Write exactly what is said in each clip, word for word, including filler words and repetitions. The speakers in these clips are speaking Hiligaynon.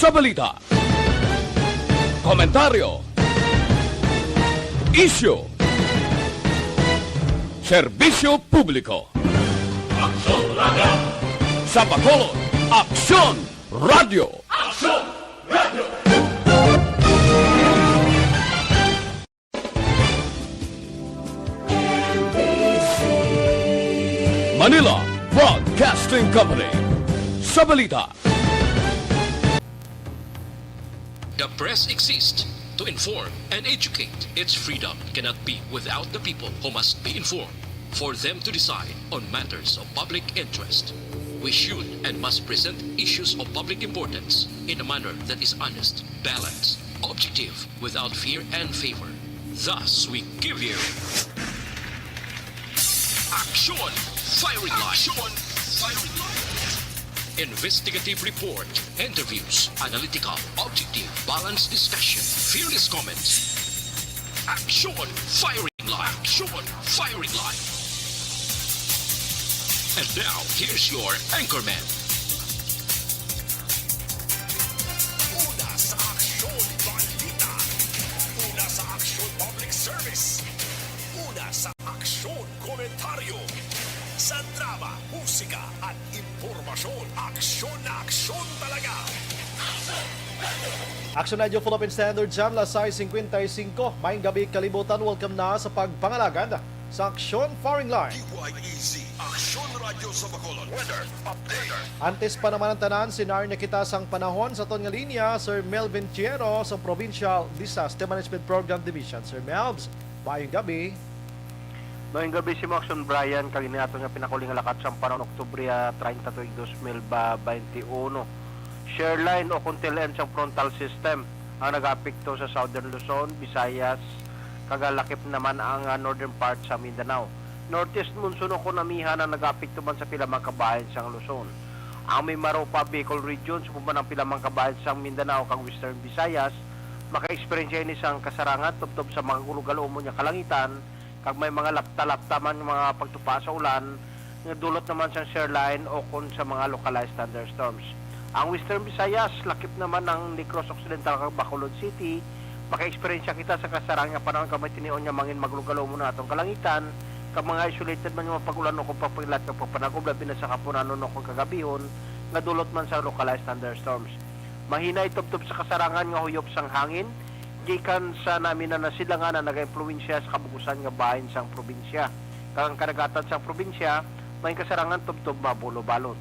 Sa balita, komentaryo, isyu, serbisyo publiko. Aksyon Radyo. Sa Bacolod, Aksyon Radyo. Aksyon Radyo. Manila Broadcasting Company. Sa balita. The press exists to inform and educate. Its freedom cannot be without the people, who must be informed for them to decide on matters of public interest. We should and must present issues of public importance in a manner that is honest, balanced, objective, without fear and favor. Thus, we give you Aksyon Firing Line. Aksyon Firing Line. Investigative report, interviews, analytical, objective, balanced discussion, fearless comments. Aksyon Firing Line. Aksyon Firing Line. And now, here's your anchorman. Una sa Aksyon Balita. Una sa Aksyon Public Service. Una sa Aksyon Komentaryo. Sa drama, musika, at impormasyon, aksyon na aksyon talaga. Aksyon Radyo Philippine Standard Time, alas sais cincuenta y cinco. Maayong gabi, kalibutan. Welcome na sa pagpangalagad sa Aksyon Firing Line. D Y E Z, Aksyon Radyo sa Bacolod. Weather update. Antes pa naman ang tanan, sinari na kita sang panahon sa aton nga linya, Sir Melvin Chiero sa Provincial Disaster Management Program Division. Sir Melvs, maayong gabi. Maayong gabi sa imo, Aksyon Brian, kag ini aton nga pinakuli nga lakat sang panahon, Oktubre, ah, treinta tuig dos mil bainti uno. Shear line o kon tail end sang frontal system ang nagaapekto sa Southern Luzon, Visayas, kag lakip naman ang, ah, northern part sa Mindanao. Northeast monsoon o kon amihan ang nagaapekto man sa pila man ka bahin sang Luzon. Ang may marupa, Bicol Region, subong man ang pila man ka bahin sang Mindanao kag Western Visayas, maka-eksperyensya ini sang kasarangan tubtob sa mga gulog-alumon nga kalangitan, kag may mga lapta-lapta man nga mga pagtupa sa ulan nga dulot naman sang shear line o kon sa mga localized thunderstorms. Ang Western Visayas, lakip naman ang Negros Occidental kag Bacolod City, maka-eksperyensya kita sa kasarang nga panahon kag may tinion nga mangin maglugalumon ang aton kalangitan, kag mga isolated man nga mga pag-ulan o kon pagpakilat kag pagpanagom, labi na sa kahapunanon o kon kagabihon, nga dulot man sa localized thunderstorms. Mahinay tubtob sa kasarangan nga huyop sang hangin gikan sa namin na nasilangan na nagaimpluwensya sa kabug-usan nga bahin sang probinsya, kag ang kadagatan sang probinsya may kasarangan tubtob mabulobalon.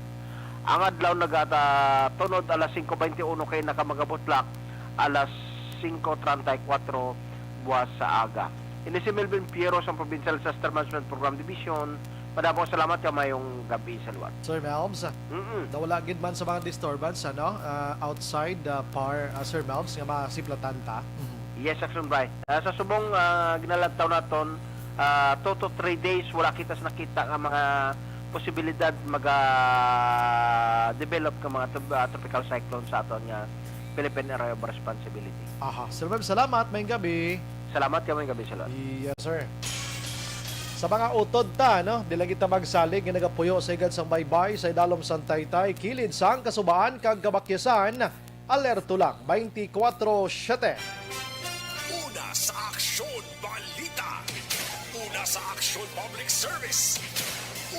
Ang adlaw nagatunod alas singko baynte uno kay nakamagabutlak alas singko treinta y cuatro buwas sa aga. Ini si Melvin Piero sang Provincial Disaster Management Program Division. Madamo salamat kag maayong gabi sa liwat. Sir Melvs, Mm-mm. nawala gid man sa mga disturbance, ano, ah, outside, ah, par, ah, Sir Melvs, nga masiplatan ta. Mhm. Yes, Action Bry. Ah, sa subong, ah, ginalantaw naton, ah, two to three days, wala kita sa nakita nga mga posibilidad maga-develop nga mga tub-, ah, tropical cyclone sa aton nga Philippine Area of Responsibility. Aha. Sir Melvs, salamat. Maayong gabi. Salamat kag maayong gabi sa lahat. Yes, sir. Sa mga utod ta, no? Di lang kita magsalig nga nagapuyo sa higad sang baybay, sa idalom sang taytay, kilid sang kasubaan kag kabakyasan. Alerto lang, twenty-four seven. Una sa Aksyon Balita. Una sa Aksyon Public Service.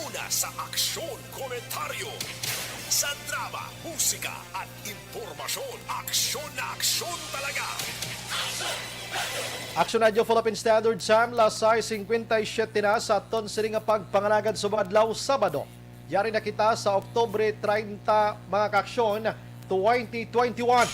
Una sa Aksyon Komentaryo. Sa drama, musika, at impormasyon, aksyon na aksyon talaga. Action Radio Philippine Standard Time, alas sais cincuenta y siete na sa aton sini nga pagpangalagad subong adlaw, Sabado. Yari na kita sa Oktubre treinta, mga kaaksyon, twenty twenty-one.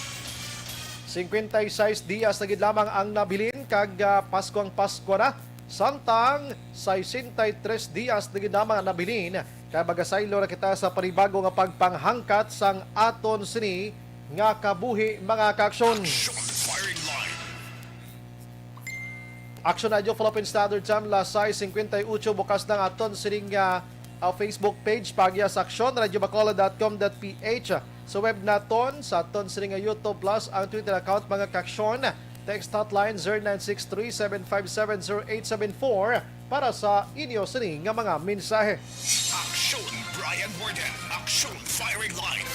Cincuenta y seis dias na gid lamang ang nabilin kag, ah, Paskuang Pasko na. Samtang sesenta y tres dias na gid lamang ang nabilin, kay magasaylo na kita sa panibago nga pagpanghangkat sang aton sini nga kabuhi, mga kaaksyon. Action Firing Line. Action Radio Philippine Standard Time, alas sais cincuenta y ocho, bukas na ang aton sining, ah, ah, Facebook page, paagi sa action radio bacolod dot com dot p h. Sa web naton, sa aton sining nga YouTube Plus, ang Twitter account, mga kaaksyon. Text hotline, zero nine six three seven five seven zero eight seven four, para sa inyo sini nga mga mensahe. Action Brian Warden, Action Firing Line.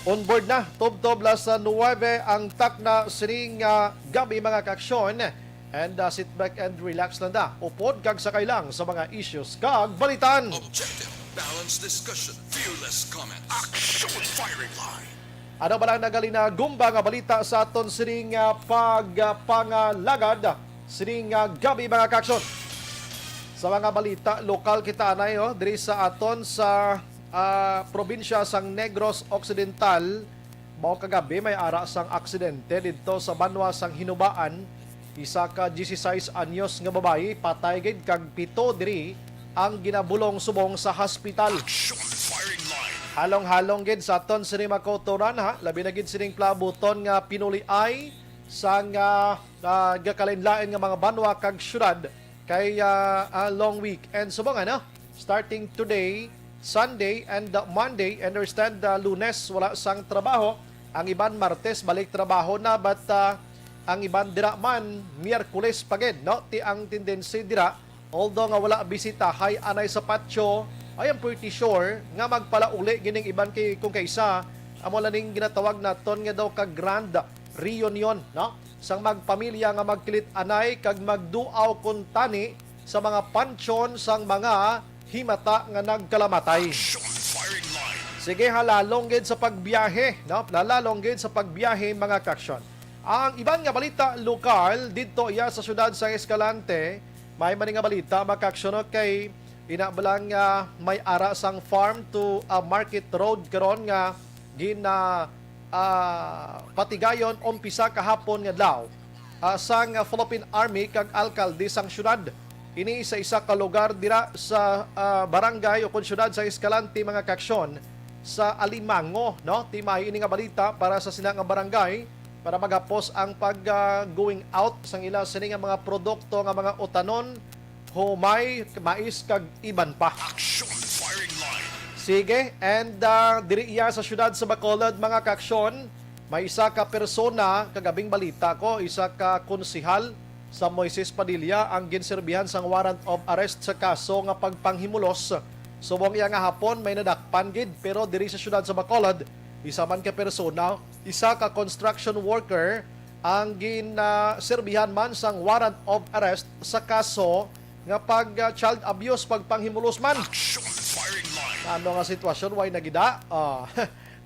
On board na, tubtob las nuwebe ang takna sining, ah, gab-i, mga kaaksyon. And, ah, sit back and relax lang da. Upod kag sakay lang sa mga issues kag balitaan. Objective, balanced discussion, fearless comment. Action Firing Line. Ano ba lang nagalinagumba nga balita sa aton sining, ah, pagpangalagad sining, ah, gab-i, mga kaaksyon? Sa mga balita lokal kita anay, oh, diri sa aton sa, ah, probinsya sang Negros Occidental, mao kagabi may ara sang aksidente didto sa banwa sang Hinubaan. Isa ka dieciséis anyos nga babayi patay gid kag pito diri ang ginabulong subong sa hospital. Action Firing Line. Halong-halong gid sa aton sini mga kautoran, ha, labi na gid sining plabuton nga pinuliay sang, ah, ah, gakalainlain nga mga banwa kag syudad kay, ah, ah, long weekend subong, ano? Starting today, Sunday and, uh, Monday, understand, uh, Lunes wala sang trabaho. Ang iban Martes balik trabaho na, but, uh, ang iban dira man Miyerkules pa gid, no? Ti ang tendency dira, although nga wala bisitahay anay sa patio, I am pretty sure nga magpalauli gining iban kay kung kaisa amo lang ning ginatawag naton nga daw ka grand reunion, no? Sang magpamilya nga magkilit anay kag magduaw kuntani sa mga pansyon sang mga himata nga nagkalamatay. Action Firing Line. Sige, halalong gid sa pagbiyahe, no? Halalong gid sa pagbiyahe, mga kaaksyon. Ang iban nga balita lokal didto iya sa siyudad sa Escalante, may man nga balita, mga kaaksyon, no? Kay ina ba lang nga may ara sang farm to, ah, market road karon nga gina, ah, patigayon umpisa kahapon nga adlaw, ah, sang Philippine Army kag alkalde sang syudad. Ini sa isa ka lugar dira sa, ah, barangay o kon syudad sa Escalante, mga kaaksyon, sa Alimango, no? Ti may ini nga balita para sa sina nga barangay para magapos ang pag, ah, going out sang ila sini nga mga produkto nga mga utanon, humay, mais, kag iban pa. Action Firing Line. Sige, and, ah, diri iya sa siyudad sa Bacolod, mga kaaksyon, may isa ka persona, kagabing balita ko, isa ka konsehal sa Moises Padilla ang ginserbihan sang warrant of arrest sa kaso nga pagpanghimulos. Subong iya nga hapon, may nadakpan gid, pero diri sa siyudad sa Bacolod, isa man ka persona, isa ka construction worker, ang gin, ah, serbihan man sang warrant of arrest sa kaso nga pag, ah, child abuse, pagpanghimulos man. Action Firing Line. Ano nga sitwasyon? Way nagida? Ah,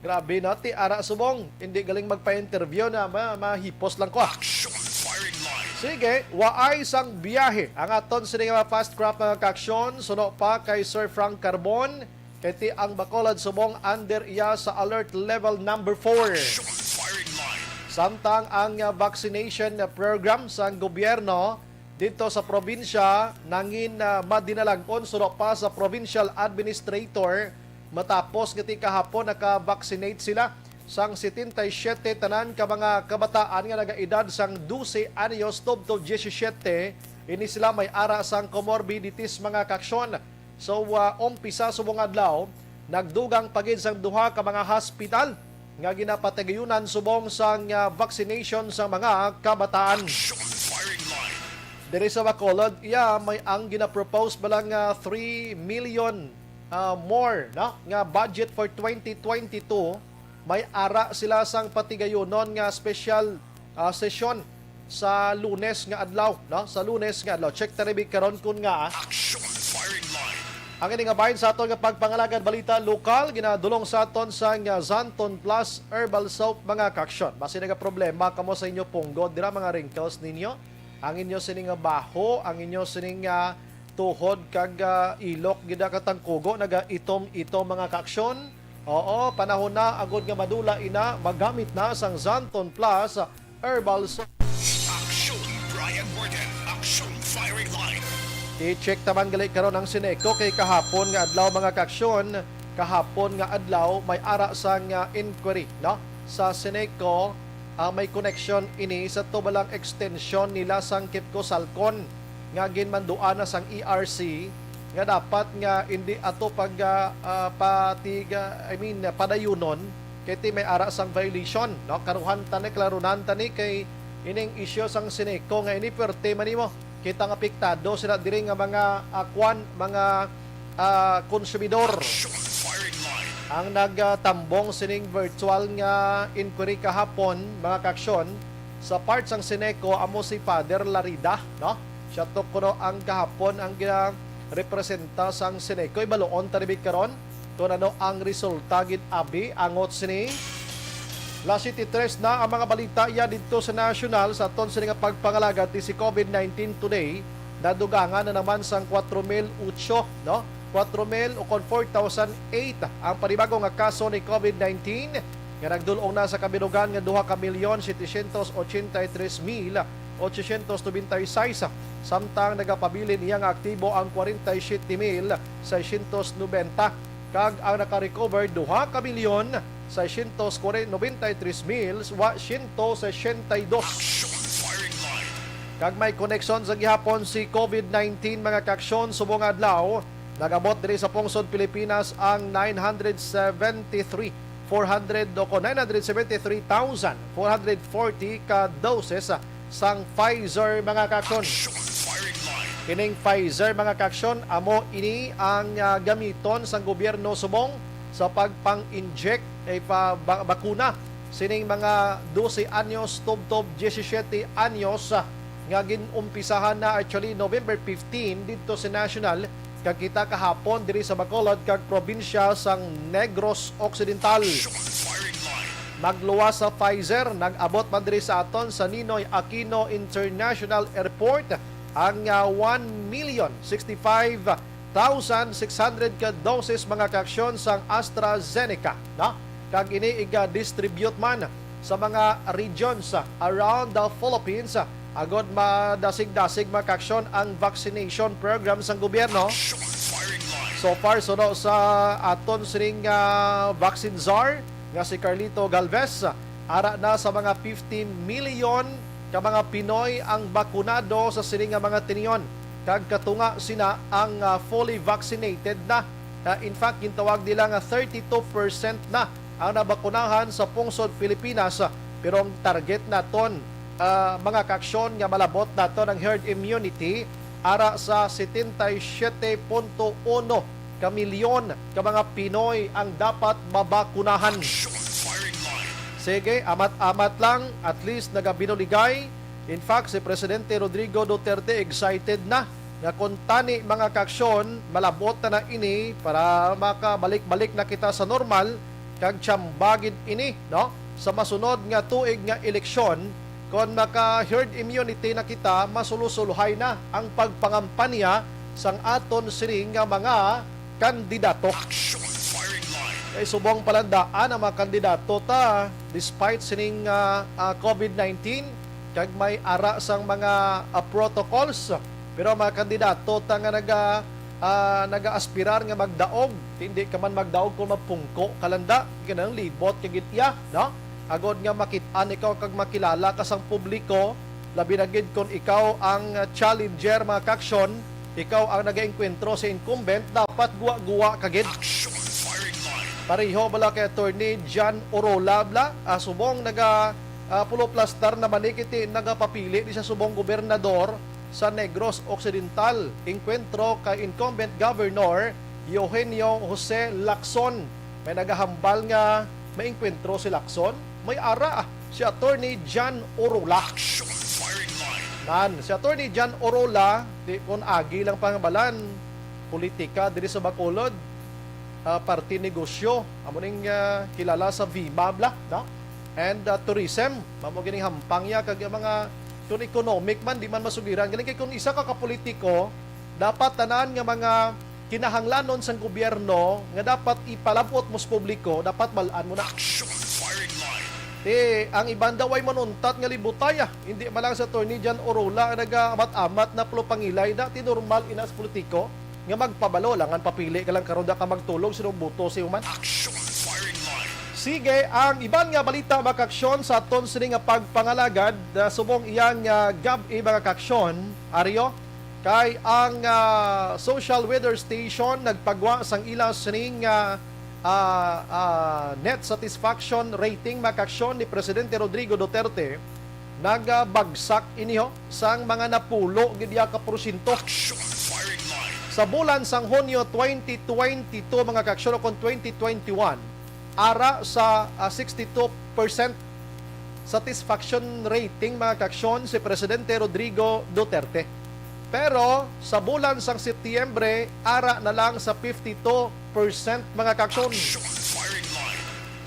grabe, no? Ti ara subong, hindi galing magpa-interview na ma mahipos lang ko, ah. Action Firing Line. Sige, waay sang biyahe ang aton sini nga fast craft, mga kaaksyon. Suno pa kay Sir Frank Carbon, kay ti ang Bacolod subong under iya sa alert level number four. Action Firing Line. Samtang ang, ah, vaccination program sang gobyerno didto sa probinsya nangin, ah, madinalag-on suno pa sa provincial administrator matapos nga ti kahapon naka-vaccinate sila sang setenta y siete tanan ka mga kabataan nga nagaedad sang dose anyos tubtob diyesisiete. Ini sila may ara sang comorbidities, mga kaaksyon. So, ah, umpisa subong adlaw, nagdugang pa gid sang duha ka mga hospital nga ginapatigayunan subong sang, ah, vaccination sa mga kabataan. Action Firing Line. Diri sa Bacolod, iya may ang ginapropose ba lang nga three million, ah, more, no, nga budget for twenty twenty-two, may ara sila sang patigayunon nga special, ah, sesyon sa Lunes nga adlaw, no? Sa Lunes nga adlaw. Check ta ribi karon kun nga, ah, Action Firing Line. Ang ini nga bahin sa aton nga pagpangalagad balita lokal, ginadulong sa aton sang, ah, Xanthone Plus Herbal Soap, mga kaaksyon. Basi nagaproblema kamo sa inyo punggo, dira mga wrinkles ninyo, ang inyo sining nga baho, ang inyo sining nga tuhod kag, ah, ilok, gid katangkugo, nagaitom-itom, mga kaaksyon. Oo, panahon na agod nga madula ina, magamit na sang Xanthone Plus Herbal Soap. Action, Brian Warden. Action, Firing Line. I-check ta man gali karon ang Seneco kay kahapon nga adlaw, mga kaaksyon, kahapon nga adlaw may ara sang, ah, inquiry, no? Sa Seneco, ah, may connection ini sa tubalang extension nila sang Kepco Salcon nga ginmanduan na sang E R C nga dapat nga hindi ato pag, ah, ah, patiga, I mean, padayunon kay ti may ara sang violation, no? Karuhan ta ni, klarunan ta ni kay ining isyu sang Seneco nga ini, pwerte man nimo. Kita nga apektado sila diri nga mga, ah, kwan, mga, ah, konsumidor. Action Firing Line. Ang nagtambong sining virtual nga inquiry kahapon, mga kaaksyon, sa part sang Ceneco amo si Father Larida, no? Siya to kuno ang kahapon ang ginarepresenta sang Ceneco. Ibaluon ta ni karon kung ano ang resulta gid abi angot sini. Las siyete tres na ang mga balita iya didto sa nasyonal sa aton sini nga pagpangalagad ni si COVID nineteen today. Nadugangan na naman sang kwatro mil otso, no? Kwatro mil o kon four thousand eight ang panibago nga kaso ni COVID nineteen nga nagdul-ong na sa kabilugan nga duha ka milyon setecientos ochenta y tres mil ochocientos nobenta y seis, samtang nagapabilin niya nga aktibo ang kwarenta y siyete mil seiscientos nobenta, kag ang naka-recover duha ka milyon seiscientos nobenta y tres mil wa siyento sesenta y dos. Kag may koneksyon sa gihapon si COVID nineteen, mga kaaksyon, subong nga adlaw, nag-abot diri sa pungsod Pilipinas ang nine hundred seventy-three, four hundred o kon nine hundred seventy-three thousand four hundred forty ka doses sang Pfizer, mga kaaksyon. Kining Pfizer, mga kaaksyon, amo ini ang, ah, gamiton sang gobyerno subong sa pagpang-inject, eh, pa, ba-, bakuna sining mga dose anyos tubtob diyesisiete anyos, ah, nga gin-umpisahan na actually November fifteen didto sa national, kag kita kahapon diri sa Bacolod kag probinsya sang Negros Occidental. Magluwas sa Pfizer, nag-abot man diri sa aton sa Ninoy Aquino International Airport ang, ah, one million sixty-five thousand six hundred ka doses, mga kaaksyon, sang AstraZeneca, no? Kag ini iga-distribute man sa mga regions around the Philippines, agod madasig-dasig, mga kaaksyon, ang vaccination program sang gobyerno. So far, suno sa aton sining, ah, vaccine czar nga si Carlito Galvez, ara na sa mga fifty million ka mga Pinoy ang bakunado sa sini nga mga tinion, kag katunga sina ang, ah, fully vaccinated na. Ah, in fact, gintawag nila nga thirty-two percent na ang nabakunahan sa pungsod Pilipinas, ah, pero ang target naton, ah, mga kaaksyon, nga malabot naton ang herd immunity ara sa setenta y siete punto uno ka milyon ka mga Pinoy ang dapat mabakunahan. Sige, amat-amat lang, at least nagabinuligay. In fact, si Presidente Rodrigo Duterte excited na nga kung tani, mga kaaksyon, malabot na na ini para makabalik-balik na kita sa normal, kag tsamba gid ini, no? Sa masunod nga tuig nga eleksyon, kon maka-herd immunity na kita, masulusuluhay na ang pagpangampanya sang aton sini nga mga kandidato. Kay subong palandaan ang mga kandidato ta, despite sining, ah, ah, COVID nineteen, kag may ara sang mga, ah, protocols, pero ang mga kandidato ta nga naga-, ah, naga-aspirar nga magdaog, hindi ka man magdaog kung mapungko ka landa, kanang libot ka gid iya, no? Agod nga makit-an ikaw kag makilala ka sang publiko, labi na gid kon ikaw ang, ah, challenger, mga kaaksyon, ikaw ang nagaengkwentro sa incumbent, dapat guwa-guwa ka gid. Pareho bala kay Attorney John Orola bala, ah, subong naga, ah, puloplastar na man ni kiti nagapapili ni sa subong gobernador sa Negros Occidental, engkwentro kay incumbent governor Eugenio Jose Lacson. May nagahambal nga maengkwentro si Lacson, may ara si Attorney John Orola. Nan, si Attorney John Orola, di kon agi lang pangabalan, politika diri sa Bacolod, ah, parte negosyo, amo ning, ah, kilala sa VIMA bala, no? And, ah, tourism, mamo gining hampang niya, kag ang mga, kung economic man, di man masugiran. Galing kay kung isa ka kapolitiko, dapat tanan nga mga kinahanglanon sang gobyerno nga dapat ipalab-ot mo sa publiko, dapat bal-an mo na. Ti, ang iban daw ay manuntat nga libutay, ah. Hindi man lang sa Attorney John Orola ang nagaamat-amat na pulopangilay na, ti normal ina sa politiko nga magpabalo lang ang papili ka lang karon da ka magtulog sa buto si human. Sige, ang iban nga balita, mga kaaksyon, sa aton sini nga pagpangalagad, ah, subong iyang, ah, gab-i, mga kaaksyon, Ario, kay ang, ah, Social Weather Station nagpagwa sang ila sining, ah, ah, ah, net satisfaction rating, mga kaaksyon, ni Presidente Rodrigo Duterte. Nagabagsak ini, ho, sang mga napulo gid iya ka porsyento. Sa bulan sang Hunyo twenty twenty-two, mga kaaksyon, o kon twenty twenty-one, ara sa, ah, sixty-two percent satisfaction rating, mga kaaksyon, si Presidente Rodrigo Duterte. Pero sa bulan sang Setyembre, ara na lang sa fifty-two percent, mga kaaksyon.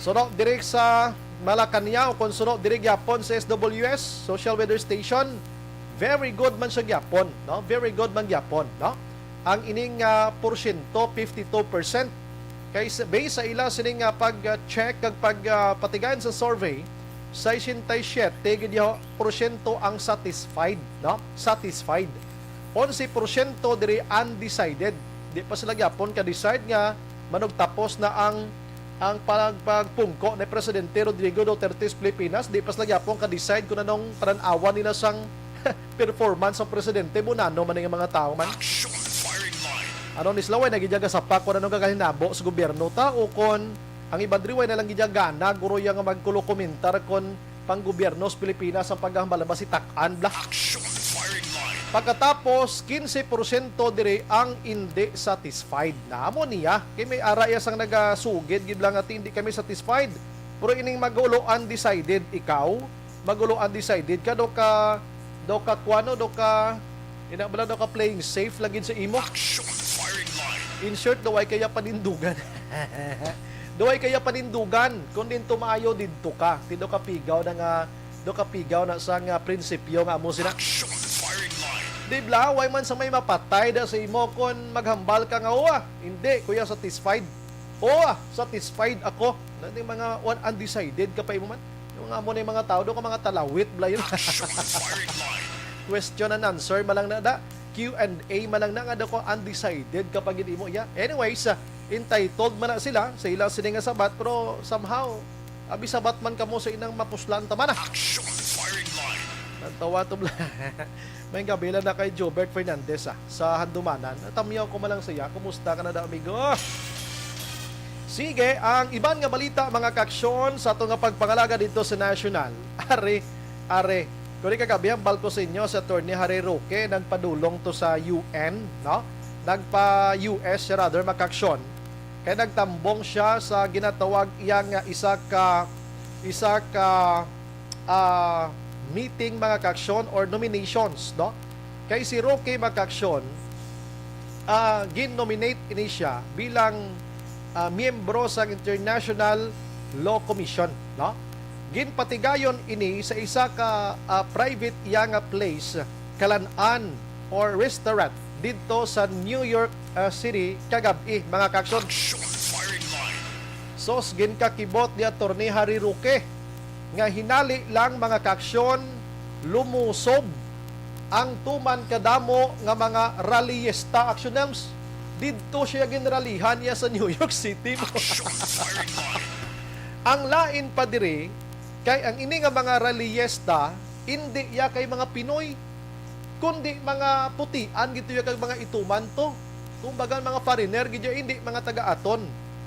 Suno diri sa Malacañang, o kon suno diri gyapon sa S W S, Social Weather Station, very good man siya gyapon, no? Very good man gyapon, no? Ang ining, ah, porsyento, fifty-two percent. Kay sa, based sa ila sining, ah, pag, ah, check kag pag, ah, patigayon sa survey, sesenta y siete gid yaw porsyento ang satisfied, no? Satisfied. Onse porsyento diri undecided. Di pa sila gyapon ka-decide nga manugtapos na ang, ang pag-, pagpungko ni Presidente Rodrigo Duterte sa Pilipinas. Di pa sila gyapon ka-decide kung anong panan-awan nila sang performance sang presidente. Bunano man nga mga tawo man. Ano ni sila, way na gid ya gasapa kon anong gagahinabo sa gobyerno ta, o kon ang iban diri way na lang gid ya gana, guro, ya nga magkulo komentar kon pang-gobyerno sa Pilipinas ang paghahambal ba si tak-an bla. Pagkatapos, kinse porsyento diri ang indi satisfied. Na amo niya, kay may ara iya sang nagasugid gid lang nga hindi kami satisfied. Pero ining magulo undecided, ikaw, magulo undecided ka, do ka, do ka kuano, do ka, ina bala, do ka playing safe lagi sa imo. In short, do way kaya panindugan. Do way kaya panindugan, kung din tumaayo didto ka, ti do ka pigaw na nga, do ka pigaw na sa nga prinsipyo nga amo sina. Di bla, way man sa may mapatay da sa imo kon maghambal ka nga, "Uwa, hindi, kuya, satisfied." "Uwa, satisfied ako." Na, di mga one undecided ka pa imo man. Yung nga mo na yung mga tao, do ka mga talawit, bla yun. Question and answer, malang na da. Q and A, malang na nga do ko undecided ka pa gid imo. Yeah. Anyways, ah, entitled man na sila sa ila sini nga sabat, pero somehow, abi sabat man kamo sa inang mapuslan ta man, ah. Natawa to, bla. May gabi lang na kay Jobert Fernandez, ah, sa Handumanan. Natamyaw ko man lang siya. Kumusta ka na da, amigo? Sige, ang iban nga balita, mga kaaksyon, sa ato nga pagpangalaga dito sa National. Are, are. Kuri kagabi, hambal ko sa inyo, si Attorney Harry Roque, nagpadulong to sa U N, no? Nagpa-U S siya, rather, mga kaaksyon. Kay nagtambong siya sa ginatawag iya nga isa ka, isa ka, ah, meeting, mga kaaksyon, or nominations, no? Kay si Roque, mga kaaksyon, ah, gin-nominate ini siya bilang, ah, miyembro sang International Law Commission, no? Ginpatigayon ini sa isa ka, ah, private iya nga place, kalan-an or restaurant didto sa New York, ah, City kagab-i, mga kaaksyon. Sos, ginkakibot ni Attorney Harry Roque nga hinali lang, mga kaaksyon, lumusob ang tuman kadamo nga mga rallyista, action names. Didto siya ginralihan niya sa New York City. Ang lain pa diri, kay ang ini nga mga rallyista, indi ya kay mga Pinoy, kundi mga putian gid to ya kag mga ituman to. Kumbaga, mga foreigner gid ya, indi mga taga-aton.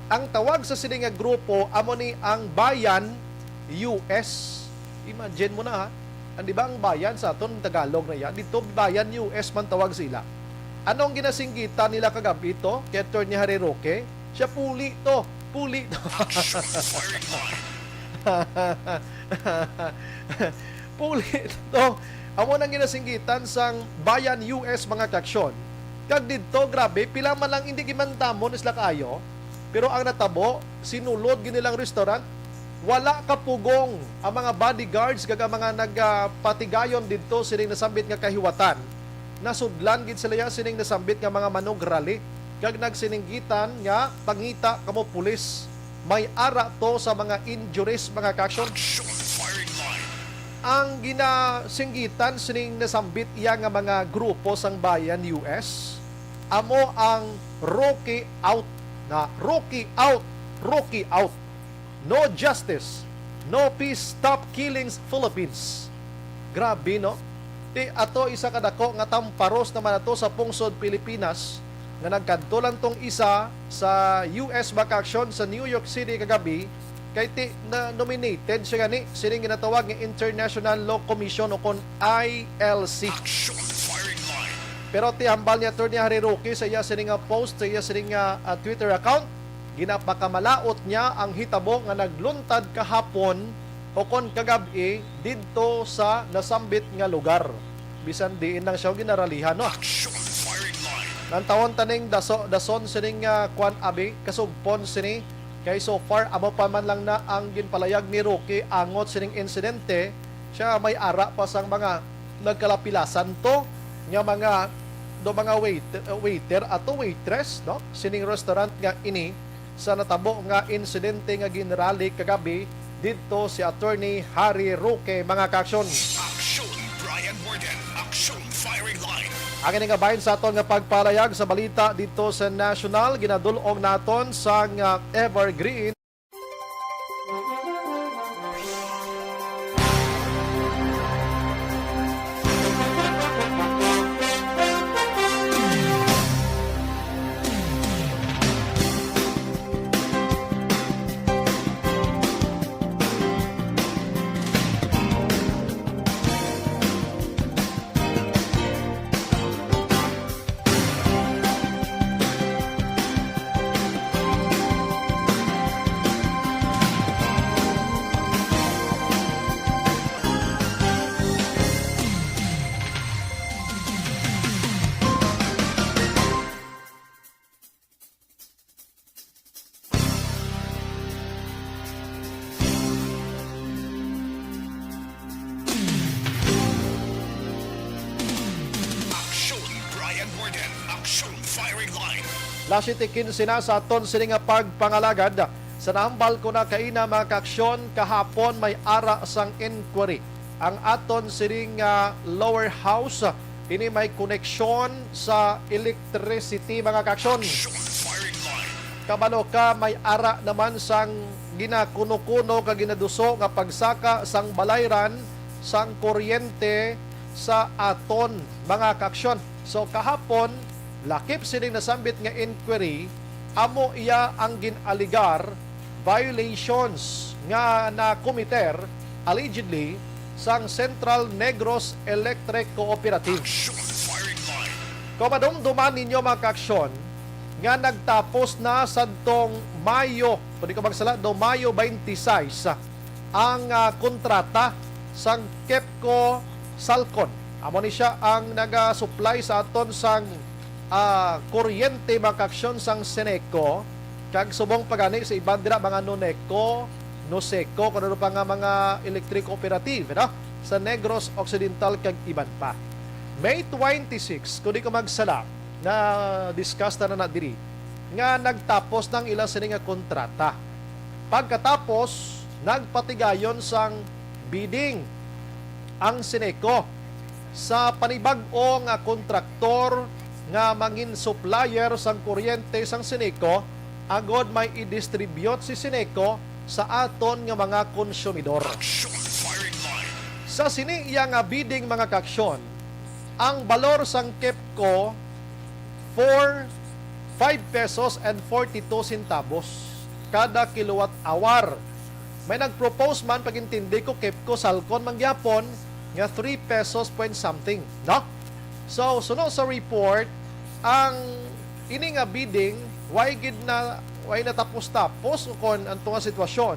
Ang tawag sa sini nga grupo amo ni ang Bayan U S. Imagine mo na, ha. Ang, di ba, ang bayan sa aton Tagalog na ya? Dito, Bayan U S man tawag sila. Anong ginasinggitan nila kagab-i to kay Attorney Harry Roque? Siya, puli to. Puli to. Puli to. Amo nang ginasinggitan sang Bayan U S, mga kaaksyon. Kag didto, grabe, pila man lang hindi gimandamon sila kaayo. Pero ang natabo, sinulod gid nilang restaurant, wala kapugong ang mga bodyguards kag ang mga nagapatigayon didto sining nasambit nga kahiwatan. Nasudlan gid sila ya sining nasambit nga mga manug-rally, kag nagsininggitan nga, "Pangita kamo, pulis." May ara to sa mga injuries, mga kaaksyon. Ang ginasinggitan sining nasambit iya nga mga grupo sang Bayan U S amo ang Roque out, na Roque out, Roque out. No justice, no peace, stop killings, Philippines. Grabe, no? Ti ato isa ka dako nga tamparos naman ato sa pungsod Pilipinas, nga nagkadto lang tong isa sa U S, mga kaaksyon, sa New York City kagabi, kay ti na nominated siya gani sining ginatawag nga International Law Commission, o kon I L C. Pero ti hambal ni Attorney Harry Roque sa iya sini nga post sa iya sini nga, ah, Twitter account, ginapakamalaut niya ang hitabo nga nagluntad kahapon o kon kagab-i didto sa nasambit nga lugar. Bisan diin lang siya ginaralihan, no? Action firing line. Nantawon taning daso, dason sining, ah, kwan abi, kasugpon sini. Kay so far, amo pa man lang na ang ginpalayag ni Roque angot sining insidente. Siya may ara pa sang mga nagkalapilasan to nga mga do mga wait, waiter ato waitress, no, sining restaurant nga ini sa natabo nga insidente nga ginrally kagabi didto si Attorney Harry Roque, mga kaaksyon. Action, Brian Warden. Action, firing line. Ang ini nga bahin sa aton nga pagpalayag sa balita didto sa National, ginadul-ong naton sang, ah, Evergreen. Action, Brian Warden. Action, firing line. Las siyete quince na sa aton sini nga pagpangalagad. Sa nahambal ko na kaina, mga kaaksyon, kahapon may ara sang inquiry ang aton sini nga lower house. Ini may koneksyon sa electricity, mga kaaksyon. Action, firing line. Kabalo ka, may ara naman sang ginakuno-kuno kag ginaduso nga pagsaka sang balayran sang kuryente sa aton, mga kaaksyon. So, kahapon, lakip sining nasambit nga inquiry, amo iya ang gin-alegar violations nga nakomiter, allegedly, sang Central Negros Electric Cooperative. Action, firing line. Kung madumduman ninyo, mga kaaksyon, nga nagtapos na sadtong Mayo, kung di ko magsala, do Mayo twenty-six, ang, ah, kontrata sang Kepco Salcon. Amo ni siya ang naga-supply sa aton sang, ah, kuryente, mga kaaksyon, sang Seneco, kag subong pa gani sa iban dira, mga Noneco, Noseco, kung ano pa nga mga electric cooperative, no? Sa Negros Occidental kag iban pa. May twenty-six, kung di ko magsala, na-discuss na na diri, nga nagtapos ng ila sini nga kontrata. Pagkatapos, nagpatigayon sang bidding ang Seneco sa panibag-o nga kontraktor nga mangin supplier sang kuryente sang Seneco, agod may i-distribute si Seneco sa aton nga mga konsumidor. Action, firing line. Sa sini iya nga bidding, mga kaaksyon, ang balor sang Kepco for five pesos and forty-two centavos kada kilowatt hour. May nag-propose man, pag-intindi ko, Kepco Salcon man gyapon, nga three pesos point something, no? So, suno sa report, ang ini nga bidding, way gid na, way natapos-tapos kon ang tunga sitwasyon,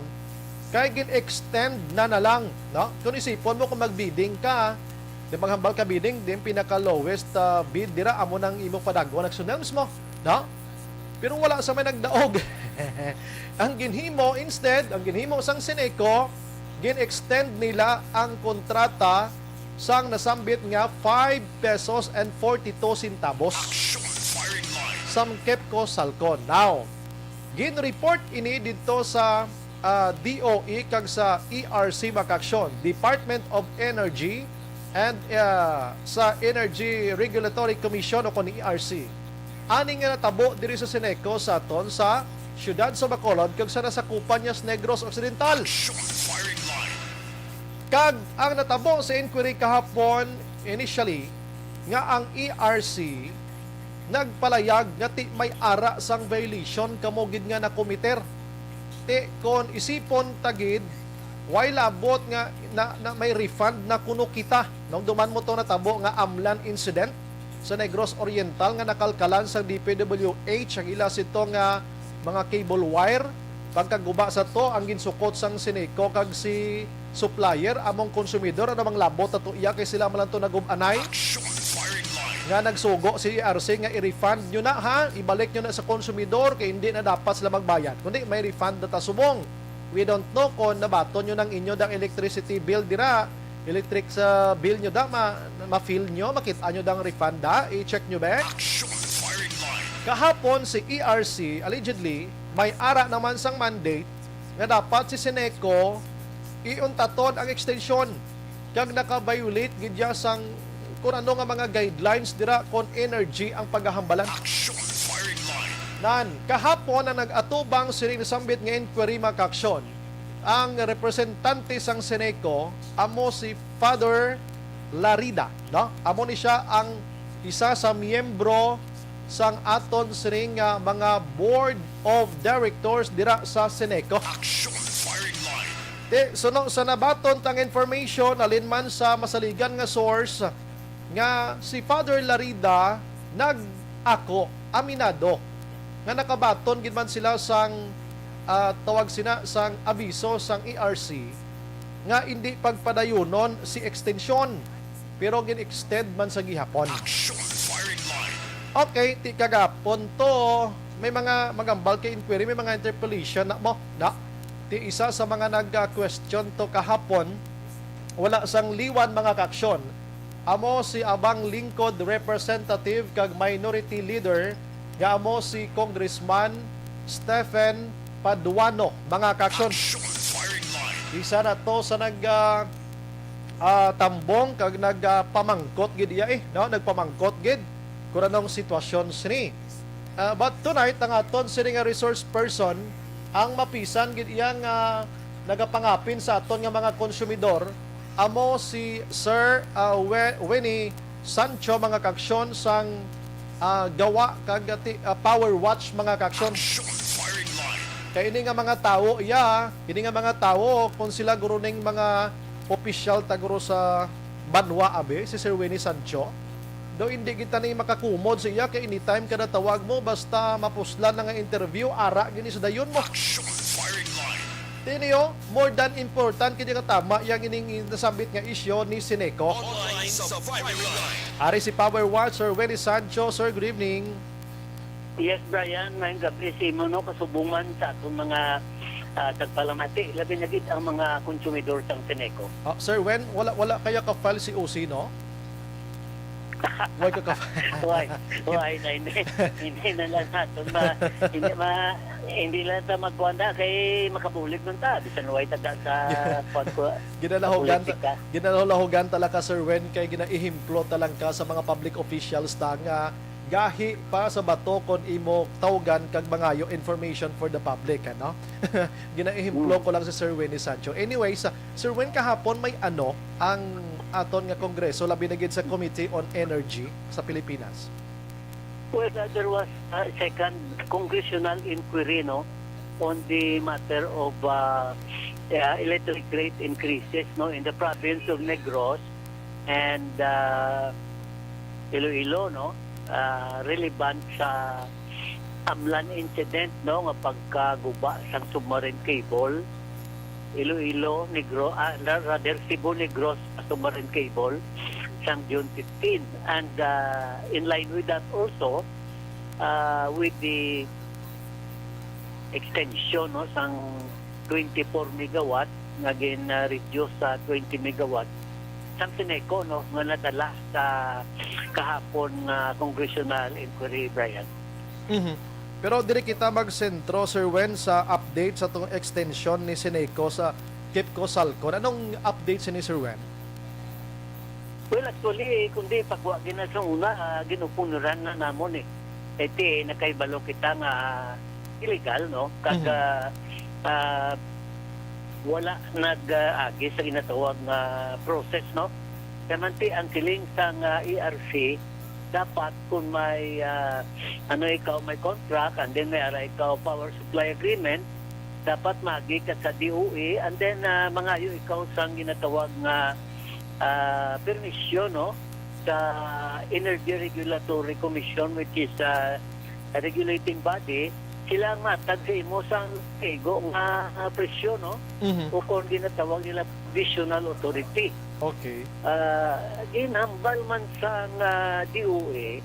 kay gin-extend na na lang, no? Kung isipon mo, kung mag-bidding ka, di maghambal ka bidding, di ang pinaka-lowest, ah, bid dira, amo nang imo padagwa, nagsunams mo, no? Pero wala sa may nagdaog. Ang ginhimo, instead, ang ginhimo sang Seneco, gin-extend nila ang kontrata sang nasambit nga five pesos and forty-two centavos. Action, firing line. Sang Kepco Salcon. Now, gin-report ini didto sa, ah, D O E kag sa E R C, mga kaaksyon, Department of Energy, and, ah, sa Energy Regulatory Commission o kon E R C. Ani nga natabo diri sa Seneco sa aton sa siyudad sa Bacolod kag sa nasakupan niya sa Negros Occidental. Action, firing line. Kag ang natabo sa inquiry kahapon, initially, nga ang E R C nagpalayag nga ti may ara sang violation kamo gid nga nakomiter. Ti kon isipon ta gid, way labot nga na, na may refund na kuno kita. Naumduman mo to natabo nga Amlan incident? sa Negros Oriental nga nakalkalan sang D P W H ang ila sito nga mga cable wire. Pagkaguba sa to, ang ginsukot sang Seneco kag si supplier among konsumidor. Ano mang labot ato iya kay sila man lang to nagub-anay nga nagsugo si E R C nga i-refund nyo na, ha, ibalik nyo na sa konsumidor kay hindi na dapat sila magbayad, kundi may refund na ta subong. We don't know kung nabaton nyo ng inyo dang electricity bill dira, electric sa bill nyo da, ma, ma-feel nyo, makita nyo dang refund da, i-check nyo ba? Kahapon si E R C, allegedly, may ara naman sang mandate nga dapat si Seneco iuntaton ang extension kag naka-violate gid ya sang kun ano nga mga guidelines dira kon energy ang pagahambalan. Nan, kahapon ang nag-atubang sining nasambit nga inquiry, mga kaaksyon, ang representante sang Seneco amo si Father Larida, no? Amo ni siya ang isa sa miyembro sang aton sining nga mga board of directors dira sa Seneco. Ti, suno sa nabaton tang information, halin man sa masaligan nga source, nga si Father Larida nag-ako, aminado, nga nakabaton gid man sila sang, ah, tawag sina, sang abiso sang E R C nga indi pagpadayunon si extension, pero gin-extend man sa gihapon. Okay, ti kagapon to, may mga magambal kay inquiry, may mga interpellation na mo, na? Ti isa sa mga nag-question to kahapon, wala sang liwan, mga kaaksyon, amo si Abang Lingkod Representative kag Minority Leader nga amo si Congressman Stephen Paduano, mga kaaksyon. Isa na to sa nag, ah, ah, tambong kag nagpamangkot gid iya, eh, no? Nagpamangkot gid kung anong sitwasyon sini. Ah, but tonight, ang aton sini nga resource person, ang mapisan gid iya nga nagapangapin sa aton nga mga konsumidor, amo si Sir, ah, We-, Winnie Sancho, mga kaaksyon, sang, ah, gawa kag ti-, ah, Power Watch, mga kaaksyon. Kay ini nga mga tawo, iya, ini nga mga tawo, kung sila guro ning mga opisyal ta guro sa banwa, abi, si Sir Winnie Sancho, do hindi kita ni makakumod sa iya kay anytime kada tawag mo, basta mapuslan na nga interview, ara gini sa dayon mo. Tiniyo, more than important kini nga tama yang ining nasambit nga isyu ni Seneco. Online sa Fireline. Ari si Power Watch, Sir Willie Sancho. Sir, good evening. Yes, Brian, maayong gabi sa imo, no, kasubong man sa atong mga, ah, tagpalamati, labi na gid ang mga konsumidor sang Seneco. Ah, Sir Wen, wala, wala kaya ka-file si O C, no? Why ka ka-file? Why? Why na hindi? Hindi na lang naton ma-, hindi ma-, hindi lang ta magkuan da kay makabulig man ta. Bisan way taga sa pagkuan. Ginalahugan ta-, ginalahugan talaga, Sir Wen, kay ginaihimplo ta lang ka sa mga public officials ta nga gahi pa sa bato kon imo tawgan kag mangayo information for the public, ano? Ginaihimplo ko lang si Sir Winnie Sancho. Anyways, ah, Sir Win, kahapon may ano ang aton nga kongreso, labi na gid sa Committee on Energy sa Pilipinas? Well, uh, there was a second congressional inquiry, no, on the matter of, uh, uh, electric rate increases, no, in the province of Negros and, uh, Iloilo, no, uh, relevant sa Amlan incident, no, nga pagkaguba sang submarine cable, Iloilo, Negro, ah, ra-, rather, Cebu, Negros submarine cable sang June fifteen. And, uh, in line with that also, uh, with the extension, no, sang twenty-four megawatt nga gin-, uh, reduce sa twenty megawatt sang Seneco, no, nga nadala sa kahapon nga congressional inquiry, Brian. Mhm. Pero diri kita magsentro, Sir Wen, sa update sa tong extension ni Seneco sa KEPCO Salcon. Anong update sini, Sir Wen? Well, actually, kundi pagwa gina sa una, ah, ginupunuran na namon, eh. Iti, nakahibalo kita nga illegal, no? Kag, Mhm. ah, ah, wala nag, ah, agi sa ginatawag nga process, no? Kaya man ti, ang kiling sa nga E R C, dapat kung may, ah, ano, ikaw may contract and then may ara ikaw power supply agreement, dapat magi ka sa D O E and then, ah, mangayo ikaw sang ginatawag nga, ah, permisyon, no? sa Energy Regulatory Commission, which is, ah, a regulating body, sila ang matag sa imo sang igo nga presyo, no? Mhm. O kung ginatawag nila provisional authority. Okay. Ah, ginhambal man sang, ah, D O E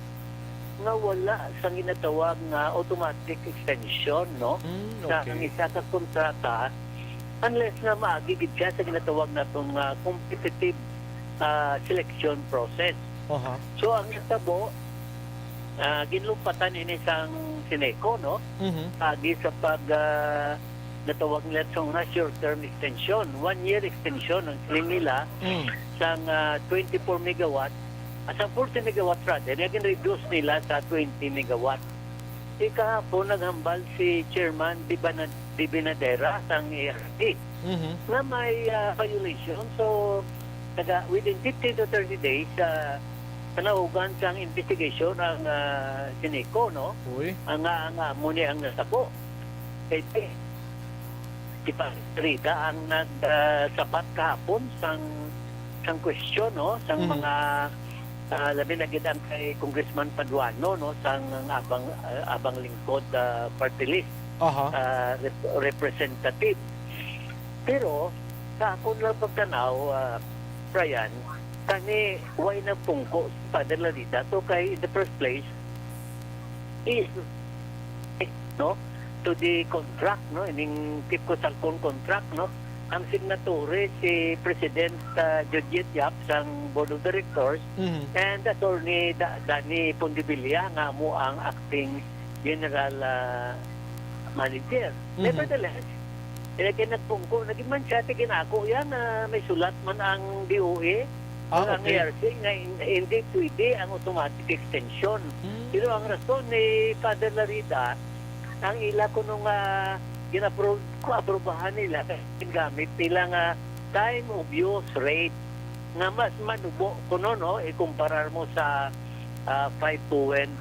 nga wala sang ginatawag nga automatic extension, no? Mm, sa okay. Ang isa ka kontrata, unless nga maagi gid siya sa ginatawag naton nga competitive, ah, selection process. Aha. So, ang natabo, ah, ginlumpatan ini sang Sineco, no? Mhm. Agi sa pag, ah, natawag nila sa nga short term extension, one year extension ang siling nila Mm. sang, ah, twenty-four megawatt, ah, sa forty megawatt rather, nga gin-reduce nila sa twenty megawatt. Di kahapon naghambal si Chairman Dibana-, Dibinadera sang A R C Mhm. nga may, ah, violation. So, taga, within fifteen to thirty days, ah, panahogan sang investigation ang, ah, Sineco, no? Uy. Ang, ah, ang amo ni ang natabo. Kay, kay, si Rita ang nag, ah, sabat kahapon sang, sang question, no? Sang Mhm. mga, ah, labi na gid ang kay Congressman Paduano, no? Sang Abang, ah, Abang Lingkod, ah, party list, Aha. ah, rep-, representative. Pero sa akon lang pagtanaw, ah, Brian, kani why nagpungko si Father Larita? So kay in the first place, is, no, to the contract, no, ining Kipco Salcon contract, no, ang signatory si President, ah, Judith Yap sang Board of Directors Mhm. and Attorney Da-, Danny Pondevilla nga amo ang acting general, ah, manager. Mhm. Nevertheless, ilagay nagpungko, naging man siya, tigin ako yan, ah, may sulat man ang D O E, Ah, ang okay. A R C, nga hin-, hindi pwede ang automatic extension. Hmm. Pero ang rason ni Father Larita, ang ila kuno nga ginapro-, aprubahan nila, kay gingamit nila nga time of use rate, nga mas manubo kuno, no, ikumparar mo sa, ah, five point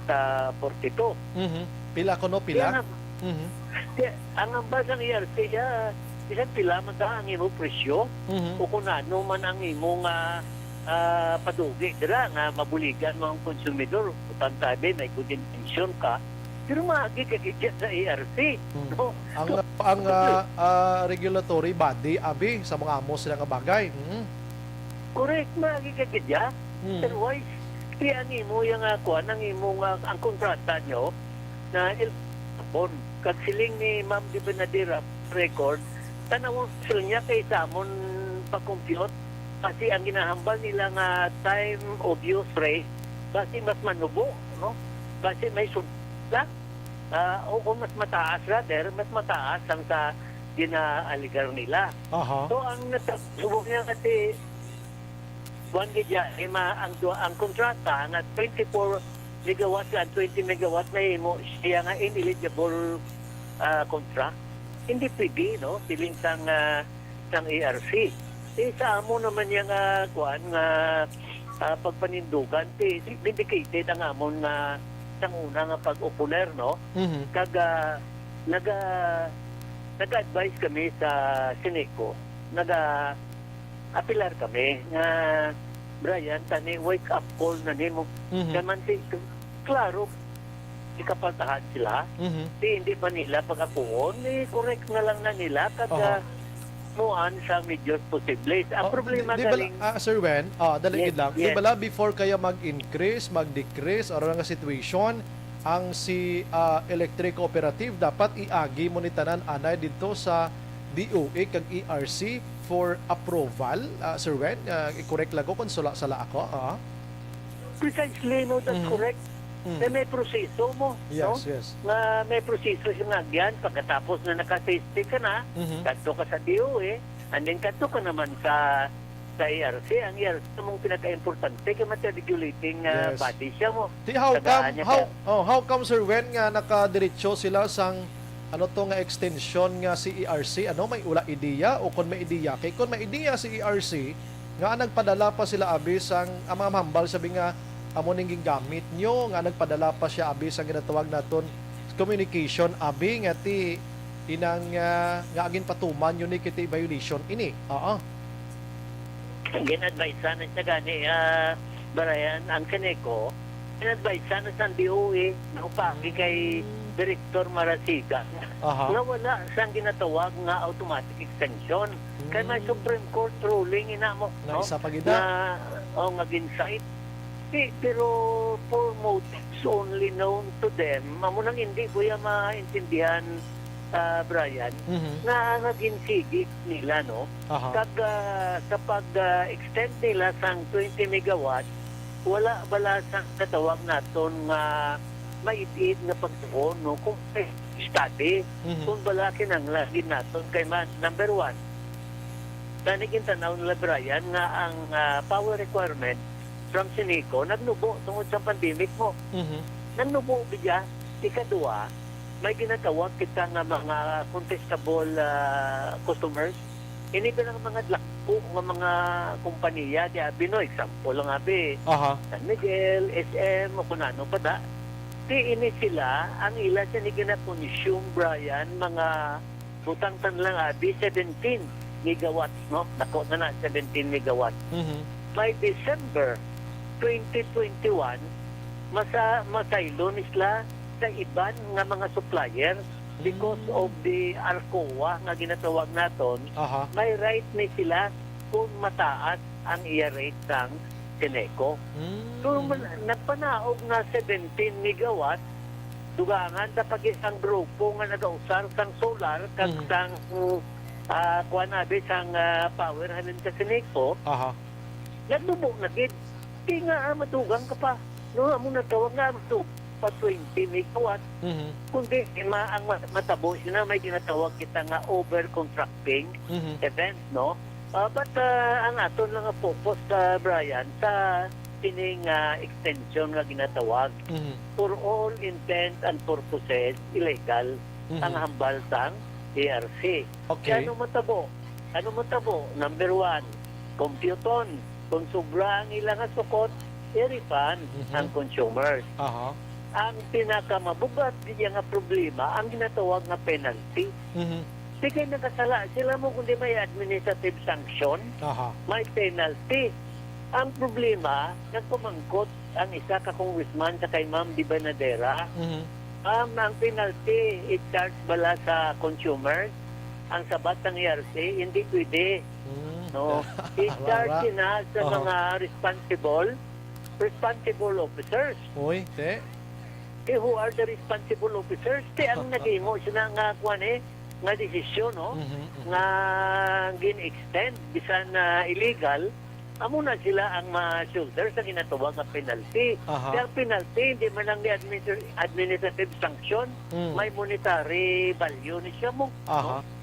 forty two. Mhm. Pila kuno, pila? Kaya nga, Mhm. kaya ang hambal sang A R C, ah, bisan pila man ta ang imo presyo, Mhm. o kung ano man ang imo nga, ah, padugi dira nga mabuligan mo ang konsumidor, butang tabi may good intention ka, pero maagi ka gid sa A R C, Mhm. no? Ang, So, ang, ah, ah, regulatory body, abi, sa mga amo sila nga bagay. Mhm. Correct, maagi ka gid ya. Mhm. Otherwise, ti ang imo yang, ah, kuan, ang imo nga, ang kontrata nyo, na il-, hapon. Kag siling ni Ma'am Di Benadira, record, tanawon sila niya kay sa amon pa-compute, kasi ang ginahambal nila nga time of use rate, kasi mas manubo, no? Kasi may sub-, ah, o kung mas mataas, rather, mas mataas ang sa gina-alegar nila. Aha. So, ang nasa-, subok niya kasi, Kuan gid ya, eh, ma-, ang dua, ang kontrata nga twenty-four megawatt and twenty megawatt nahimo siya nga ineligible, ah, contract. Hindi pwede, no? Siling sang, ah, sang A R C. Eh, sa amo naman niya nga, kuan, nga, ah, pagpanindugan, ti, vindicated ang amon nga sang una nga pag-oponer, no? Mhm. Kag, ah, naga-, nag-advise kami sa Sineco, naga-, apilar kami nga, "Brian, tani, wake up call na nimo." Mhm. Naman si, klaro, ikapaltahan sila. Mhm. Di, hindi pa nila pag-apuon, eh, correct na lang na nila kag, Aha. ah, muan sa medyos posibles. Ang Oh, problema di, di bala, galing ah, Sir Wen, ah, dali Yes, gid lang. Di yes. bala before kaya mag-increase, mag-decrease, or nga situation, ang si, ah, electric cooperative dapat iagi mo ni tanan anay didto sa D O E kag E R C for approval, ah, Sir Wen? Ah, i-correct lang ko kung sula-sala ako, ah. Precisely, no, that's Mhm. correct. Mhm. Kaya may proseso mo, Yes, no? yes. Nga may proseso siya nga agyan, pagkatapos na naka-safety ka na, Mhm. kadto ka sa D O E, and then kadto ka naman sa, sa E R C. Ang E R C namang pinaka-importante kay mata regulating, ah, Yes. body siya mo. Di, how Tagaan come, niya how, ka. oh, how come, Sir Wen, nga nakadiretso sila sang, ano to, nga extension nga si E R C? Ano, may ula ideya? O kung may ideya, kay kung may ideya si E R C, nga nagpadala pa sila abi sang, ang mga mahambal sabi nga, amo ning gingamit nyo, nga nagpadala pa siya abi sang ginatawag naton communication abi nga ti inang, ah, nga agin patuman nyo ni kiti violation ini. Oo. Gin-advise na siya gani, ah, Brian, ang Seneco, in-advise na sa D O E, no, pati kay Mm. Director Marasigan, Aha. nga wala sang ginatawag nga automatic extension. Kay may Mm. Supreme Court ruling ina mo, Na no? isa pa gid Nga, na. oh, nga gin-cite. Di, pero for motives only known to them, amo nang hindi ko ya maintindihan, ah, Brian, Mhm. nga, nga ginsigit nila, no? Aha. Kag, ah, sa pag, ah, extend nila sang twenty megawatt, wala bala sang katawag naton nga maid-id nga pagtuon, no? Kung may study, Mhm. kung bala kinahanglan gid naton kay man, number one, tani gintanaw nila, Brian, nga ang, ah, power requirement from Seneco nagnubo tungod sa pandemic mo. Mhm. Nagnubo gid siya. Ikaduha, may ginatawag kita nga mga contestable, ah, customers. Ini ba lang mga dlakpo nga mga kompanya di abi, no? Example lang abi, Aha. San Miguel, S M, o kung ano pa da. Di ini sila, ang ila sini gina-consume, Brian, mga butang tan lang abi, seventeen megawatts, no? Nako na na, seventeen megawatts. Mhm. By December twenty twenty-one, masa-, masaylo ni sila sa iban nga mga supplier because Mm. of the ARCOA nga ginatawag naton. Aha. May right ni sila kung mataas ang iya rate sang Seneco. Mm. So, man-, nagpanaog nga seventeen megawatt, dugangan sa pag-, isang grupo nga nagausar sang solar kag Mm. sang, ah, kuwan abi, sang, ah, power halin sa Seneco, Aha. nagnubo na gid. Di nga, ah, madugang ka pa. No, amo na tawag nga, amo pa twenty megawatt. Mhm. Kundi ma-, ang ma-, matabo sina may ginatawag kita nga overcontracting Mhm. event, no? Ah, but, ah, ang aton lang nga focus, ah, Brian, sa kining, ah, extension nga ginatawag, Mhm. for all intent and purposes, illegal Mhm. ang hambal sang E R C. Okay. Kaya ano matabo? Ano matabo? Number one, computon. Kung sobra ang ila nga sukot, i-refund Mhm. ang consumers. Aha. Ang pinakamabugat diya nga problema, ang ginatawag nga penalty. Mhm. Di kay nakasala sila mo, kundi may administrative sanction, Aha. may penalty. Ang problema, nagpamangkot ang isa ka congressman sa kay Ma'am Di Banadera. Mhm. Ma'am, ang penalty, i-charge bala sa consumers? Ang sabat ng E R C, hindi pwede. Mm. No? I-charge Wala. sina sa Aha. mga responsible, responsible officers. Uy, te. Eh, who are the responsible officers? Ti ang naghimo sila nga, kuwan eh, nga desisyon, no? Mhm, mhm. Nga gin-extend, bisan na illegal, amo na sila ang ma-shoulder sa ginatawag nga penalty. Aha. Kaya ang penalty, hindi man lang ni administra-, administrative sanction, Mm. may monetary value ni siya mo, Aha. no?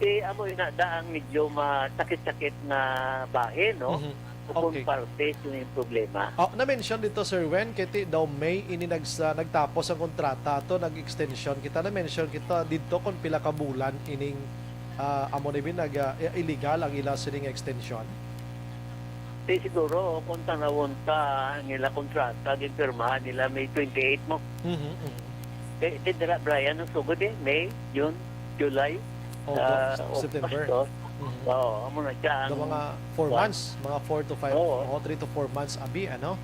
Ti amo ina da ang medyo masakit-sakit nga bahin, no? Mhm. Kung Okay. parte sa yung problema. Oh, na-mention dito, Sir Wen, kay ti daw May ini nagsa-, nagtapos ang kontrata ato, nag-extension kita. Na-mention kita dito kung pila ka bulan ining, ah, amo ni bin nag, ah, i-, illegal ang ila sining extension. Ti siguro, kung tanawon ta ang ila kontrata, ginpirmahan nila May twenty-eight mo. Mhm, mhm. Ti, ti dira, Brian, ang sugod eh, May, June, July, August, ah, August, September. August. Mhm. Oo, amo na siya ang Daw mga four kuwan. months, mga four to five, Oo. o three to four months, abi, ano?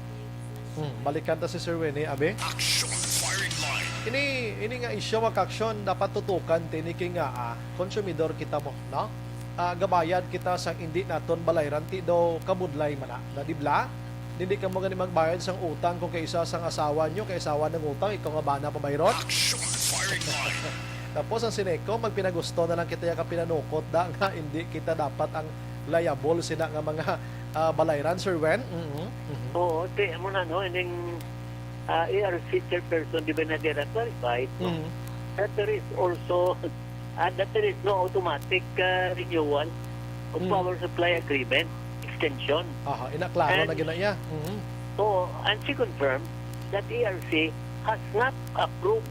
Hmm, balikan ta si Sir Winnie, abi. Action Firing Line. Ini, ini nga isyu, mga ka-aksyon, dapat tutukan tini kay nga, ah, konsumidor kita mo, no? Ah, gabayad kita sa hindi naton balayran, ti daw kabudlay man na, na, di bala? Hindi kamo gani magbayad sang utang kung kay isa sang asawa nyo, kay asawa nang utang, ikaw nga bana pa bayron? Action Firing Line. Tapos ang Seneco, magpinagusto na lang kita ya kapinanukot da nga hindi kita dapat ang liable sina nga mga, ah, balayran, Sir Wen. Mhm, mhm. Oo, ti, amo na, no, ining, ah, E R C chairperson, Di Banadera clarified, no, Mhm. that there is also, ah, that there is no automatic, ah, renewal of Mhm. power supply agreement extension. Aha, ina, klaro na And gina iya. Mhm. Oo, and she confirmed that E R C has not approved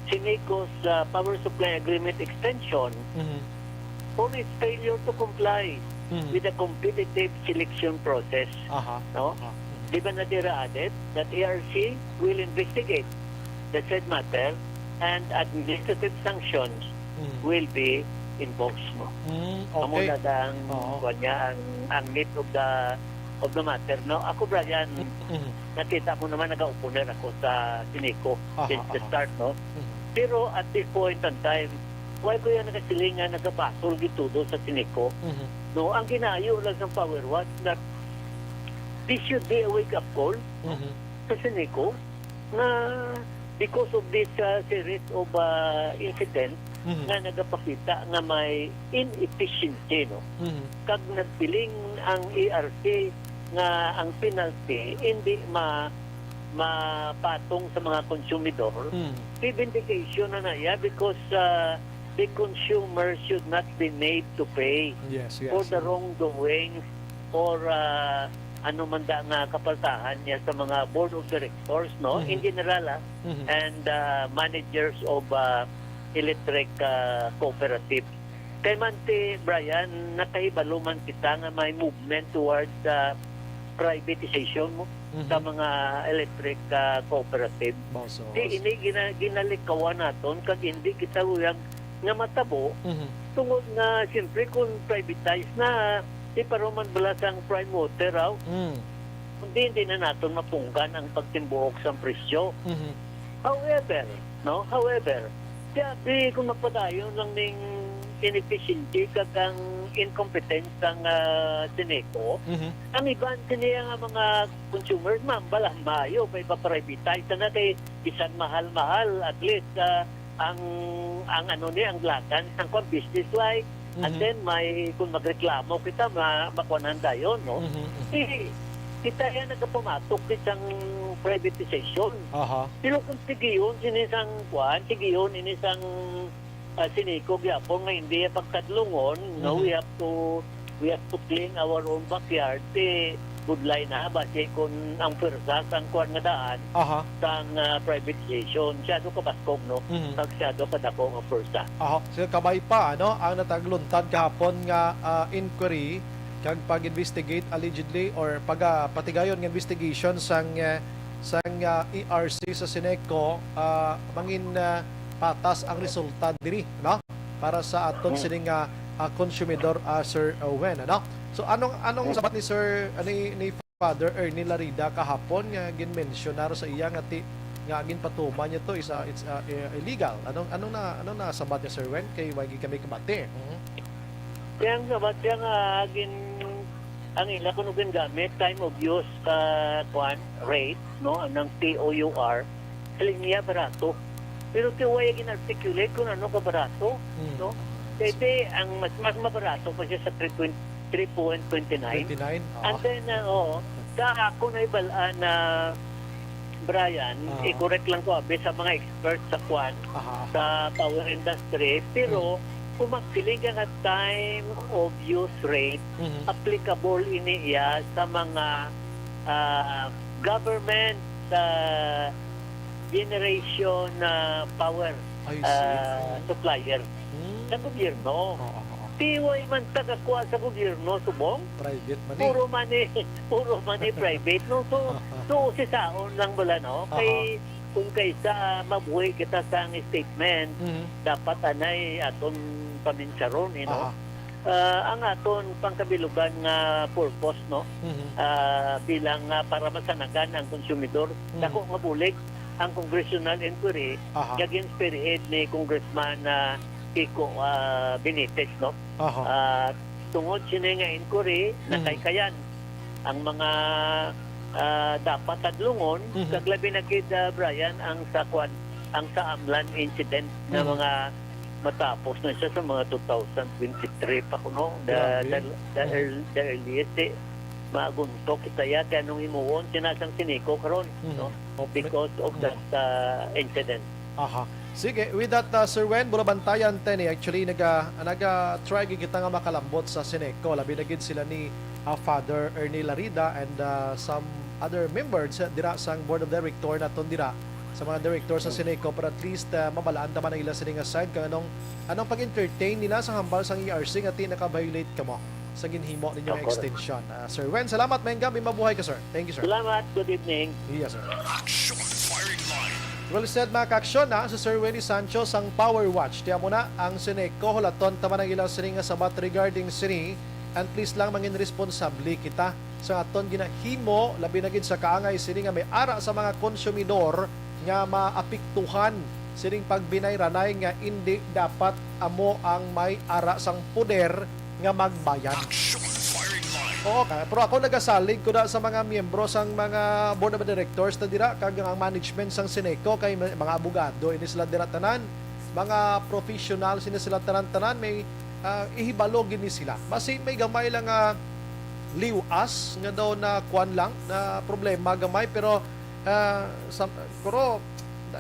Seneco's, ah, power supply agreement extension Mhm. for its failure to comply Mhm. with the competitive selection process. Aha. No? Aha. Mhm. Di Banadera added that E R C will investigate the said matter and administrative sanctions Mhm. will be imposed mo. Mm, Amo okay. na ang, Oo. kuwan niya, ang, ang meat of the of the matter, no? Ako, Brian, Mhm. nakita mo naman, nag-opponent ako sa Sineco Aha, since the aha. start, no? Mhm. Pero at this point in time, why ko yung nakasiling nga nagabasol gitudo sa Sineco? Mhm. No, ang ginaayo lang sa Power Watch na this should be a wake-up call Mhm. sa Sineco nga because of this, ah, series of, ah, incidents Mhm. nga nagapakita nga may inefficiency, no? Mhm. Kag nagpiling ang E R C nga ang penalty hindi ma-, mapatong sa mga konsumidor, Mm. kay vindication na na iya because, ah, the consumer should not be made to pay Yes, yes. for the Mm. wrongdoings or, ah, ano man da nga kapaltahan niya sa mga board of directors, no? Mhm. In general, ah, Mhm. and, ah, managers of, ah, electric, ah, cooperative. Kay man ti, Brian, nakahibalo man kita nga may movement towards, ah, privatization mo Mhm. sa mga electric, ah, cooperative. Bawso. Di ini gina-, ginalikawan naton kag hindi kita uyag nga matabo Mhm. tungod nga, siyempre, kung privatize na, di paruman bala sang Prime Water, aw? Mm. Kundi hindi na naton mapunggan ang pagtimbuok sang presyo. Mhm. However, no? However, grabe kung magpadayon lang ning inefficiency kag ang incompetence sang, ah, Sineco. Mhm. Ang iban sini nga mga consumers, ma'am, bala maayo pa ipaprivatize na kay bisan mahal-mahal, at least, ah, ang, ang ano ni, ang lagan sang kwan, business like. And Mhm. then may, kung magreklamo kita, ma-, makuanan dayon, no? Mhm, mhm. Si, kita yan nagapamatok sa isang privatization. Aha. Pero kung sigiyon, sini sang kwan, sigiyon, ini sang, ah, Sineco gyapon nga hindi pagtadlungon, no? Mhm. We have to, we have to clean our own backyard. Si budlay na, basi kung ang pwersa sang kwan nga daan, Aha. sang, ah, privatization, siyado ka baskog, no? Mhm. Kag siyado ka dako nga pwersa. Aha. So, kabay pa, ano, ang natagluntad kahapon nga, ah, inquiry kag pag-investigate allegedly or pag, ah, patigayon nga investigation sang, eh, sang, ah, E R C sa Sineco, ah, mangin, ah, patas ang resulta diri, no? Para sa aton Hmm. sining, ah, ah, konsumidor, ah, Sir Owen, ano? So, anong, anong Hmm. sabat ni Sir, ah, ni, ni Father Ernie Larida kahapon nga ginmensyonar sa iya nga ti-, nga ginpatuman niya to is, ah, it's, ah, i-, illegal? Anong, anong na, anong nasabat niya, Sir Wen? Kay wa gid kami kabati. Mhm. Kaya ang sabat siya nga gin-, ang ila kuno gingamit, time of use, ah, kwan, rate, no? Ang T O U R. Siling niya barato. Pero ti wa gin-articulate kung ano ka barato, Mm. no? Kaya ti, ang mas, mas mabarato pa siya sa three point, three point twenty nine. Twenty nine? Ah. And then, uh, oo, sa ako na ibalaan na, Brian, Ah. i-correct lang ko, abi, sa mga experts sa kwan, Aha, aha. sa power industry, pero Mm. kung magsiling ka nga time of use rate, Mhm. applicable ini iya sa mga, ah, government, ah, generation, ah, power, I see. ah, Mm. supplier Mm. sa gobyerno. Oo, oo. Ti way man tagakuha sa gobyerno, subong? Private man eh. Puro man eh, puro man eh private, no? So, so, sisaon lang bala, no? Aha. Kay, kung kaysa mabuhi kita sa ang statement, Mhm. dapat anay aton paminsaron, eh, no? Aha. Ah, ang aton pangkabilugan nga purpose, no? Mhm. Ah, bilang, ah, para masanagan ang konsumidor. Mhm. Dako nga bulig ang congressional inquiry Aha. nga gin-spearhead ni Congressman, ah, Kiko, ah, Benitez, no? Aha. Ah, tungod sini nga inquiry, Mhm. nakaykayan ang mga, ah, dapat tadlungon, Mhm. kag labi na gid, ah, Brian, ang sa kwan, ang sa Amlan incident nga Mhm. mga matapos na siya sa mga two thousand twenty-three pa kuno. The, Grabe. the, the Mhm. earl-, the earliest, eh, maguntok kita ya, kay anong himuon, sinasang Sineco karon, Mhm. no? Of-, Because of Mhm. that, ah, incident. Aha. Sige, with that, uh, Sir Wen, bulabantayan tani. Actually, naga-, naga-try gid kita nga makalambot sa Sineco. Labi na gid sila ni, uh, Father Ernie Larida and, uh, some other members, uh, dira sang board of director naton dira, sa mga director sa Mm. Sineco, para at least, uh, mabalaan ta man ang ila sini nga side kung anong, anong pag-entertain nila sa hambal sang E R C nga ti naka-violate kamo sa ginhimo ninyong Of course. extension. Uh, Sir Wen, salamat. Maayong gabi, mabuhay ka, sir. Thank you, sir. Salamat. Good evening. Yes, sir. Action Firing Line. Well said, mga ka-aksyon, ha, si Sir Wenny Sancho sang Power Watch. Tiya mo na, ang Sineco, hulaton ta man ang ilang sini nga sabat regarding sini, and please lang, mangin responsable kita sa aton ginahimo, labi na gid sa kaangay sini nga may ara sa mga konsumidor nga maapektuhan sining pagbinayranay nga indi dapat amo ang may ara sang poder nga magbayad. Action Firing Line. Oo, ka, pero ako nagasalig ko na sa mga miyembro sang mga board of directors na dira kag ang management sang Seneco kay may mga abogado ini sila dira tanan, mga professional sini sila tanan-tanan may ah, ihibalo gid ni sila. Basi may gamay lang nga liwas nga daw na kuan lang na problema gamay, pero ah, sa, pero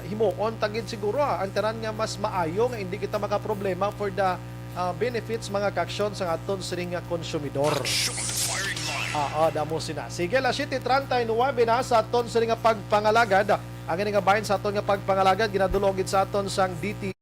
himuon ta gid siguro, ah, ang tanan nga mas maayo nga hindi kita makaproblema for the ah, benefits, mga kaaksyon, sa aton sini nga konsumidor. Action Firing Line. Ah, ah, damo sina. Sige, las siete treinta y nueve na sa aton sini nga pagpangalagad. Ang ini nga bahin sa aton nga pagpangalagad ginadulong gid sa aton sang D T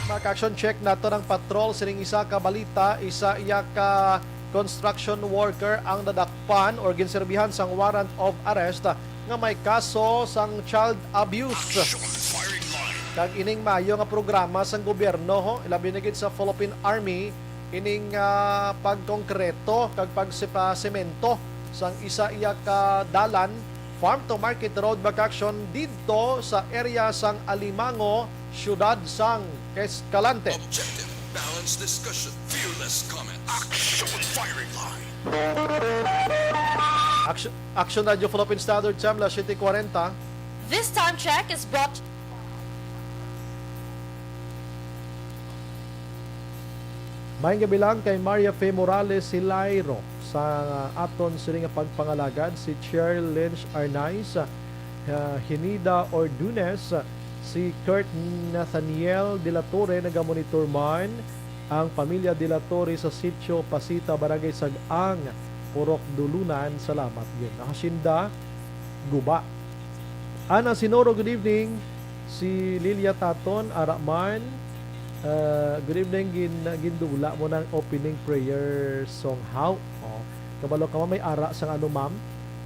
Mga ka-action, check nato ang patrol sining isa ka balita. Isa iya ka construction worker ang nadakpan or ginserbihan sang warrant of arrest nga may kaso sang child abuse. Action Firing Line. Kag ining maayo nga programa sang gobyerno, ho, ilabi na gid sa Philippine Army, ining ah, pagkongkreto kag pagsipasemento sang isa iya ka dalan, farm to market road, mga ka-action, didto sa area sang Alimango, siyudad sang Escalante. Objective, balanced discussion, fearless comment. Action Firing Line. Action, Action Radio Philippine Standard Time, las siete cuarenta. This time check is brought Maayong gabi lang kay Maria Fe Morales Hilairo sa aton sini nga pagpangalagad, si Cheryl Lynch Arnaiz, ah, Hinida Ordunes, si Kurt Nathaniel de la Torre, nagamonitor man ang pamilya de la Torre sa Sitio Pasita, Barangay Sag-ang, Purok Dulunan. Salamat gid. Hacienda Guba. Ana Sinoro, good evening. Si Lilia Taton, ara man. Ah, good evening, gin-, gindula mo ng opening prayer song, how? Oh. Kabalo ka, ma'am, may ara sang ano, ma'am?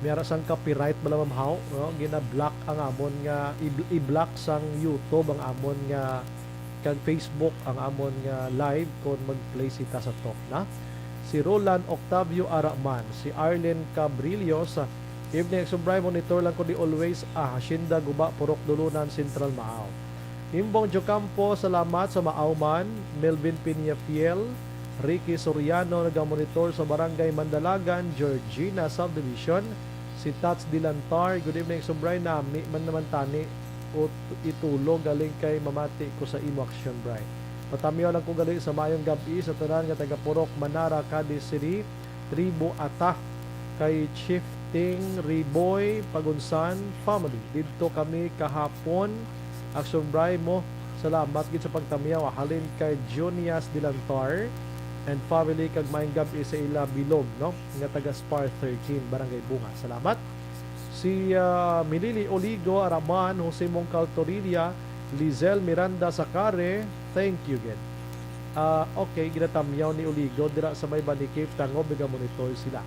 May ara sang copyright bala, ma'am, how? No? Gina-block ang amon nga, i-, i-block sang YouTube ang amon nga, kag Facebook ang amon nga live kon mag-play sita sa talk na. Si Roland Octavio, ara man. Si Arlen Cabrillo sa Evening Exo Bri, monitor lang ko di always, ah, Hacienda Guba, Purok Dulunan, Central Maaw. Imbong Jocampo, salamat sa Maaw man. Melvin Peñafiel, Ricky Soriano, nagamonitor sa Barangay Mandalagan, Georgina Subdivision. Si Tats Dilantar, good evening, Exo Bri, nami man naman tani o t-, itulog galing kay mamati ko sa imo aksyon, Bri. Patamiyaw lang ko gali sa maayong gab-i sa tanan nga taga Purok Manara, Cadiz City. Tribo Ata, kay Chieftain Riboy Pagunsan family. Didto kami kahapon. Action Bri mo. Salamat gid sa pagtamiyaw. Halin kay Junias Dilantar and family, kag maayong gab-i sa ila bilog, no? Nga taga Spar thirteen, Barangay Bunga. Salamat. Si, ah, Milili Oligo Araman, Jose Mongcal Torilla, Lizel Miranda Sacare, thank you gid. Ah, okay, ginatamyaw ni Oligo dira sa may Banikip, tangob nagamonitor sila.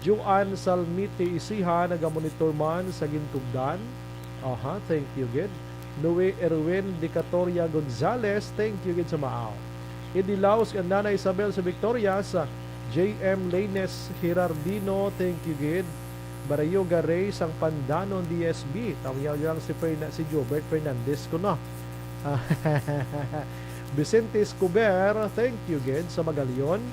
Joan Salmite Isiha, nagamonitor man sa Gintugdan. Aha, thank you gid. Noe Erwin Dicatoria Gonzales, thank you gid sa Maaw. Eddie Laos kag Nanay Isabel sa Victorias, J M Lanes Gerardino, thank you gid. Barayoga Ray sang Pandanon D S B. Tawyaw lang si Fernan-, si Jobert Fernandez ko, no? Vicente Escobar, thank you gid sa Magalion.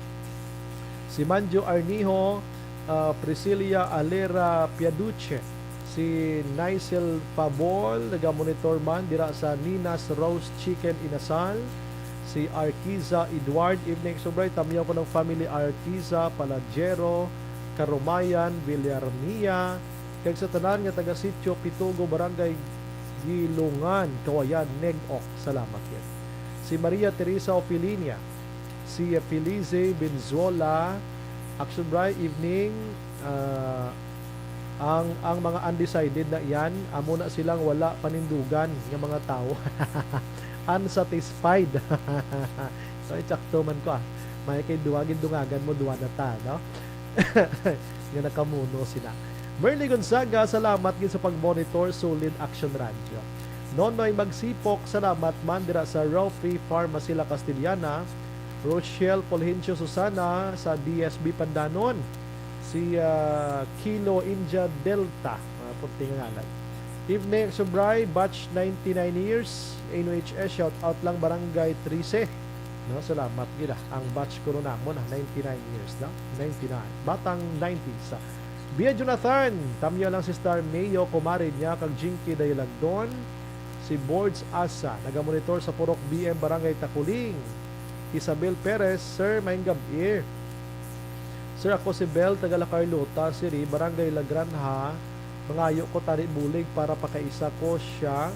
Si Manjo Arnijo, ah, Priscilla Alera Piaduche, si Nicel Pabol, nagamonitor man dira sa Nina's Roast Chicken Inasal, si Arkiza Edward, evening, Exo Bri, tamyaw ko ng family Arkiza, Paladiero, Karumayan, Villarmia, kag sa tanan nga taga Sitio Pitugo, Barangay Gilungan, Kawayan, Neg-ok. Salamat gid. Si Maria Teresa Ofilinia, si Felice Benzuola, Action Bri, evening. Ah, ang, ang mga undecided na yan, amo na silang wala panindugan nga mga tawo. Unsatisfied. So, itsakto man ko, ah. May kay duwa, gindungagan mo, duwa na ta, no? Nga nakamuno sila. Merly Gonzaga, salamat gid sa pag-monitor, solid Action Radio. Nonoy Magsipok, salamat man dira sa Rofi Pharmacy La Castellana. Rochelle Fulgencio Susana sa D S B Pandanon. Si, ah, Kilo India Delta, mga puting ngalan. Evening, Subray, batch ninety-nine years, N U H S, shout out lang, Barangay trese. No, salamat gid, ah. Ang batch kuno namon, ah, ninety-nine years na, ninety-nine. Batang nineties, ah. Bia Jonathan, tamya lang si Star Mayo, kumare niya, kag Jinky Dayalagdon. Si Boards Asa, nagamonitor sa Purok B M, Barangay Takuling. Isabel Perez, Sir, maayong gab-i. Sir, ako si Bel, taga La Carlota City, Barangay La Granja. Mangayo ko tani bulig para pakaisa ko siya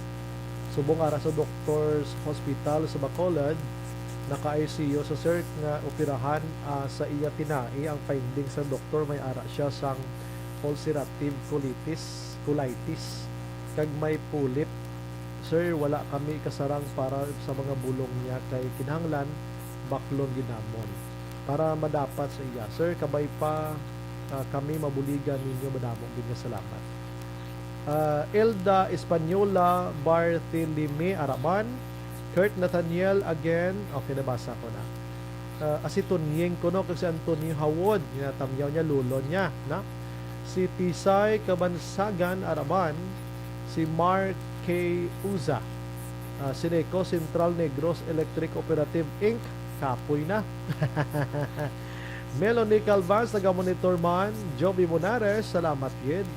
subong ara sa Doctor's Hospital sa Bacolod. Naka-I C U sa sir nga operahan, ah, sa iya tinai. Ang finding sa doktor, may ara siya sang ulcerative colitis, colitis, kag may polyp. Sir, wala kami kasarang para sa mga bulong niya kay kinahanglan baklon gid namon para madapat sa iya. Sir, kabay pa, ah, kami mabuligan ninyo, madamo gid nga salamat. Ah, Elda Española Barthelime Araman, Kurt Nathaniel again. Okay, nabasa ko na. Ah, ah, si Tunying kuno kag si Antonio Hawod, nga tamyaw niya, lolo niya, na? Si Tisay Kabansagan Araman, si Mark K. Uza, ah, Sineco Central Negros Electric Operative, Inc, kapoy na. Melanie Calvas, taga-monitor man. Joby Monares, salamat gid.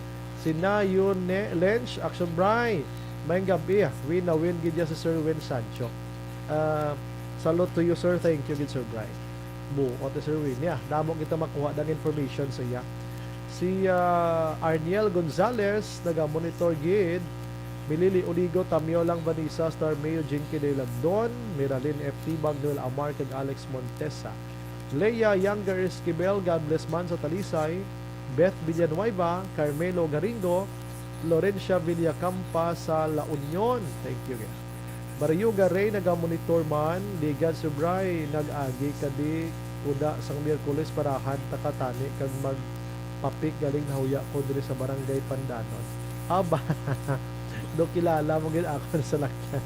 Si Nayo Ne-, Lench, Action Bri, maayong gab-i, ah. Win na win gid ya si Sir Win Sancho. Ah, salute to you, sir. Thank you gid, Sir Bri. Buot ni Sir Win, ya. Damo kita makuha dang information sa iya. Si, ah, Arniel Gonzalez, naga-monitor gid. Milili Uligo, Tamyo lang, Vanessa, Star Mayo, Jinky Dayalagdon, Miralyn F. Tibag, Noel Amar, kag Alex Montesa. Leia Younger Esquivel, God bless man sa Talisay. Beth Villanueva, Carmelo Garingo, Florencia Villacampa sa La Union. Thank you, guys. Barayuga Ray, naga-monitor man. Ligad, Sir Bri, nag-agi ka di uda sang Miyerkules, parahan ta ka tani kag magpapik, galing nahuya ko diri sa Barangay Pandanon. Aba, do kilala mo gid ako sa lakyan.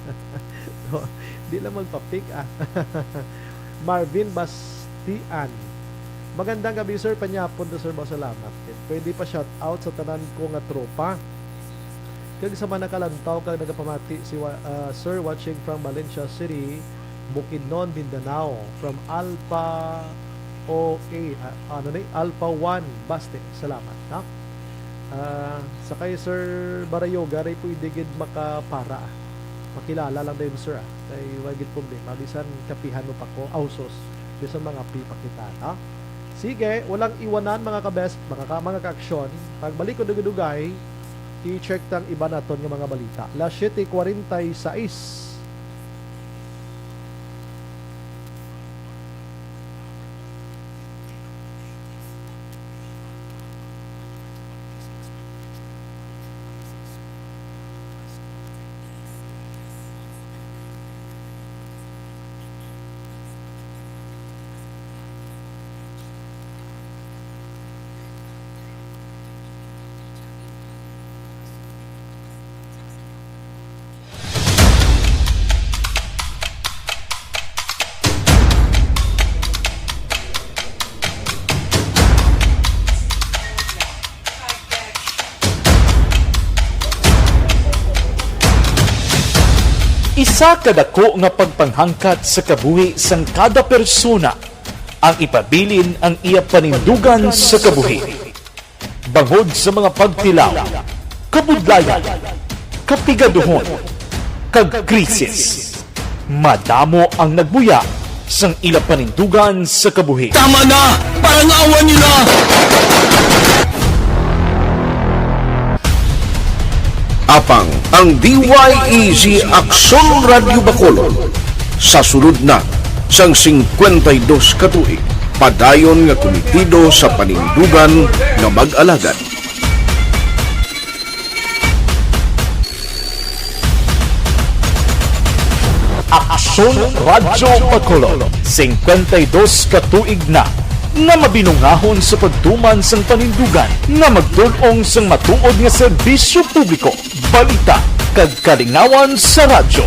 Do, di lang magpapik, ah. Marvin Bastian. Magandang gabi, sir. Panyapon to, sir. Masalamat. Pwede pa shout out sa tanan ko nga tropa. Kag sa mga nakalantaw kag nagapamati si wa-, ah, sir, watching from Valencia City, Bukidnon, Mindanao, from Alpha O A, ah, ano ni? Alpha One Baste. Salamat, ha? Ah, sa kay Sir Barayoga, ray pwede gid makapara. Makilala lang dayon, sir, ah. Kay wa gid problema. Bisan kapihan mo pa ko, ausos. Bisan mangapi pa kita, ha? Sige, walang iwanan, mga ka-best, mga ka-, mga ka-aksyon. Pagbalik ko dugay-dugay, i-check tang iba naton nga mga balita. Las siete cuarenta y seis. Isa ka dako nga pagpanghangkat sa kabuhi sang kada persona ang ipabilin ang iya panindugan sa kabuhi. Bangod sa mga pagtilaw, kabudlayan, kapigaduhon, kag krisis, madamo ang nagbuya sang ila panindugan sa kabuhi. Tama na! Parangawan niyo na! Apang ang D Y E G Aksyon Radyo Bacolod Sa sulod na sang singkwenta y dos ka tuig, padayon nga kumitido sa panindugan nga mag-alagad. Aksyon Radyo Bacolod, singkwenta y dos ka tuig na nga mabinungahon sa pagtuman sang panindugan nga magdul-ong sang matuod nga serbisyo publiko, balita, kag kalingawan sa radyo.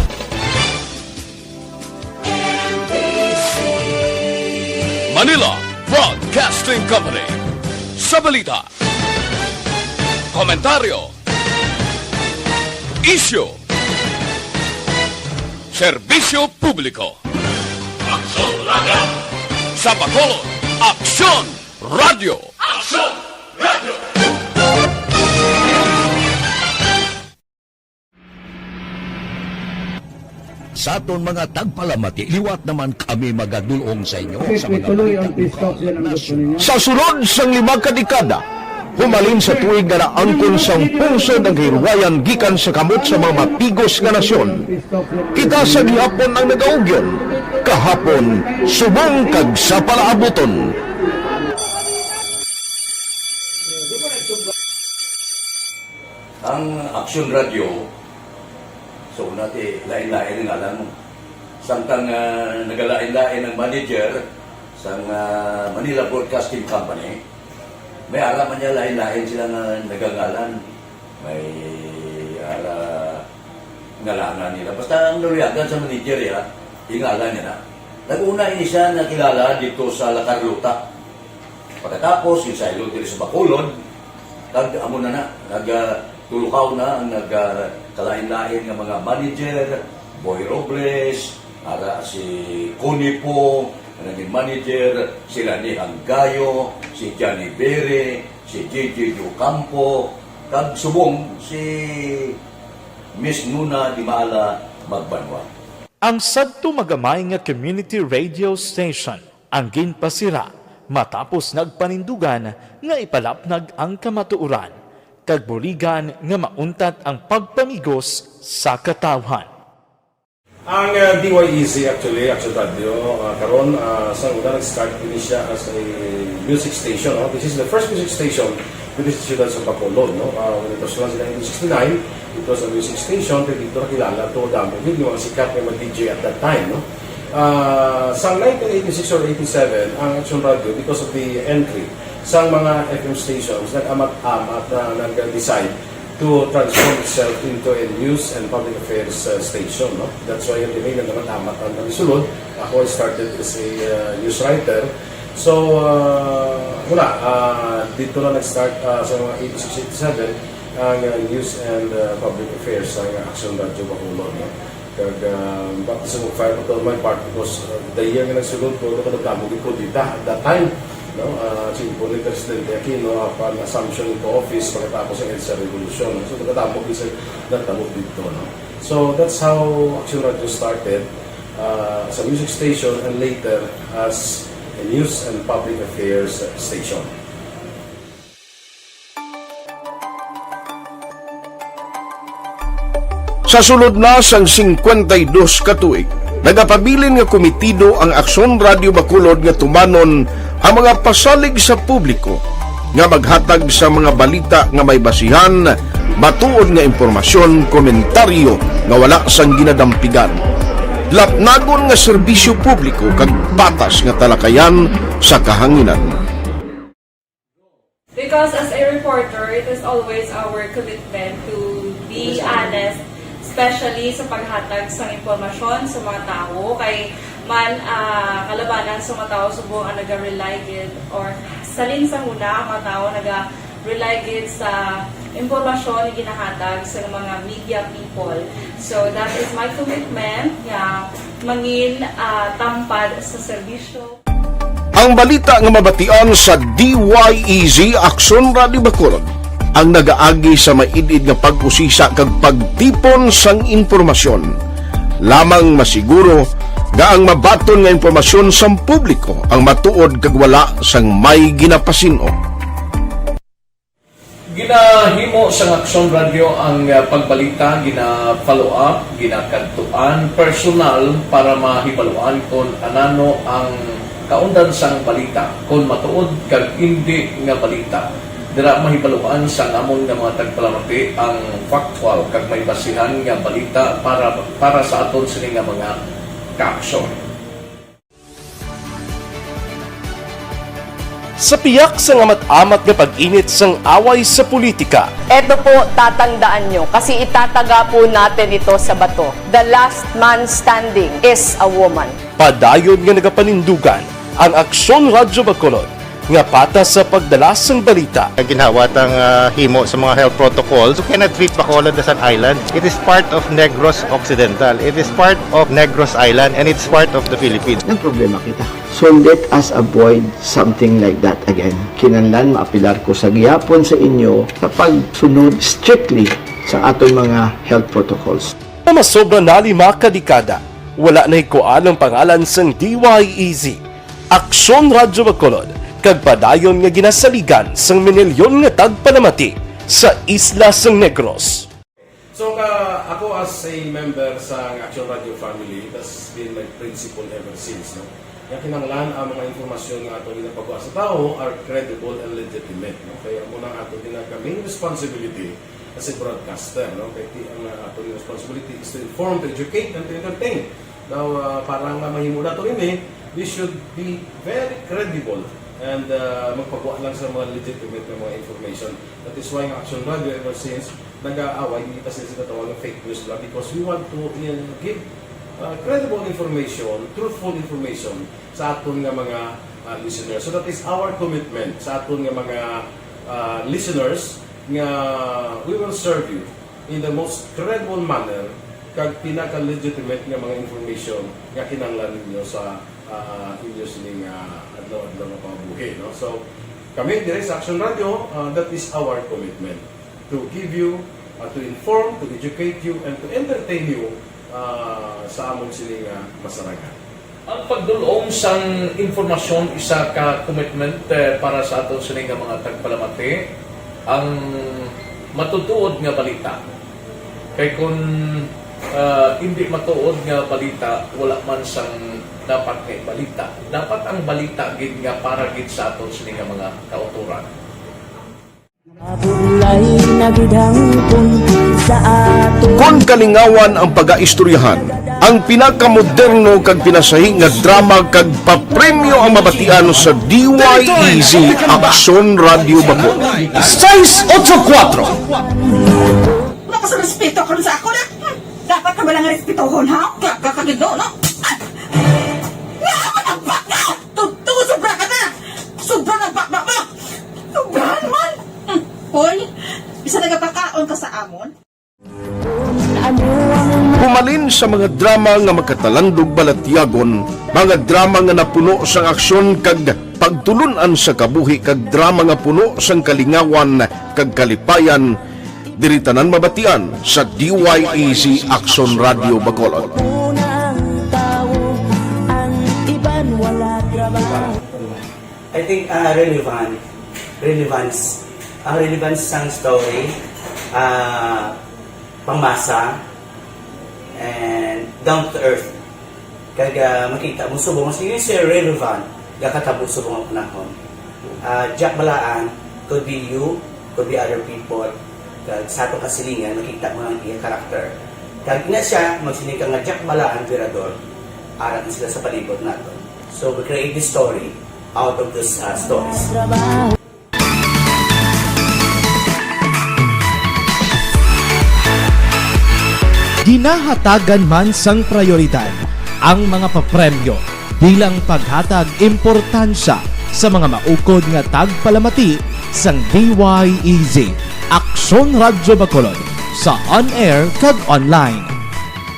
Manila Broadcasting Company. Sa balita, komentaryo, isyu, serbisyo publiko. Aksyon Radyo. Sa Bacolod, Aksyon Radyo. Aksyon Radyo. Sa aton mga tagpalamati, liwat naman kami magadul-ong sa inyo sa mga balita. Sa sulod sang lima ka dekada, humalin sa tuig nga naangkon sang pungsod ang kahilwayan gikan sa kamot sa mga mapigos nga nasyon. Kita sa gihapon ang nagaugyon, kahapon, subong kag sa palaabuton. Ang Aksyon Radyo, so, una ti, lain-lain ang ngalan mo. Samtang, ah, nagalain-lain ang manager sang, ah, Manila Broadcasting Company, may ara man niya lain-lain sila nga nagangalan. May ara ngalanan nila. Basta ang naluyagan sa manager, ya, ingalan niya na. Nag-una ini siya nakilala dito sa La Carlota. Pagkatapos, yung saylo diri sa Bacolod, kag amo na na, nag, ah, tulukaw na ang nag, ah, kalain-lain nga mga manager, Boy Robles, ara si Connie Po, ang naging manager, sila ni Hanggayo, si Johnny Bere, si J J Ocampo, kag subong si Miss Nuna Di Maala Magbanwa. Ang sadto magamay nga community radio station ang ginpasira matapos nagpanindugan nga ipalapnag ang kamatuoran kag buligan nga mauntat ang pagpamigos sa katawhan. Ang, ah, D Y E Z actually, Action Radio, ah, karon, ah, sa una nag-start ini siya as a music station, no? This is the first music station diri sa siyudad sa Bacolod, no? Ah, when it was launched in nineteen sixty-nine, it was a music station, kay dito nakilala to, damo gid yung mga sikat nga mga D J at that time, no? Ah, sa nineteen eighty-six or eighty-seven, ang Action Radio, because of the entry sa mga F M stations, nag-amat-amat na nag-decide to transform itself into a news and public affairs, uh, station, no? That's why yung name nagkakatamat ang nagsulod. Ako, I started as a, uh, news writer. So, uh, wala, uh, dito na nag-start, uh, sa mga eighty-six, eighty-seven, ang, uh, news and, uh, public affairs sa Action Radio Bacolod, no? Kag, ah, baptism of fire pa to my part because, ah, the year nga nagsulod ko, ako nagdamo gid ko dita at that time, no? Ah, si Impo ni Presidente Aquino, upon assumption into office, pagkatapos ang EDSA Revolution, no? So, nagdamo gid sa nagdamo dito, no? So, that's how Action Radio started, ah, as a music station and later as a news and public affairs station. Sa sulod na sang singkwenta y dos ka tuig, nagapabilin nga kumitido ang Aksyon Radio Bacolod nga tumanon ang mga pasalig sa publiko nga maghatag sa mga balita nga may basihan, matuod nga impormasyon, komentaryo nga wala sang ginadampigan, lapnagon nga serbisyo publiko kag patas nga talakayan sa kahanginan. Because as a reporter, it is always our commitment to be honest, especially sa paghatag sang impormasyon sa mga tawo. Kay man, ah, kalabanan sa mga tawo subong ang naga-rely gid or salin sa huna ang mga tawo naga-rely gid sa impormasyon nga ginahatag sa mga media people. So that is my commitment nga mangin, ah, tampad sa serbisyo. Ang balita nga mabatian sa D Y E Z Aksyon Radio Bacolod ang nagaagi sa maid-id nga pag-usisa kag pagtipon sang impormasyon. Lamang masiguro nga ang mabaton nga impormasyon sang publiko ang matuod kag wala sang may ginapasin-o. Ginahimo sang Aksyon Radyo ang, ah, pagbalita, gina-follow up, ginakadtuan personal para mahibaluan kon anano ang kaundan sang balita, kon matuod kag indi nga balita. Dira mahibaluan sang amon nga mga tagpalamati ang factual kag may basihan nga balita para, para sa aton sini nga mga kaaksyon. Sa piyak sang amat-amat nga pag-init sang away sa politika, Eto po, tatandaan nyo, kasi itataga po natin ito sa bato. The last man standing is a woman. Padayon nga nagapanindugan ang Aksyon Radyo Bacolod nga patas sa pagdala sang balita. Ginhawat ang, ah, himo sa mga health protocols. You cannot treat Bacolod as an island. It is part of Negros Occidental. It is part of Negros Island, and it's part of the Philippines. Nagproblema kita. So let us avoid something like that again. Kinahanglan maapilar ko sa gihapon sa inyo sa pagsunod strictly sa aton mga health protocols. Nga masobra na lima ka dekada, wala nahikuan ang pangalan sang D Y E Z, Aksyon Radyo Bacolod, kag padayon nga ginasaligan sang minilyon nga tagpalamati sa isla sang Negros. So, ka, ako as a member sa Action Radio family, that's been my principle ever since, no? Nga kinahanglan ang mga impormasyon nga ato ginapagwa sa tawo are credible and legitimate, no? Kaya amo nang ato ginakaming responsibility as a broadcaster, no? Kay ti-, ang, uh, ato responsibility is to inform, to educate, and to entertain. Now, uh, para nga mahimo nato ini, we should be very credible and, uh, magpagwa lang sa mga legitimate nga mga information. That is why ang Action Radio ever since nag-aaway, hindi pa sila sa tawag ng fake news lang because we want to, uh, give, uh, credible information, truthful information sa aton nga mga, uh, listeners. So that is our commitment sa aton nga mga, uh, listeners nga we will serve you in the most credible manner kag pinaka-legitimate nga mga information nga kinahanglan ninyo sa, ah, inyo sining, ah, adlaw-adlaw nga pangabuhi, no? So, kami diri sa Action Radio, ah, that is our commitment to give you, ah, to inform, to educate you, and to entertain you, ah, sa amon sining, ah, masarangan. Ang pagdul-ong sang impormasyon isa ka commitment, eh, para sa aton sini nga mga tagpalamati. Ang matutuod nga balita. Kay kun, ah, indi matuod nga balita, wala man sang dapat nga ibalita. Dapat ang balita gid nga para gid sa aton sini nga mga kautoran. Mabulay na gid hangpon sa ato. Kon kalingawan ang pagaistoryahan, ang pinakamoderno kag pinasahi nga drama kag papremyo ang mabatian sa D Y E Z Aksyon Radio Bacolod. Sais otso kuwatro. Wala ka sa respeto karon sa ako na. Hmm, dapat ka ba lang respetohon, ha? Kaya ka kagido, no? Ah! Nga ako nagbaka! Tuto, sobra ka na! Sobra na baba mo! Sobra naman! Hmm. Hoy, bisa nagapakaon ka sa amon? Humalin sa mga drama nga makatalandog balatyagon, mga drama nga napuno sang aksyon kag pagtulun-an sa kabuhi, kag drama nga puno sang kalingawan kag kalipayan, diri tanan mabatian sa D Y E Z Aksyon Radio Bacolod. I think, ah, relevant, relevance, ang relevance sang story, ah, pangmasa, and down to earth. Kag, ah, makita mo subong mas yun siya relevant, gakatabo subong ang panahon. Ah, Jack Balaan could be you, could be other people. Kag sa atong kasilingan, makita mo ang iya character. Kag ina siya, magsiling ka nga Jack Balaan, Virador, arat na sila sa palibot nato. So, we create this story out of those, uh, stories. Ginahatagan man sang prayoridad ang mga papremyo bilang paghatag importansya sa mga maukod nga tagpalamati sang D Y E Z Aksyon Radyo Bacolod sa on-air kag online.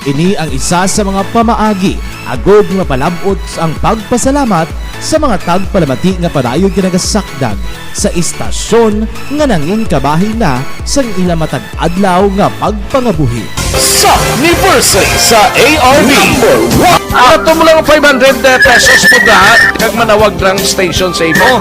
Ini ang isa sa mga pamaagi agud nga palab-ot ang pagpasalamat sa mga tagpalamati nga padayon nga nagasakdag sa istasyon nga nangin kabahin na sang ila matag adlaw nga pagpangabuhi. Sa anniversary sa A R B. Number one. Ato mo lang five hundred pesos mo da, kag manawag lang station sa imo.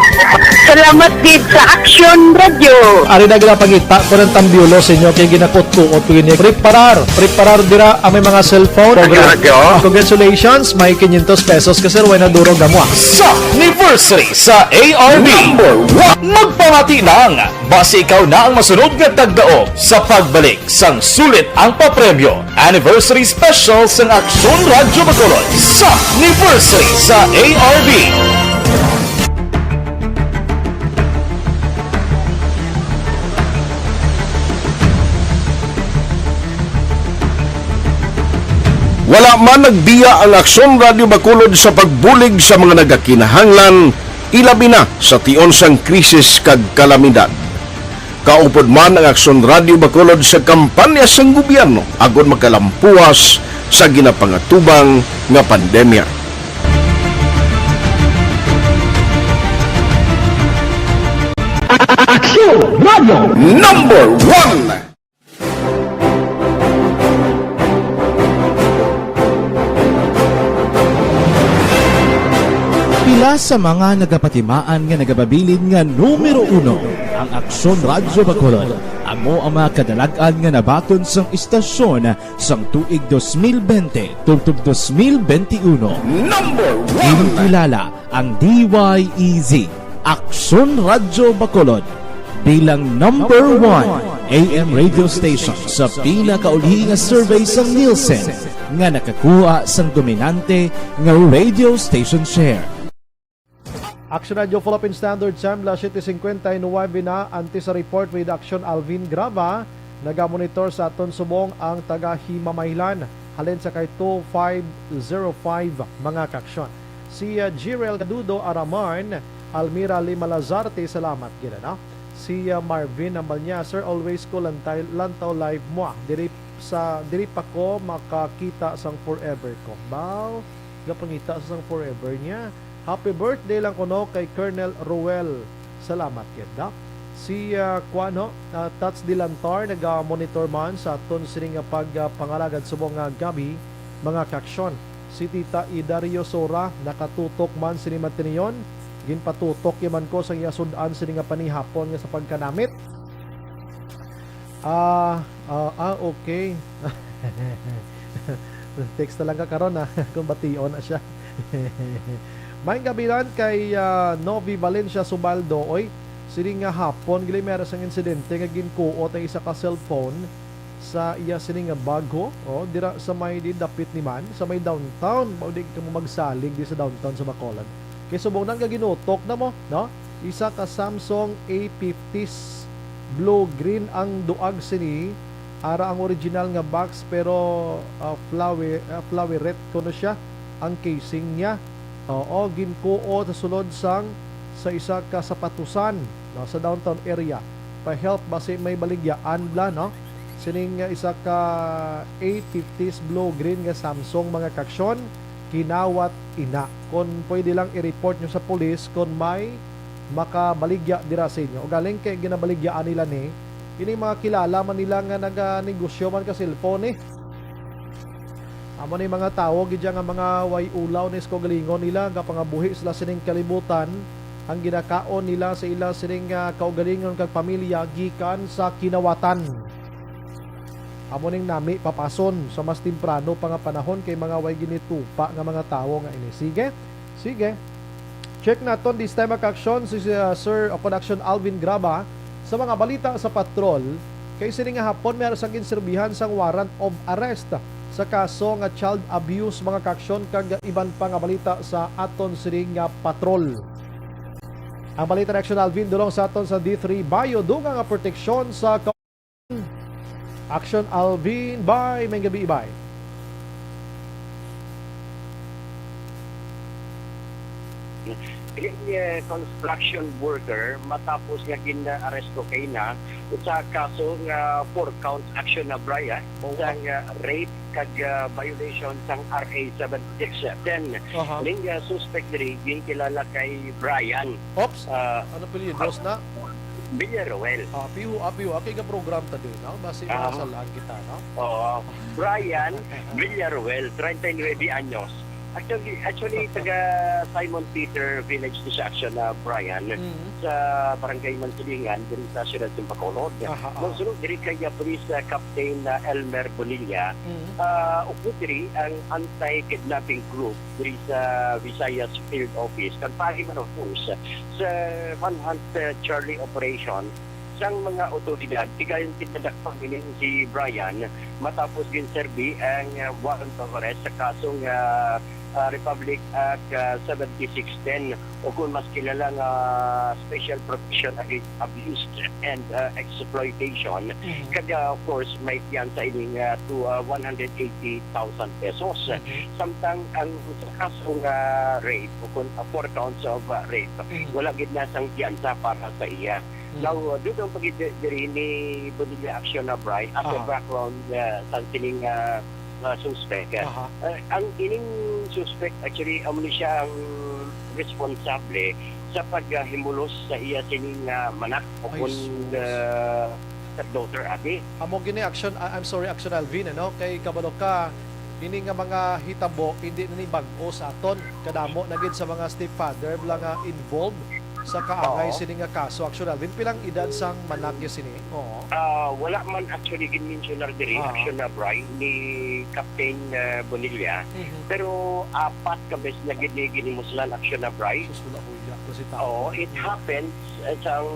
Salamat gid sa Action Radio. Ari na gina pangita ko ng tambiolo sa inyo kay ginakot-kuot ko gini. Preparar, preparar dira ang may mga cellphone. Action Radio. Congratulations, may quinientos pesos ka, sir, way na durog amo, ah. Sa anniversary sa A R B. Number one. Magpamati lang, basi ikaw na ang masunod nga tagdaog sa pagbalik sang sulit ang papremyo. Anniversary Special sang Aksyon Radyo Bacolod sa anniversary sa A R B. Wala man nagbiya ang Aksyon Radyo Bacolod sa pagbulig sa mga nagakinahanglan, ilabi na sa tion sang krisis kag kalamidad. Kaupod man ang Aksyon Radyo Bacolod sa kampanya sang gobyerno agod makalampuas sa ginapangatubang nga pandemya. Aksyon Radyo. Number one. Pila sa mga nagapatimaan nga nagababilin nga numero uno ang Aksyon Radyo Bacolod. Amo ang mga kadalag-an nga nabaton sang istasyon sang tuig dos mil bente tubtob dos mil bente uno. Number one. Ginkilala ang D Y E Z, Aksyon Radyo Bacolod, bilang number one A M radio station sa pinakauli nga survey sang Nielsen nga nakakuha sang dominante nga radio station share. Action Radio Philippine Standard Time, las siete cincuenta y nueve na. Antes sa report with Action Alvin Grava, nagamonitor sa aton subong ang taga Himamaylan halin sa kay two five zero five, mga kaaksyon. Si, uh, Jirel Cadudo Araman, Almira Lima Lazarte, salamat gid, ano? Si, uh, Marvin Ambalnya, "Sir, always ko lantay, lantaw live mo, ah. Diri sa, diri pa ko makakita sang forever ko." Baw, gapangita sa sang forever niya. Happy birthday lang kuno kay Colonel Ruel. Salamat gid, da. Si, ah, kuan ho, ah, Tats Dilantar naga-monitor man sa aton sini nga pag, ah, pangalagad subong nga gabi, mga kaaksyon. Si Tita Idario Sora nakatutok man sini matinion. Ginpatutok ya man ko sa iya sud-an sini nga panihapon nga sa pagkanamit. Ah, ah, ah, okay. Text na lang ka karon, ah, kung bation na siya. May gabi lang kay, ah, Novi Valencia Subaldo. Oy, sini nga hapon, gali, meron sang insidente nga ginkuot ang isa ka cellphone sa iya sini nga bag, ho. Oh, dira sa may di dapit ni man, sa may downtown. Mao di ka mo magsalig di sa downtown sa Bacolod. Kay subong na nga ginutok na mo, no? Isa ka Samsung A fifty s blue green ang duag sini. Ara ang original nga box, pero, ah, flower, ah, flowerette kuno siya ang casing niya. Oo, ginkuo sa sulod sang sa isa ka sapatusan, no, sa downtown area. Pa-help basi may baligyaan bala, no? Sining, ah, isa ka A fifty s blue green nga Samsung, mga kaaksyon, kinawat ina. Kon pwede lang i-report nyo sa pulis kon may makabaligya dira sa inyo. Ugaling kay ginabaligyaan nila ni, ini mga kilala man nila nga naganegosyo man ka cellphone, eh. Amo ni mga tawo gid nga mga way ulaw ni sa kaugalingon nila, gapangabuhi sila sining kalibutan. Ang ginakaon nila sa ila sining, ah, kaugalingon kag pamilya gikan sa kinawatan. Amo ning nami papason sa mas temprano pa nga panahon kay mga way ginitupa nga mga tawo nga ini. Sige, sige. Check naton this time, mga kaaksyon, si, si, ah, Sir, o, Action Alvin Graba sa mga balita sa patrol. Kay sini nga hapon, meron sang ginserbihan sang warrant of arrest sa kaso nga child abuse, mga kaaksyon, kag iban pa nga balita sa aton sini nga patrol. Ang balita ni Action Alvin dulong sa aton sa D three Bayo, dugang nga proteksyon sa Action Alvin, bye. May gabi, bye. Kini, eh, construction worker matapos nga gin-aresto kay na sa kaso nga four counts, Action Abray, ah, sang, ah, rape kag, ah, violation sang R A seven six ten. Aha. Ning, ah, suspect diri ginkilala kay Brian, Oops. Ah, Ano apelyidos na? Villaruel. Ah, piho, ah, piho. Ah, kay ga-program ta din, no? Basi Ah. masalaan kita, no? Oo. Brian Villaruel, treinta y nueve anyos. Actually, actually, taga Simon Peter Village to siya, Action Abray, Mm. sa Barangay Mansilingan, diri sa siyudad sa Bacolod. Aha, aha. Nagsunod diri kay, uh, Police, uh, Captain, uh, Elmer Bonilla, Mm. uh, ukod diri ang anti-kidnapping group diri sa Visayas Field Office. Kag paagi man, of course, sa Manhunt, uh, Charlie Operation, sang mga otoridad, tigayon tinadakpan ini si Brian matapos ginserbi ang, ah, warrant of arrest sa kasong, ah, ah, Republic Act, ah, seventy six ten, o kung mas kilala nga Special Provision Against Abuse and, ah, Exploitation. Mhm. Kag, ah, of course, may piyansa ini nga to, ah, one hundred eighty thousand pesos. Mhm. Samtang ang sa kasong, ah, rape, o kung, ah, four counts of, ah, rape, Mhm. wala gid na sang piyansa para sa iya. Mm. Now, uh, dito ang pagid-, diri ni Bonilla Action Abray as a Aha. background, uh, sa sining, uh, uh, suspect. Aha. Uh, ang ining suspect, actually, amo ni siya ang responsable sa paghimulos sa iya sining, uh, manak o Ay, kun, sus. uh, sa daughter, abi. Amo gini, Action, ah, I'm sorry, Action Alvin, ano? Kay kabalo ka, ini nga mga hitabo, hindi na ni bag-o sa aton. Kadamo na gid sa mga stepfather bala nga involved sa kaangay Oo. sini nga kaso. Action Alvin, pilang edad sang manak niya sini? Oo. Ah, wala man actually gin-mensionar diri, Ah. Action Abray, ni Captain, ah, Bonilla. Mhm. Pero apat ka beses na gid ni ginimuslan, Action Abray. Sus, wala ko iya, kasi tao. Oo, it Mhm. happens, eh, sang,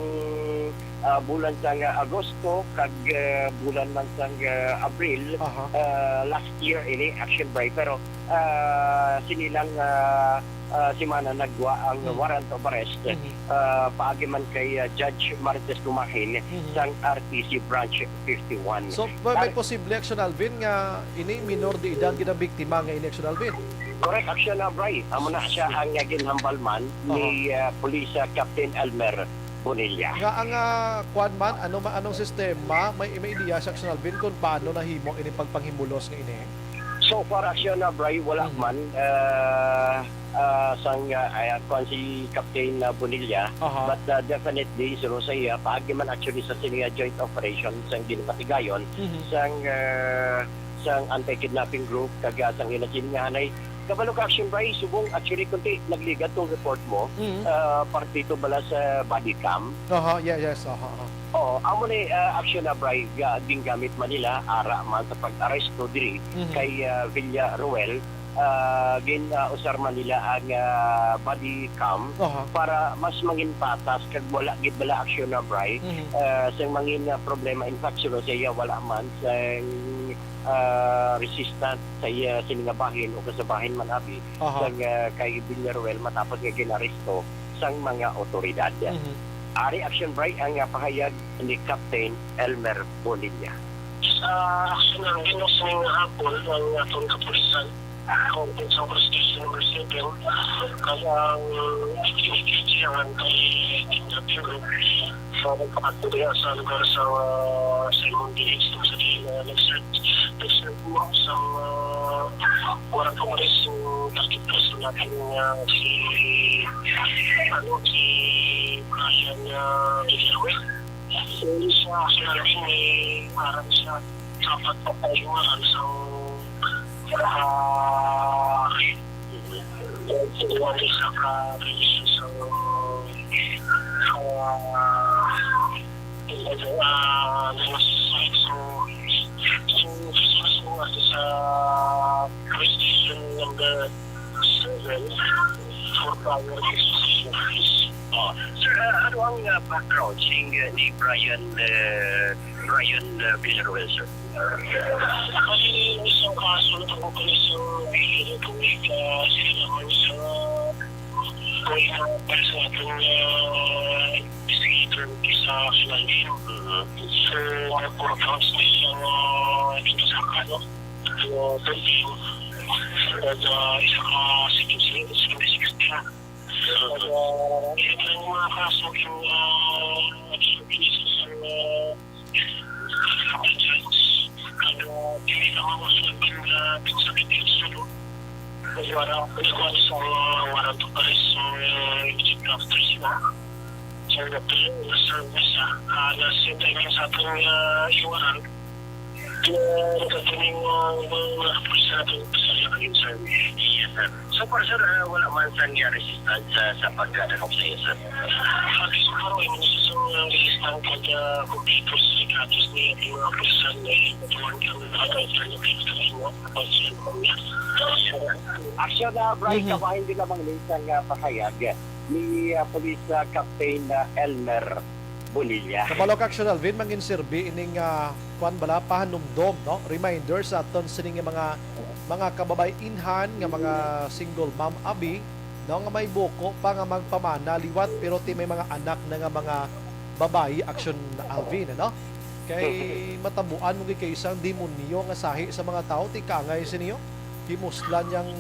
ah, bulan sang, ah, Agosto, kag, ah, bulan man sang, ah, Abril, Aha. ah, last year ini, Action Abray. Pero, ah, sini lang, ah, ah, semana nagwa ang Mhm. warrant of arrest, Mhm. ah, paagi man kay, ah, Judge Marites Gumahin Mhm. sang R T C Branch fifty-one. So, may, may Ar- posible, Action Alvin, nga ini minor de edad gid ang biktima nga ini, Action Alvin? Correct, Action Abray. Amo na siya ang, ah, ginhambal man ni, Aha. ah, Police, ah, Captain Elmer Bonilla. Nga ang, ah, kwan man, ano ma-, anong sistema, may, may ideya si Action Alvin kung paano nahimo ini pagpanghimulos nga ini? So far, Action Abray, wala Mhm. man, ah, ah, sang, ah, ay, kwan si Captain, ah, Bonilla. Aha. But, ah, definitely, suno sa iya, paagi man actually sa sini nga joint operation sang ginpatigayon, Mhm. sang, ah, sang anti-kidnapping group, kag, ah, sang ila sini nga hanay. Kabalo ka, Action Abray, subong actually, kunti nagligad tong report mo, Mhm. ah, parte ito bala sa body cam. Aha, yeah, yes, aha, aha. Oo, amo ni, ah, Action Abray, ga-, gingamit man nila, ara man sa pag-aresto diri Mhm. kay, ah, Villaruel, ah, gin, ah, usar man nila ang, ah, body cam Aha. para mas mangin patas kag wala gid bala, Action Abray, Mhm. ah, sa mangin, ah, problema. In fact, suno sa iya, wala man sang, ah, resistance sa iya sini nga bahin o kasabahin man abi Aha. sang, ah, kay Villaruel matapos nga ginaresto sang mga otoridad. Mhm. Ari, Action Abray, ang, ah, pahayag ni Captain Elmer Bonilla. Sa aksyon ng Venus ngayong hapon, ang atong kapulisan, ah, kung sa Police Station Number Seven, kaya ang activity ang anti-kidnapping group sa nagpakatuloy sa lugar sa, ah, Simon Village, kung sa diin, ah, nag-search, nag-search mo sa, ah, warrant of arrest, yung target person natin, ah, si, ano, si Brian, ah, Villaruel. So, sa aksyon natin, may parang siya dapat papayuan sa, ah, wala sa ka-relation sa, ah, ah, so, so, so, so, sa police station number seven for prior exposition. Oh, sir, ah, ano ang, ah, background sing, ah, ni Brian, ah, Brian, ah, Villaruel, sir? Kasi isang kaso na po kami sa Pilipinas, kung may, ah, sila naman sa, may, ah, para sa ating, ah, investigator sa Finlandia. Mhm. So, may four counts na siyang, ah, pinasaka, no? So, thirteen. At, ah, isa ka sentence, sentence, sentence. Kaya, ito yung mga kaso yung, ah, sa judge. Kaya, hindi na mamasag ang, ah, sa video, no? Kaya, wala, wala ko sa, ah, warrant of arrest, so, ah, executive after sila. So, na-serve na siya. Ah, na-send tayo sa ating, ah, warrant. Kaya, nagkatuloy yung, ah, mga pulis natin sa kanyang service. Yes, sir. So far, sir, ah, wala man sa niya resistance sa, sa pagdadakop sa iya, sir. Pag siguro, yung mga susunod ng resistance, pag, ah, kung dito sa status niya, yung mga pulis na ituwan kami, pag-, Action na, Bryce, Mhm. kabahin din lamang ni isang, ah, pahayag ni, ah, Police, ah, Captain, ah, Elmer Bonilla. Kabalo ka, Action Alvin, mangin serbi ining, ah, kwan bala, pahanumdom, no? Reminder sa aton sining mga, mga kababay-inhan nga mga single mom abi, no, nga may buko pa nga magpamana liwat, pero ti may mga anak na nga mga babayi, Action Alvin, ano? Kay matabuan mo gid kay isang demonyo nga sahi sa mga tawo, ti kaangay sini, himuslan niyang,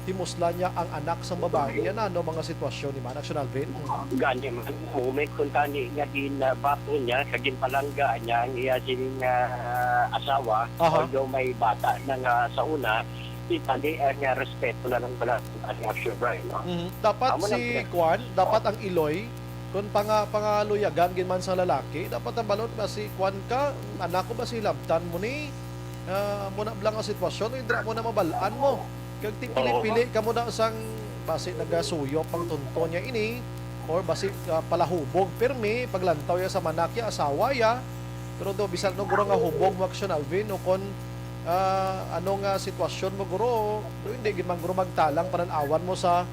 himuslan niya ang anak sang babayi. Yan ano mga sitwasyon ni man, Action Alvin? Gani man, moment kun tani nga gin, ah, bato niya, kag ginpalangga niya ang iya sining, ah, asawa, Aha. although may bata na nga sa una, di tani ang, ah, respeto na lang pala ang action, Brian, no? Mhm. Dapat Amo si lang, Kwan, dapat ang iloy, kung panga-, pangaluyagan gid man sa lalaki, dapat ang balon ba si Kwan ka, anak ko ba si labtan mo ni? Ah, muna lang ang sitwasyon, indra mo na mabalaan mo. Kag ti Oo. pili-pili ka mo na sang basi nagasuyop ang tunto niya ini, or basi, ah, palahubog, pirmi, paglantaw ya sa manak ya, asawa ya. Pero do, bisan no, guro nga hubog mo, Action Alvin, o kon, ah, ano nga sitwasyon mo, guro, do, hindi gid man, guro, magtalang panan-awan mo sa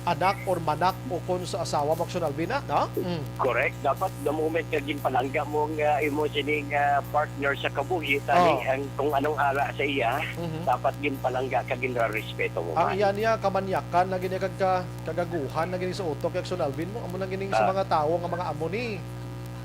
anak or manak o kon sa asawa mo, Action Alvin, ah, no? Mm. Correct. Dapat, the moment nga ginpalangga mo nga imo sining, ah, partner sa kabuhi, tani Oh. ang kung anong ara sa iya, Mhm. dapat ginpalangga ka, ginrarespeto mo Ang man. iya niya, kamanyakan na gini kag ka-, kagaguhan na gini sa utok, Action Alvin mo, amo na gini sa Ah. mga tawo nga mga amo ni.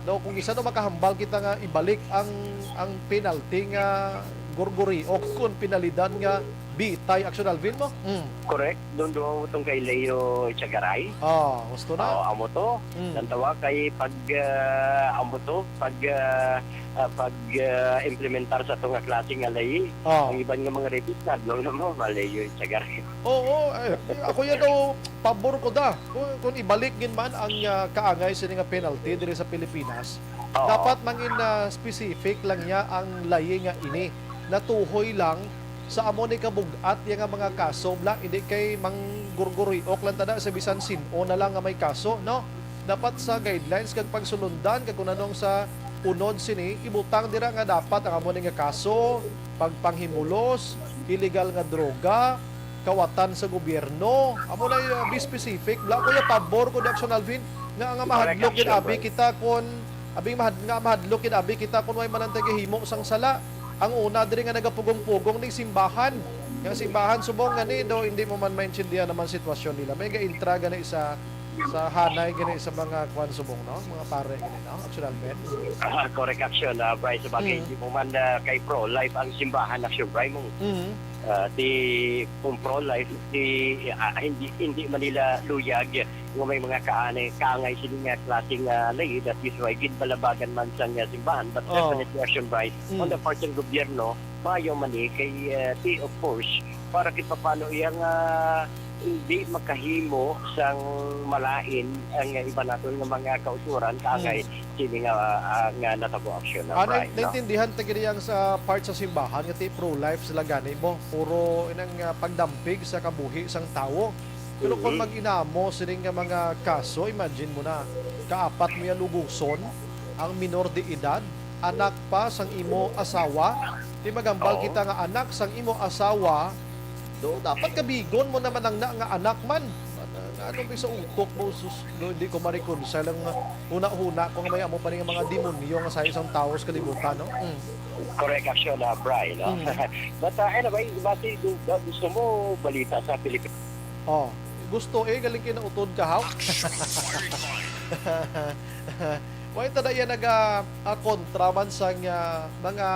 No, kung isa no makahambal kita nga ibalik ang, ang penalty nga gurguriok kon penalidad nga bitay, Action Alvin mo? Mm. Correct. Doon, doon tong kay Leo Chagaray. Ah, gusto na. Oh, amo to. Mm. Ang tawa kay pag, ah, amo to, pag, ah, ah, pag, ah, implementar sa to nga klase nga lay. Oh. Ang iban nga mga rapist, nadlong na mo, Leo Chagaray. Oo, eh, ako yan daw, pabor ko da. Kung, kung ibalik gid man ang, ah, kaangay sini nga penalty diri sa Pilipinas, Oo. dapat mangin, ah, specific lang niya ang layi nga ini. Natuhoy lang sa amo ni kabug-at ya nga mga kaso, bla, hindi kay manggurguriok lang tada sa bisan sin-o na lang nga may kaso, no? Dapat sa guidelines kag pagsulundan kag kung anong sa unod sini, ibutang dira nga dapat ang amo ni nga kaso, pagpanghimulos, illegal nga droga, kawatan sa gobyerno. Amo na, uh, be specific. Bla, kuya, pabor ko, Action Alvin, nga, nga Correct, mahadlok gid Action, abi bro. kita kon, abi mahad-, nga mahadlok gid abi kita kon way man ang tagahimo sang sala. Ang una diri nga nagapugong-pugong ning simbahan. Nga simbahan subong gani do, hindi mo man maintindihan naman sitwasyon nila. May gaintra gani sa, sa hanay gani sa mga kwan subong, no? Mga pare gani, no? Action Alvin. Ah, correct, Action, ah, Bryce. Sabagay, Mm. hindi mo man, ah, kay pro-life ang simbahan, Action, Bryce, mo. Mm. Ah, di kung pro-life, di, ah, hindi, hindi man nila luyag nga may mga kaanay, kaangay sini nga klaseng, ah, lay, that is why ginbalabagan man sang, ah, simbahan. But Oh. definitely, Action, Bryce, on Mm. the part sang gobyerno, maayo man ni kay, ah, di, of course, para kit papano iya nga hindi makahimo sang malain ang iba naton nga mga kauturan, kaangay Mm. sini nga, ah, nga natabo, Action, Ano, Bryce, no? naintindihan ta gid yang sa part sa simbahan nga ti pro-life sila gani mo. Puro inang, ah, pagdampig sa kabuhi sang tawo. Pero kung Mhm. mag-inamo sining nga mga kaso, imagine mo na, kaapat mo ya luguson ang minor de edad, anak pa sang imo asawa. Di magambal Oo. kita nga anak sang imo asawa, do, dapat kabigon mo naman ang na nga anak man. Ano, ano ba sa utok mo, sus, do, hindi ko ma-reconcile ang huna-huna ko nga may amo pa ning mga demonyo nga sa isang tawo sa kalibutan, no? Mm. Correct, Action, ah, Bry, no? Mm. But, ah, anyway, basi gu-, gu-, gusto mo balita sa Pilipinas? Oh, gusto eh, galing kayo na utod ka, haw? Why tada yan naga, ah, kontra man sa nga mga,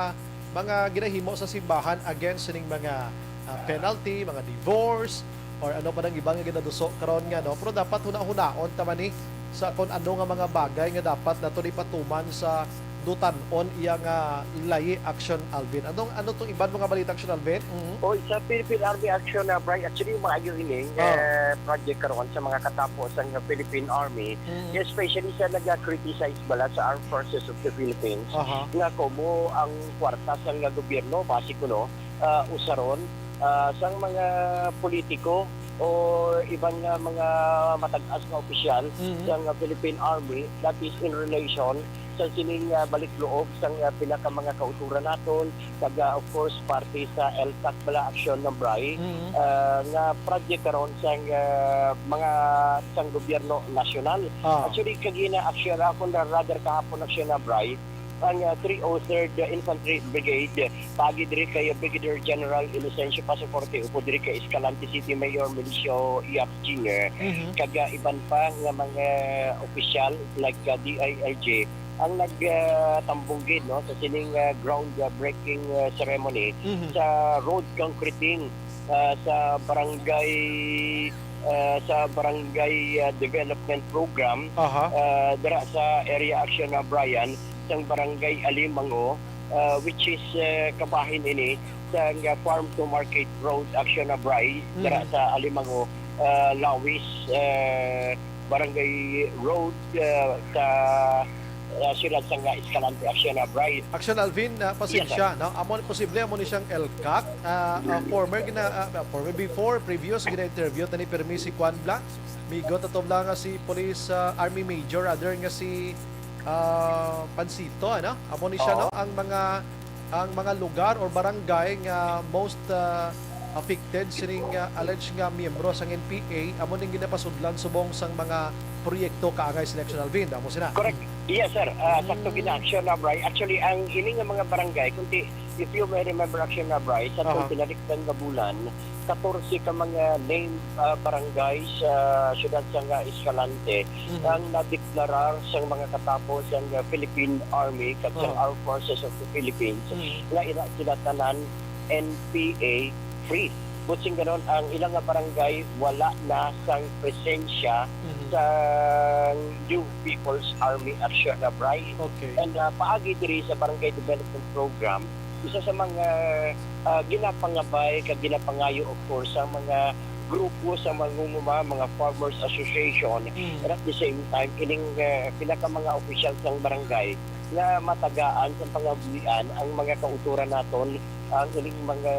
mga ginahimo sa simbahan against ning mga, ah, penalty, mga divorce, or ano pa nang iba nga ginaduso karon nga, no? Pero dapat hunahunaon ta man ni sa kung ano nga mga bagay nga dapat nato ni patuman sa dutan-on iya nga layi, Action Alvin. Anong, ano tong iban mo nga balita, Action Alvin? Mhm. Oy, sa Philippine Army Action, ah, Bri, actually, maayo ini nga Ah. project karon sa mga katapo sa nga Philippine Army, Mhm. especially sa naga-criticize bala sa Armed Forces of the Philippines, Aha. nga komo ang kwarta sa nga gobyerno, base ko, no, ah, usaron, ah, sang mga politiko o iban nga mga matag-as nga opisyal Mhm. sang Philippine Army, that is in relation sa sining, ah, balik-loob sang, ah, pila ka mga kauturan naton, kag, ah, of course, parte sa ELCAC bala, Action, no, Bri, Mhm. ah, nga project karon sang, ah, mga, sang gobyerno nasyonal. Ah. Actually, kagina, Action, ako na rather kahapon, Action, na, Bri, ang, ah, three oh third Infantry Brigade, paagi diri kay Brigadier General Inocencio Pasaforte, upod diri kay Escalante City Mayor Milicio Yap Junior, Mhm. kag, ah, iban pa nga mga opisyal like, ah, D I L G ang nag, ah, tambong gid, no, sa sining, ah, groundbreaking, ah, ceremony Mhm. sa road concreting, ah, sa barangay, ah, sa barangay, ah, development program, Aha. ah, dira sa Area Action, ah, Brian, sang Barangay Alimango, ah, which is, ah, kabahin ini sang, ah, Farm to Market Road, Action, ah, Bri, dira Mhm. sa Alimango, ah, Lawis, ah, Barangay Road, ah, sa, ah, siyudad sang, ah, Escalante, Action, ah, Bri. Action Alvin, ah, Yes, sir. pasensya, no? Amo, posible amo ni siyang ELCAC, ah, ah, former gina-, ah, ah, former, before, previous, gina-interview ta ni pirmi si Kwan bla, migo ta to bla nga si Police, ah, Army Major, rather nga si, ah, Pansito, ano? Amo ni siya, Oo. no? Ang mga, ang mga lugar or barangay nga most, ah, affected sining, ah, alleged nga miyembro sang N P A, amo ning ginapasudlan subong sang mga proyekto kaangay sa Action Alvin. Amo sina. Correct. Yes, sir. Ah, sakto Mm. gina, Action, ah, Bri. Actually, ang ini nga mga barangay, kung ti-, if you may remember, Action, ah, Bri, sa Aha. pinaliktad nga bulan, katorse ka mga named, ah, barangay sa siyudad sa nga Escalante Mhm. ang nadeklarar sang mga katapo sang, ah, Philippine Army kag sang Aha. Armed Forces of the Philippines Mhm. nga ila sila tanan N P A free. Buot silingon, ang ilang nga barangay wala na sang presensya Mhm. sang New People's Army Action, ah, Bri. Okay. And, ah, paagi diri sa Barangay Development Program, isa sa mga, ah, ginapangabay kag ginapangayo, of course, sa mga grupo sa mangunguma, mga farmers association, Mm. and at the same time, ining, ah, pila ka mga opisyal sang barangay nga matagaan sa pangabuhian ang mga kauturan naton, ang ining mga,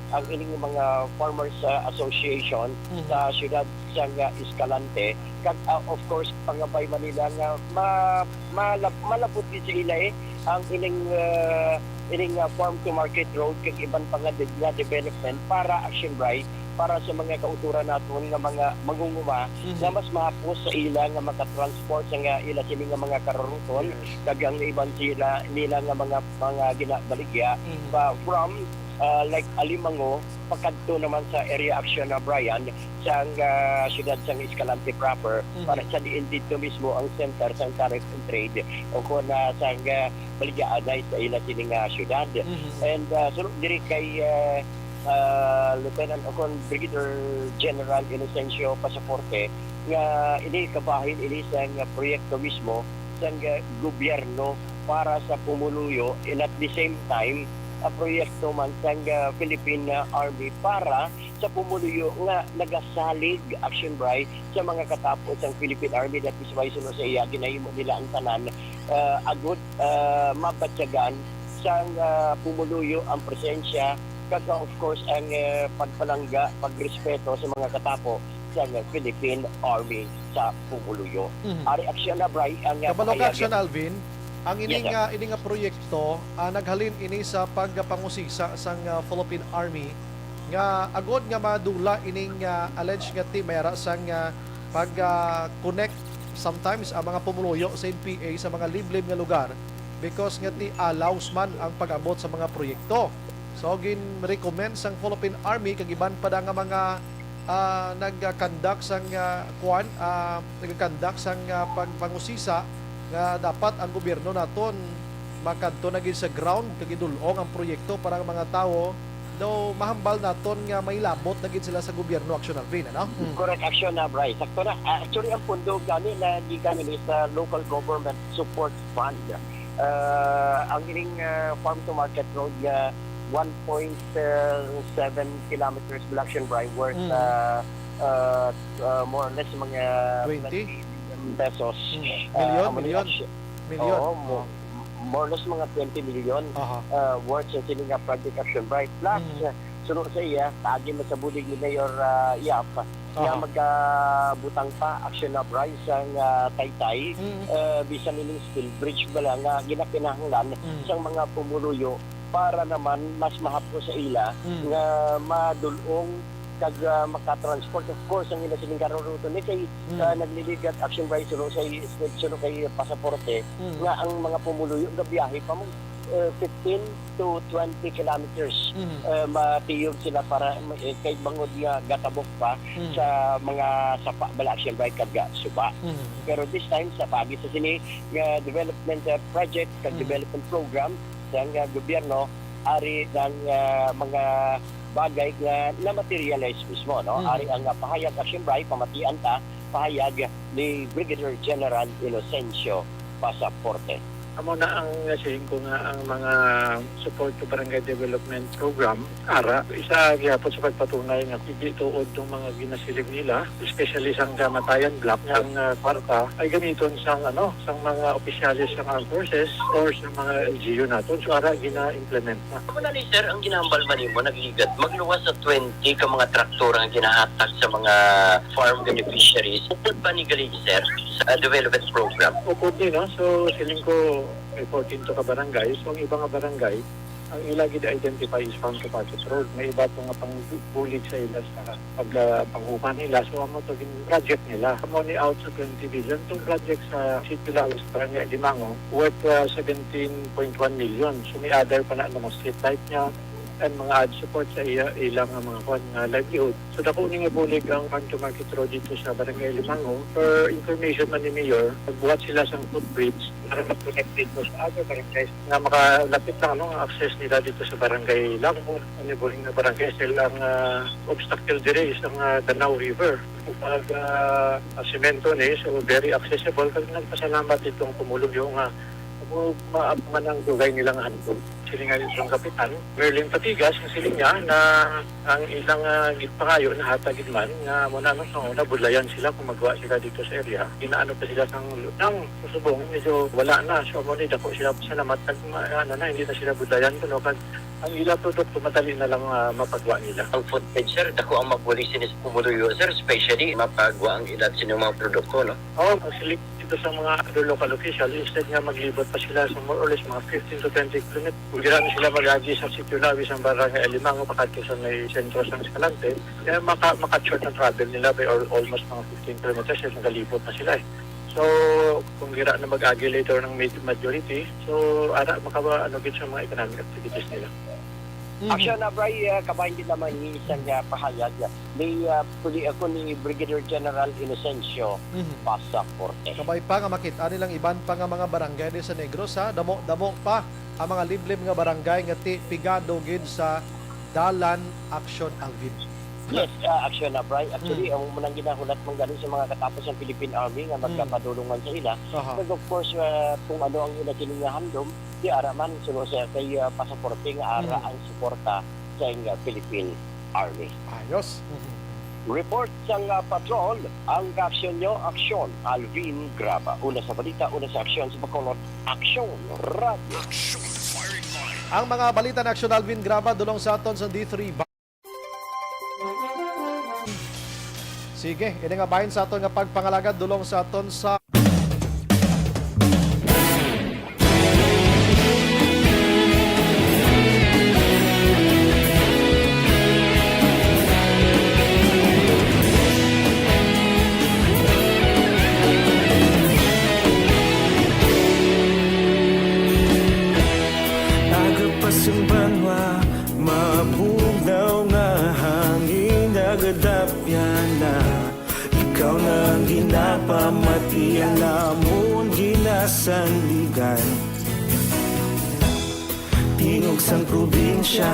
ang ining mga farmers, ah, association Mhm. sa siyudad sang, ah, Escalante. Kag, ah, of course, pangabay man nila nga ma-, malab-, malabot gid sa ila, eh, ang ining, ah, ining, ah, farm to market road kag iban pa nga de-, nga development para, Action Bri, para sa mga kauturan naton nga mga mangunguma Mhm. nga mas mahapos sa ila nga makatransport sa nga ila sini nga mga karurungon, Yes. kag ang iban sila nila nga mga, mga ginabaligya Mhm. pa from, ah, like, Alimango pakadto naman sa Area Action, ah, Brian, sang, ah, siyudad sang Escalante proper, Mhm. para sa diin didto mismo ang center sang tariff and trade o kon, ah, sang, ah, baligyaan na sa ila sini nga siyudad. Mhm. And, ah, sulod diri kay, ah, ah, Lieutenant o kon Brigadier General Inocencio Pasaporte, nga ini kabahin ini sang proyekto mismo sang, ah, gobyerno para sa pumuluyo, and at the same time, ah, proyekto man sang, ah, Philippine, ah, Army para sa pumuluyo nga nagasalig, Action Bri, sa mga katapo sang Philippine Army. That is why, suno sa iya, ginahimo nila ang tanan, ah, agud, ah, mabatyagan sang, ah, pumuluyo ang presensya, kag, ah, of course, ang, ah, pagpalangga, pagrespeto sa mga katapo sang Philippine Army sa pumuluyo. Mhm. Ari, Action, ah, Bri, ang, ah, Kabalo ka, kahayagan. Action Alvin, ang Yes, ining, sir. ah, ining nga proyekto, ah, naghalin ini sa pagpangusisa sang, ah, Philippine Army nga agod nga madula ining, ah, alleged nga ti may ara sang, ah, pag, ah, connect sometimes ang mga pumuluyo sa N P A sa mga liblib nga lugar because nga ti allows man ang pag-abot sa mga proyekto. So, gin-recommend sang Philippine Army kag iban pa da nga mga, ah, nag-conduct sang, ah, kuan, ah, nag-conduct sang, ah, pagpangusisa nga dapat ang gobyerno naton makadto na gid sa ground kag idul-ong ang proyekto para ang mga tawo Daw mahambal naton nga may labot na gid sila sa gobyerno, Action Alvin, ano? Mm. Correct, Action, ah, Bryce. Sakto na. Ah, actually, ang pondo gani na gikan ini sa Local Government Support Fund. Ah, ang ining, ah, farm to market road nga one point seven kilometers, Action, Bryce, worth, Mm. ah, ah, ah, more or less mga Twenty? twenty million pesos. Mm. Ah, Million, amo ni million. Action. Million. Oo, mo-, Oh. more or less mga twenty million, Aha. ah, worth sa sini nga project, Action, Bryce. Plus, Mm. ah, suno sa iya, kaagi man sa bulig ni Mayor, ah, Yap, nga Aha. magabutang pa, Action, Bryce, ang, ah, taytay, Mm. ah, bisan ining steel bridge bala nga ginakinahanglan Mm. sang mga pumuluyo para naman mas mahapos sa ila Mm. nga madul-ong kag, ah, makatransport. Of course, ang ila sining karon ni kay, Mm. ah, nagliligat, Action, Bryce, suno sa i-, suno kay pasaporte, Mm. nga ang mga pumuluyo gabiyahe pa mo, eh, fifteen to twenty kilometers, Mm. eh, matiyog sila para, eh, kay bangod nga gatabok pa Mm. sa mga sapa bala, Action, Bryce, kag suba. Mm. Pero this time, sa paagi sa sini nga development, eh, project kag Mm. development program sang, ah, gobyerno, ari ang, ah, mga bagay nga na-materialize mismo, no? Mm. Ari ang, ah, pahayag, Action, Bryce, pamatian ta, pahayag ni Brigadier General Inocencio Pasaporte. Amo na ang, ah, siling ko nga ang mga support to barangay development program, ara, isa gihapon sa pagpatunay nga hindi tuod ng mga ginasiling nila, especially sang Kamatayan Block, nga ang, ah, kwarta ay gamiton sang, ano, sang mga opisyales sang armed forces or sa mga L G U naton. So, ara, gina-implement na. Amo na ni, sir, ang ginahambal man nimo, nagligat, magluwas sa twenty ka mga traktor ang ginahatag sa mga farm beneficiaries. Upod pa ni gali, sir, sa development program? Upod ni, no? So, siling ko, may fourteen to ka barangay. So, ang iba nga barangay, ang ila gid identify is farm to market road. May iba to nga pangbulig sa ila sa pag, ah, panghuman nila. So, amo to gin project nila. Amo ni out sa twenty billion. Itong project sa Sitio Lawis, Barangay Alimango, worth, ah, seventeen point one million. So, may other pa na mga street light niya and mga ad support sa iya, ilang, ah, mga kwan nga livelihood. So, dako ni nga bulig ang farm to market road dito sa Barangay Alimango. For information man ni Mayor, nagbuhat sila sang footbridge para mag-connect dito sa other barangays nga makalapit lang, no, ang access nila dito sa Barangay Lango, ang neighboring na barangay. Still, ang, ah, obstacle diri is ang, ah, Danao River. Pag, ah, semento ni, so very accessible. Kag nagpasalamat itong pumuluyo nga amo ma-, man ang dugay nila nga handog. Siling nga itong kapitan, Merlin Patigas, ang siling niya na ang ilang, ah, gipangayo nahatag gid man nga amo na, no, sa una, budlayan sila kung magwa sila dito sa area. Ginaano pa sila sang, sang subong, medyo wala na. So, amo ni, dako sila pasalamat kag ma-, ano na, hindi na sila budlayan kuno, kag ang ila produkto madali na lang, ah, mapagwa nila. Ang footbridge, sir, dako ang mabulig sini sa pumuluyo, sir, especially mapagwa ang ila sini mga produkto, no? Oo, ang siling dito sa mga other local official, instead nga maglibot pa sila sa more or less mga fifteen to twenty kilometers, kung dira na sila mag-agi sa Sitio Lawis, ang Barangay Alimango, pakadto sa may sentro sang Escalante, kaya maka-, maka-short ang travel nila by al-, almost mga fifteen kilometers, eh, nagalibot na sila, eh. So, kung dira na mag-agi later ng maj-, majority, so, ara, makawa-, ano gid sa mga economic activities nila. Mhm. Action, ah, Bry, ah, kabahin gid naman ni isang, ah, pahayag ni, ah, puli ako ni Brigadier General Inocencio Mhm. Pasaporte. Kabay pa nga makit-an nilang iban pa nga mga barangay di sa Negros, ha. Damo-damo pa ang mga liblib nga barangay nga ti-, pigado gid sa dalan, Action Alvin. Yes, ah, Action, ah, Bry. Actually, Mm. ang munang ginahulat man gani sa mga katapos ng Philippine Army nga Mm. magkapadulungan sa ila. Aha. Kag of course, ah, kung ano ang ila kini nga handom, di ara man, suno sa kay, ah, pasaporte nga ara Mm. ang suporta sa, ah, Philippine Army. Ayos. Mhm. Report sang, ah, patrol, ang kaaksyon nyo, Action, Alvin Graba. Una sa balita, una sa aksyon sa Bacolod, Action Radio. Action Firing Line. Ang mga balita na Action Alvin Graba, dulong sa aton sa D three. Sige, ini nga bahin sa aton nga pagpangalagad, dulong sa aton sa Aga pa sang banwa, mabugnaw nga hangin, nagadapyan na. Ikaw na ang ginapamati, ang amon ginasandigan. Tingog sang probinsya,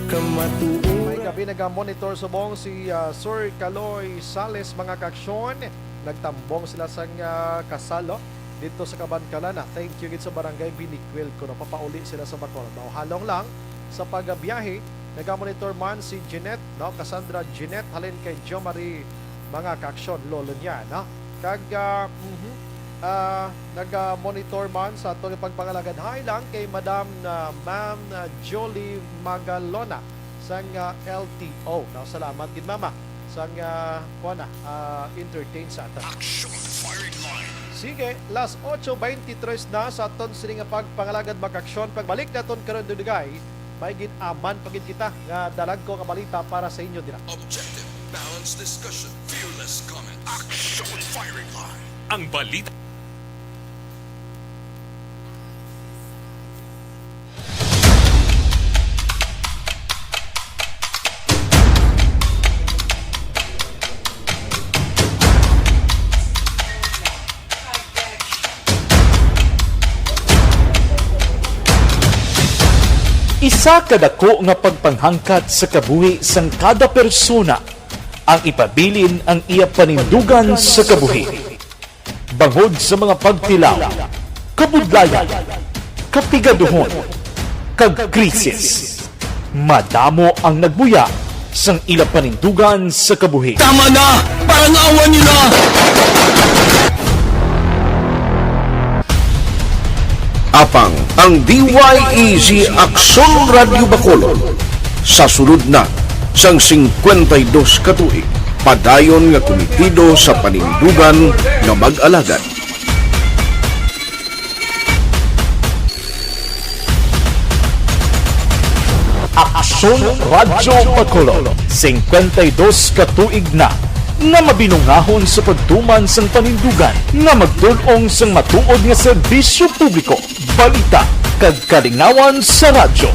May gabi, naga-monitor subong si, ah, Sir Kaloy Sales, mga kaaksyon. Nagtambong sila sang, ah, kasal, no? Dito sa Kabankalan, ah. Thank you gid sa Barangay Binicuil, kuno papauli sila sa Bacolod. Mao halong lang sa pagbiyahe, naga-monitor man si Jeanette, no? Cassandra Jeanette, halin kay Jo Marie, mga kaaksyon, lolo niya, no? Kag, ah, mhm, ah, naga-monitor man sa aton nga pagpangalagad. Hi lang kay Madam na Ma'am, ah, Jolie Magalona sang, ah, L T O. No, salamat gid, Mama, sang, ah, kuwan na, ah, entertain sa aton. Action Firing Line. Sige, las ocho veintitrés na sa aton sini nga pagpangalagad, mga kaaksyon. Pagbalik naton karon, dugay, may gin-aman pa gid kita nga dalagko nga balita para sa inyo dira. Objective, balanced discussion, fearless comment. Action Firing Line. Ang balita. Isa ka dako nga pagpanghangkat sa kabuhi sang kada persona ang ipabilin ang iya panindugan sa kabuhi. Bangod sa mga pagtilaw, kabudlayan, kapigaduhon, kag krisis, madamo ang nagbuya sang ila panindugan sa kabuhi. Tama na! Parang awa nila! Apang ang D Y E Z Aksyon Radyo Bacolod, sa sulod na sang singkwenta y dos ka tuig, padayon nga kumitido sa panindugan nga mag-alagad. Aksyon Radyo Bacolod, singkwenta y dos ka tuig na nga mabinungahon sa pagtuman sang panindugan nga magtul-ong sang matuod nga serbisyo publiko, balita, kag kalingawan sa radyo.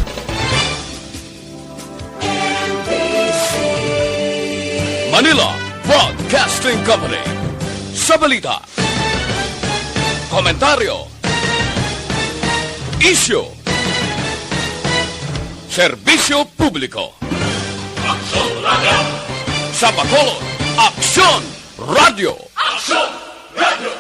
Manila Broadcasting Company. Sa balita, komentaryo, isyu, serbisyo publiko. Aksyon Radyo. Sa Bacolod, Aksyon Radyo. Aksyon Radyo.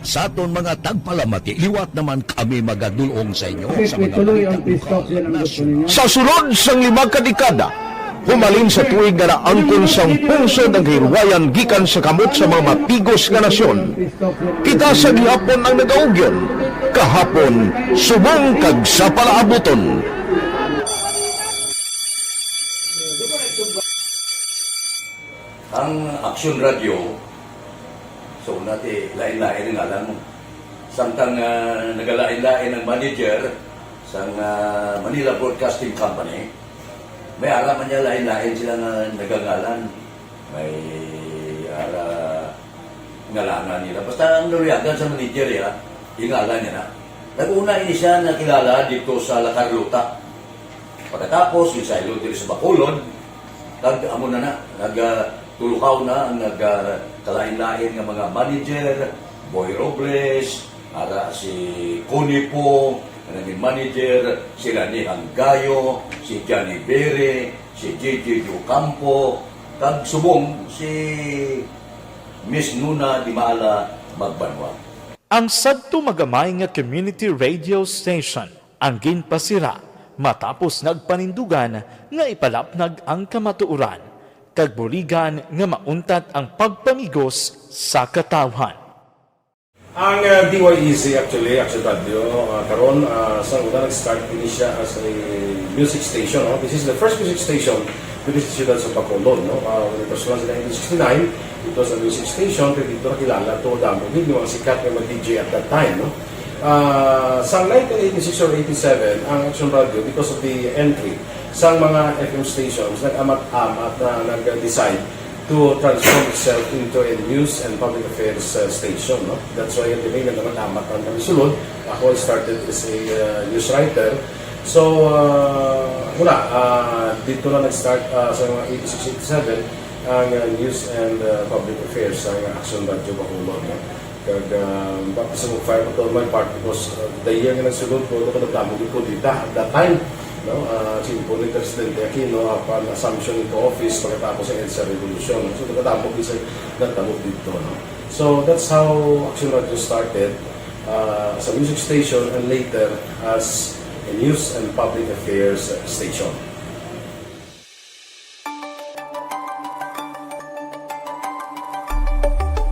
Sa aton mga tagpalamati, liwat naman kami magadul-ong sa inyo sa mga balita lokal, nasyonal. Sa sulod sang lima ka dekada, humalin sa tuig nga naangkon sang pungsod ang kahilwayan gikan sa kamot sa mga matigos nga nasyon, kita sa gihapon ang nagaugyon, kahapon, subong kag sa palaabuton. Ang Aksyon Radyo, sa una ti lain-lain ang ngalan mo. Samtang, ah, nagalain-lain ang manager sang, ah, Manila Broadcasting Company, may ara man niya lain-lain sila nga nagangalan. May ara ngalangan nila. Basta ang naluyagan sa manager, ya, ingalan niya na. Nag-una ini siya nakilala dito sa La Carlota. Pagkatapos, gisaylo diri sa Bacolod, kag amo na na, nag, ah, tulukaw na ang nag, ah, kalain-lain nga mga manager, Boy Robles, ara si Connie Po, nga naging manager, si Rani Hanggayo, si Johnny Bere, si J J Ocampo, kag subong si Miss Nuna Dimala Magbanwa. Ang sadto magamay nga community radio station ang ginpasira matapos nagpanindugan nga ipalapnag ang kamatuoran kag buligan nga mauntat ang pagpamigos sa katawhan. Ang, ah, D Y E Z actually, Action Radio, ah, karon, ah, sa una nag-start ini siya as a music station, no? This is the first music station diri sa siyudad sa Bacolod, no? Ah, when it was launched in nineteen sixty-nine, it was a music station, pero dito nakilala to, damo gid yung mga sikat nga mga D J at that time, no? Ah, sa nineteen eighty-six or eighty-seven, ang Action Radio, because of the entry sa mga F M stations, nag-amat-amat na nag-decide to transform itself into a news and public affairs, uh, station, no? That's why, ang name nag-amat-amat ang kami sulod. Ako, I started as a, uh, news writer. So, uh, wala, uh, dito na nag-start, uh, sa mga eighty-six, eighty-seven, ang, uh, news and, uh, public affairs, ang Action Radio Bacolod, no? Kag, ah, baptism of fire pa to my part because, ah, the year nga nagsulod ko, nakadamo gid ko dita at that time, no? Ah, si Impo ni Presidente Aquino, upon assumption into office, pagkatapos sa EDSA Revolution. So, nakadamo gid sa nagtabo dito, no? So, that's how Action Radio started, ah, as a music station and later as a news and public affairs station.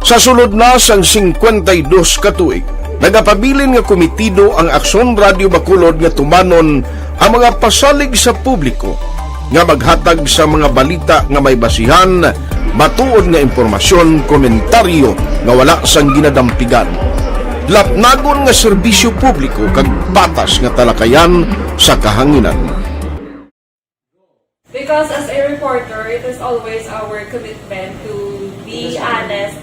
Sa sulod na sang singkwenta y dos ka tuig, nagapabilin nga komitido ang Aksyon Radio Bacolod nga tumanon ang mga pasalig sa publiko nga maghatag sa mga balita nga may basihan, matuod nga impormasyon, komentaryo nga wala sang ginadampigan, lapnagon nga serbisyo publiko kag patas nga talakayan sa kahanginan. Because as a reporter, it is always our commitment to be honest,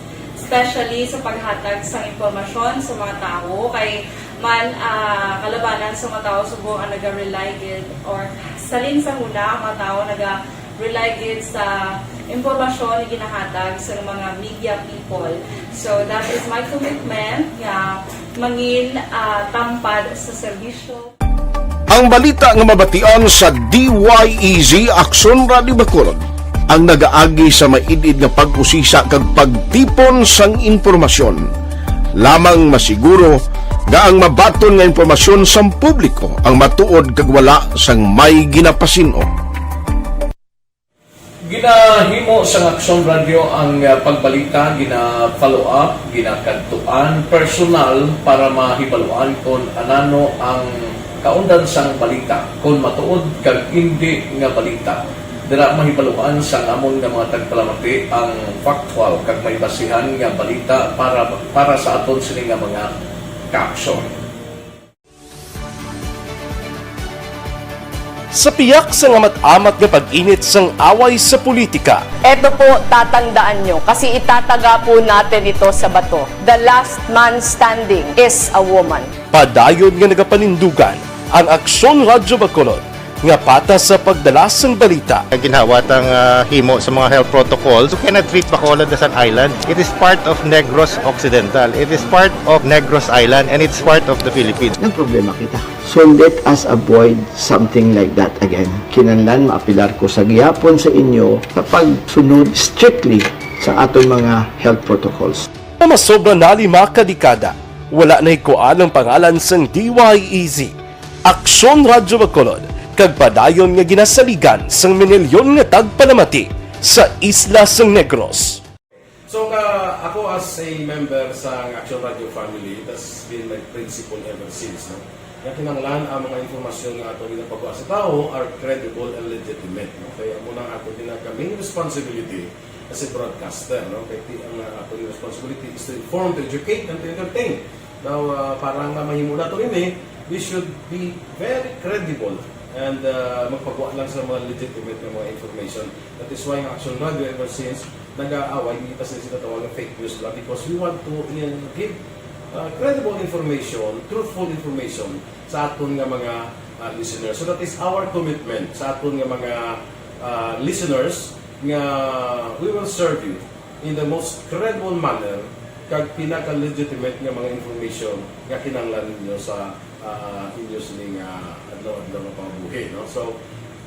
especially sa paghatag sa impormasyon sa mga tawo. Kay man, ah, kalabanan sa mga tawo subong ang naga-rely gid or salin sa huna ang mga tawo naga-rely gid sa impormasyon nga ginahatag sa mga media people. So that is my commitment nga mangin, ah, tampad sa serbisyo. Ang balita nga mabatian sa D Y E Z Aksyon Radio Bacolod ang nagaagi sa maid-id nga pag-usisa kag pagtipon sang impormasyon. Lamang masiguro nga ang mabaton nga impormasyon sang publiko ang matuod kag wala sang may ginapasin-o. Ginahimo sang Aksyon Radio ang, ah, pagbalita, gina-follow up, ginakadtuan personal para mahibaluan kon anano ang kaundan sang balita, kon matuod kag indi nga balita. Dira mahibaluan sang amon nga mga tagpalamati ang factual kag may basihan nga balita para, para sa aton sini nga mga kaaksyon. Sa piyak sang amat-amat nga pag-init sang away sa politika, Eto po, tatandaan nyo, kasi itataga po natin ito sa bato. The last man standing is a woman. Padayon nga nagapanindugan ang Aksyon Radyo Bacolod nga patas sa pagdala sang balita. Ginhawa tang, ah, himo sa mga health protocols. You cannot treat Bacolod as an island. It is part of Negros Occidental. It is part of Negros Island, and it's part of the Philippines. Nagproblema kita. So let us avoid something like that again. Kinahanglan maapilar ko sa gihapon sa inyo sa pagsunod strictly sa aton mga health protocols. Nga masobra na lima ka dekada, wala nahikuan ang pangalan sang D Y E Z, Aksyon Radyo Bacolod, kag padayon nga ginasaligan sang minilyon nga tagpalamati sa isla sang Negros. So, ka, ako as a member sa Action Radio family, that's been my principle ever since, no? Nga kinahanglan ang mga impormasyon nga ato ginapagawa sa tawo are credible and legitimate, no? Kaya mo na ato din ang main responsibility as a broadcaster, no? Kaya ti, ang uh, ato responsibility is to inform, to educate, and to entertain. Now, uh, para nga mahimo nato ini, we should be very credible and uh, magpagawa lang sa mga legitimate nga mga information. That is why ang Action Radio ever since nag-aaway, hindi ta sila sinatawag ng fake news lang because we want to uh, give uh, credible information, truthful information sa aton nga mga uh, listeners. So that is our commitment sa aton nga mga uh, listeners nga we will serve you in the most credible manner kag pinaka-legitimate nga mga information nga kinahanglan ninyo sa uh, inyo sining uh, adlaw-adlaw nga pangabuhi, no? So,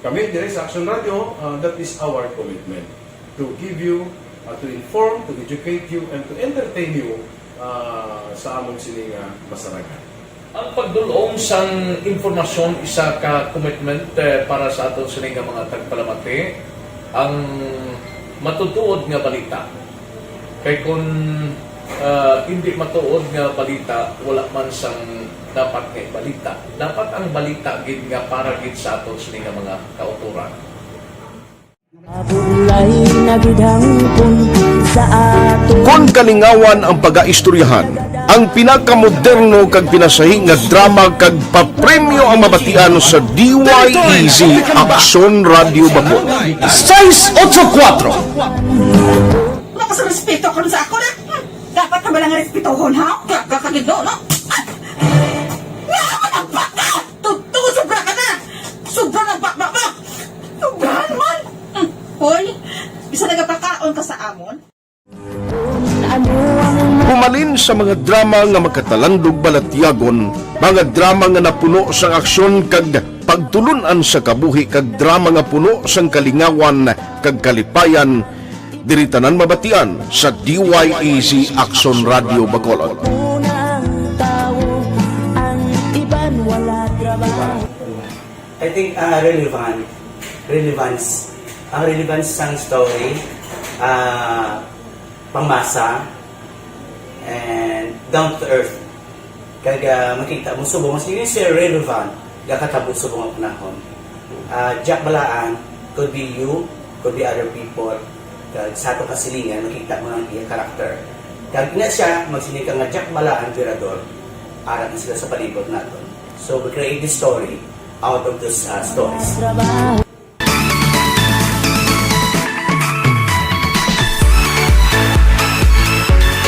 kami diri sa Action Radio, uh, that is our commitment to give you, uh, to inform, to educate you, and to entertain you uh, sa among sining uh, masarangan. Ang pagdul-ong sang impormasyon isa ka commitment eh, para sa aton sini nga mga tagpalamati. Ang matutuod nga balita. Kay kun ah, hindi matuod nga balita, wala man sang dapat nga ibalita. Dapat ang balita gid nga para gid sa aton sini nga mga kautoran. Kon kalingawan ang pagaistoryahan, ang pinakamoderno kag pinasahi nga drama kag papremyo ang mabatian sa D Y E Z Aksyon Radio Bacolod. Sais otso kuwatro. Wala ka sa respeto karon sa ako na. Hmm, dapat na bala nga respetohon, ha? Kaya ka kagido, no? Nga naman ang baka! Tutuo, sobra ka na! Sobra na baka mo! Sobrahan man! Hmm, hoy, bisa nagapakaon ka sa amon? Kung Halin sa mga drama nga makatalandog balatyagon, mga drama nga napuno sang aksyon kag pagtulun-an sa kabuhi, kag drama nga puno sang kalingawan kag kalipayan, diri tanan mabatian sa D Y E Z Aksyon Radyo Bacolod. Unang tao, ang iban wala trabaho. I think, ah, relevant. Relevance. Ang relevance sang story, ah, pangmasa, and down to earth. Kag, ah, makita mo subong, mas yun siya relevant, gakatabo subong ang panahon. Ah, Jack Balaan, could be you, could be other people. Kag sa atong kasilingan, makita mo ang iya karakter. Kag ina siya, magsiling ka nga Jack Balaan, Virador, ara na sila sa palibot naton. So, we create this story out of those, uh, stories.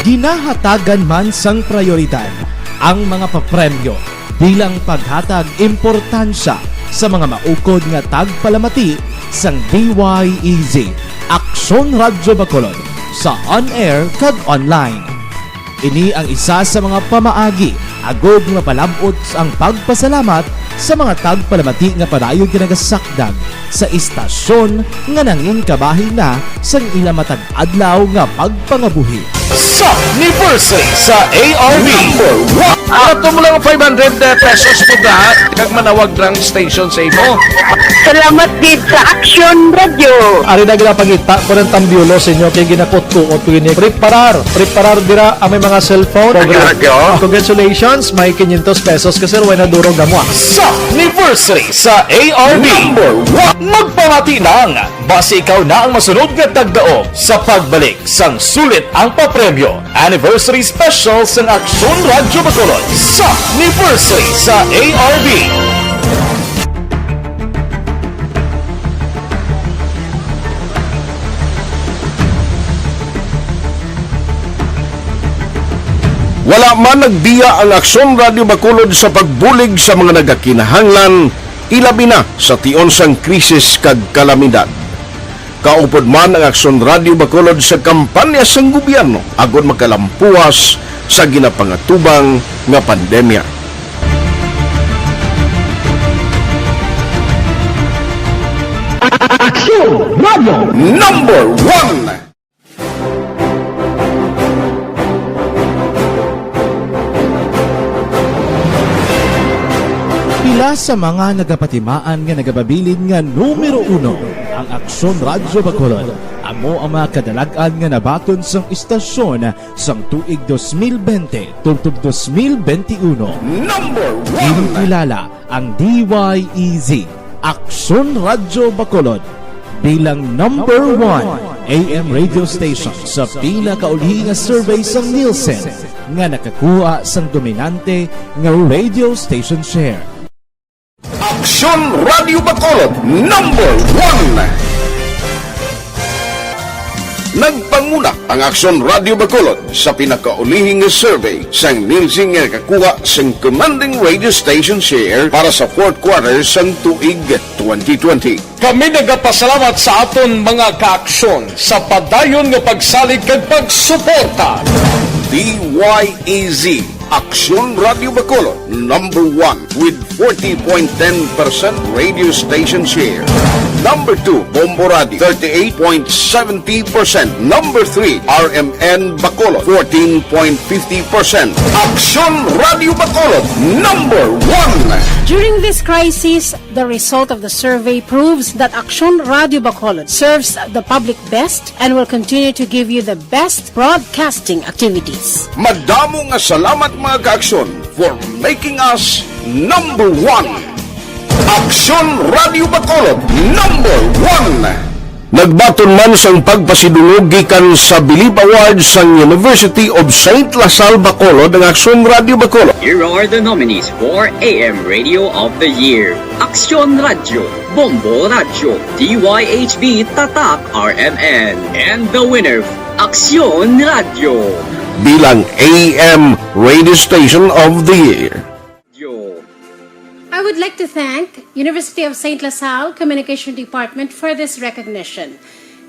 Ginahatagan man sang prayoridad ang mga papremyo bilang paghatag importansya sa mga maukod nga tagpalamati sang D Y E Z, Aksyon Radyo Bacolod, sa on-air kag online. Ini ang isa sa mga pamaagi agod nga palab-ot ang pagpasalamat sa mga tagpalamati nga padayon nga nagasakdag sa istasyon nga nangin kabahin na sang ila matag adlaw nga pagpangabuhi. Sa anniversary sa A R B. Number one. Ano to mo lang five hundred pesos mo da, kag manawag lang station sa imo. Salamat gid sa Aksyon Radyo. Ari na ginapangita ko ng tambiolo sa inyo kay ginakot-kuot ko ini. Preparar, preparar dira ang may mga cellphone. Radyo, radyo. Congratulations, may quinientos pesos ka, sir, way na durog na mo, ah. Sa anniversary sa A R B. Number one. Magpamati lang, basi ikaw na ang masunod nga tagdaog sa pagbalik sang sulit ang papremyo. Anniversary Special sang Aksyon Radyo Bacolod sa anniversary sa A R B. Wala man nagbiya ang Aksyon Radyo Bacolod sa pagbulig sa mga nagakinahanglan, ilabi na sa tion sang krisis kag kalamidad. Kaupod man ang Aksyon Radyo Bacolod sa kampanya sang gobyerno agod makalampuas sa ginapangatubang nga pandemya. Aksyon Radyo. Number one. Pila sa mga nagapatimaan nga nagababilin nga numero uno ang Aksyon Radyo Bacolod. Amo ang mga kadalag-an nga nabaton sang istasyon sang tuig dos mil bente tubtob dos mil bente uno. Number one. Ginkilala ang D Y E Z, Aksyon Radyo Bacolod, bilang number one A M radio station sa pinakauli nga survey sang Nielsen nga nakakuha sang dominante nga radio station share. Aksyon Radio Bacolod, number one. Nagpanguna ang Aksyon Radio Bacolod sa pinakaulihi nga survey sang Nielsen nga nakakuha sang commanding radio station share para sa fourth quarter sang tuig twenty twenty. Kami nagapasalamat sa aton mga kaaksyon sa padayon nga pagsalig kag pagsuporta. D Y E Z, Aksyon Radio Bacolod, number one with forty point ten percent radio station share. Number two, Bombo Radio, thirty-eight point seventy percent. Number three, R M N Bacolod, fourteen point fifty percent. Aksyon Radio Bacolod, number one. During this crisis, the result of the survey proves that Aksyon Radio Bacolod serves the public best and will continue to give you the best broadcasting activities. Madamo nga salamat, mga kaaksyon, for making us number one. Aksyon Radio Bacolod, number one. Nagbaton man sang pagpasidungog gikan sa Bilib Award sang University of Saint La Salle Bacolod ang Aksyon Radio Bacolod. Here are the nominees for A M Radio of the Year. Aksyon Radio, Bombo Radio, D Y H B Tatak R M N, and the winner, Aksyon Radio. Bilang A M Radio Station of the Year. I would like to thank University of Saint La Salle Communication Department for this recognition.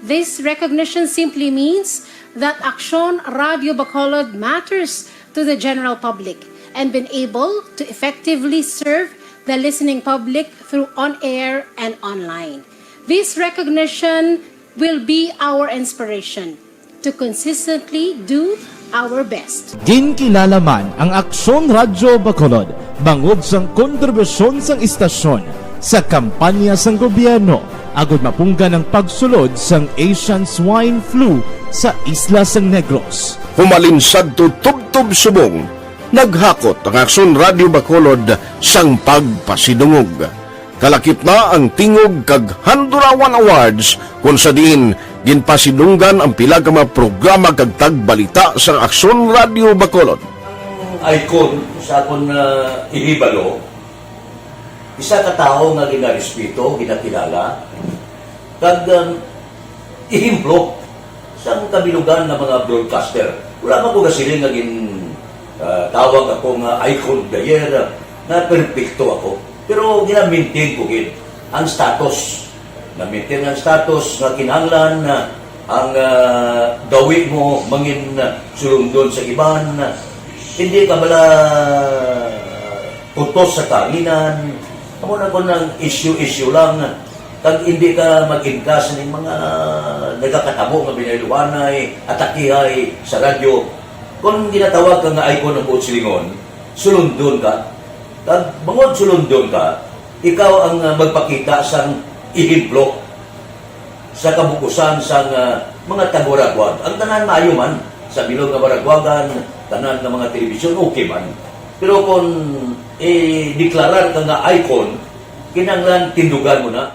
This recognition simply means that Aksyon Radio Bacolod matters to the general public and been able to effectively serve the listening public through on-air and online. This recognition will be our inspiration to consistently do our best. Ginkilala man ang Aksyon Radyo Bacolod bangod sang kontribusyon sang istasyon sa kampanya sang gobyerno agud mapunggan ang pagsulod sang Asian Swine Flu sa isla sang Negros. Humalin sadto tubtob subong, naghakot ang Aksyon Radyo Bacolod sang pagpasidungog. Kalakip na ang Tingog kag Handurawan Awards, kon sa diin ginpasidunggan ang pila ka mga programa kag tagbalita sa Aksyon Radyo Bacolod. Ang icon sa akon, ah, ihibalo, isa ka tawo nga ginarespeto, ginakilala, kag, um, ehemplo sang kabilugan nga mga broadcaster. Wala man ko gasiling nga gin, ah, tawag ako nga icon of the year, ah, nga perpekto ako. Pero gina-maintain ko gid ang status. Na-maintain ang status nga kinahanglan na ang, ah, gawi mo mangin, ah, sulundon sa iban. Hindi ka bala utos sa kahanginan. Amo na kon ang issue-issue lang. Kag hindi ka mag-inkas ning mga nagakatabo nga binayluhanay, atakihay sa radyo. Kon ginatawag ka nga icon ang buot silingon, sulundon ka. Kag bangod sulundon ka, ikaw ang, ah, magpakita sang ehemplo sa kabukusan sang, ah, mga taga-Waraguag. Ang tanan maayo man, sa bilog nga Waraguagan, tanan nga mga telebisyon, okay man. Pero kung i-deklarar ka nga icon, kinahanglan tindugan mo na.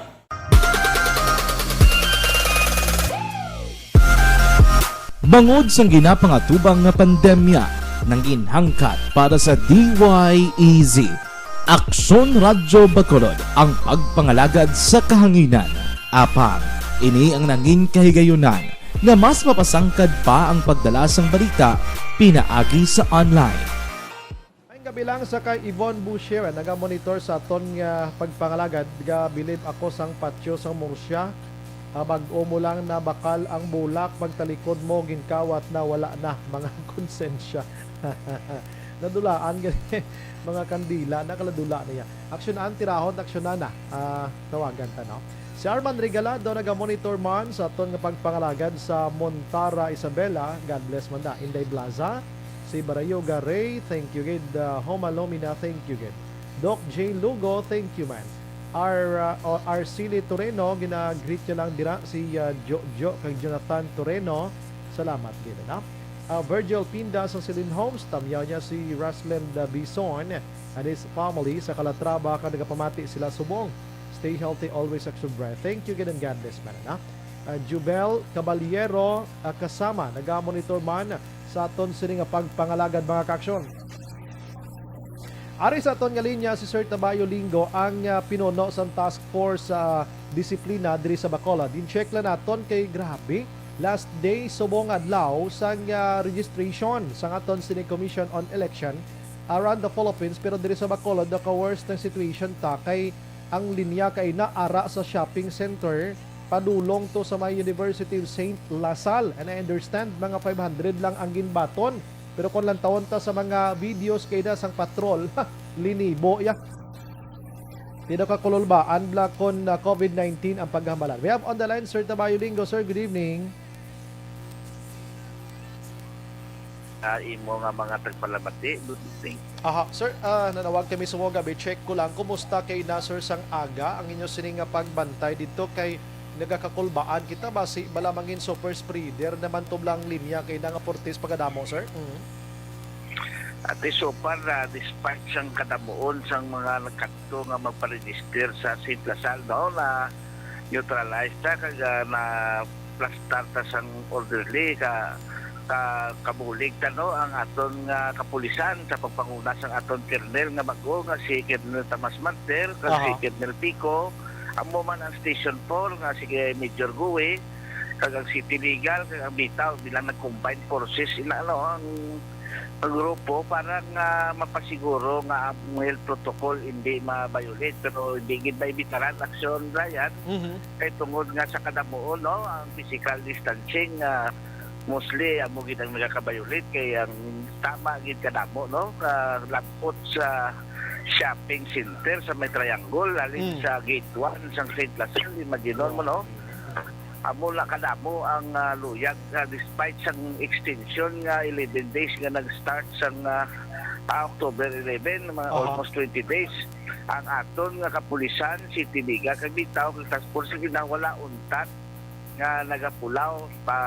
Bangod sang ginapangatubang nga pandemya, nangin hangkat para sa D Y E Z. Aksyon Radyo Bacolod ang pagpangalagad sa kahanginan. Apang, ini ang nangin kahigayunan nga mas mapasangkad pa ang pagdala sang balita pinaagi sa online. Maayong gabi lang sa kay Yvonne Boucher, naga-monitor sa aton nga pagpangalagad. Gabilib ako sang patio sang Murcia. Ah, bag-o mo lang nabakal ang bulak, pagtalikod mo, ginkawat na, wala na, mga konsensya. Nadulaan gani, mga kandila, nakaladula niya. Aksyonan, tirahon, aksyonan na. Ah, tawagan ta, no? Si Arman Regalado naga-monitor man sa aton nga pagpangalagad sa Montara, Isabela. God bless man da. Inday Blaza, si Barayoga Ray, thank you gid. Ah, Homa Lomina, thank you gid. Doc J Lugo, thank you man. Ar-, ah, o, Arceli Toreno, gina-greet niya lang dira si, ah, Jojo kag Jonathan Toreno. Salamat gid, ano? Ah, Virgil Pinda sa Celine Homes, tamyaw niya si Rasland, ah, Bison and his family sa Calatrava, kag nagapamati sila subong. Stay healthy always, Aksyon Bright. Thank you gid and God bless man, ano? Ah, Jubel Caballero, ah, kasama, naga-monitor man sa aton sini nga pagpangalagad, mga kaaksyon. Ari sa aton nga linya si Sir Tabayo Lingo, ang, ah, pinuno sang Task Force sa Disiplina diri sa Bacolod. In-check lang naton kay grabe, last day subong adlaw sang, ah, registration sang aton sini Commission on Election around the Philippines, pero diri sa Bacolod naka-worse ang situation ta kay ang linya kay naara sa shopping center padulong to sa may University of Saint La Salle. And I understand, mga five hundred lang ang ginbaton. Pero kung lantawon ta sa mga videos kay na sang patrol, linibo ya. Tino ka kululbaan bala kon, ah, COVID nineteen ang paghambalan. We have on the line Sir Tabayo Lingo. Sir, good evening. Ah, imo nga mga tagpalamati, good evening. Aha, sir, ah, nanawag kami sa mga gabi. Check ko lang, kumusta kay na, sir, sang aga ang inyo sini nga pagbantay didto kay nagakakulbaan kita, basi bala mangin super spreader naman to bala ang linya kay na nga Portis pagadamo, sir? Mhm. Ati, so far, ah, despite sang kadamuon sang mga nagkadto nga magpa-register sa Saint La Salle, no, na neutralize ta kag, ah, na plastar ta sang orderly ka, ka, kabulig ta, no, ang aton nga kapulisan sa pagpanguna sang aton Kernel nga bag-o nga si Kernel Tomas Martir kag si Aha. Kernel Pico, amo man ang Station four nga si Major Gui, kag ang City Legal kag ang Bitaw, bilang nag-combine forces ina, ano, ang grupo para nga mapasiguro nga ang health protocol hindi ma-violate, pero hindi gid maibitaran aksyon, Ryan, Mhm. kay tungod nga sa kadamuon, no, ang physical distancing, ah, mostly amo gid ang nagaka-violate kay ang tama gid kadamo, no, ka labot sa shopping center sa may Triangle, halin Mm. sa Gate one sang Saint Lazaro, imagine mo, no? Amo na kadamo ang, ah, luyag, ah, despite sang extension nga eleven days nga nag-start sang, ah, ah, October eleven, mga Aha. almost twenty days. Ang aton nga kapulisan, City Legal, kag bitaw, kag task force, ginawala untat nga nagapulaw pa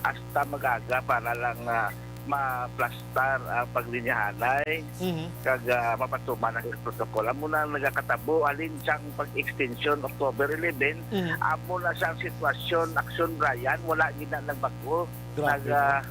hasta mag-aga para lang, ah, maplastar ang paglinyahanay Mhm. kag, ah, mapatuman ang protocol. Amo na ang nagakatabo halin sang pag-extension October eleven. Mhm. Amo na sa sitwasyon, aksyon, Ryan, wala gid na nagbag-o. Grabe, Nag, no? ah,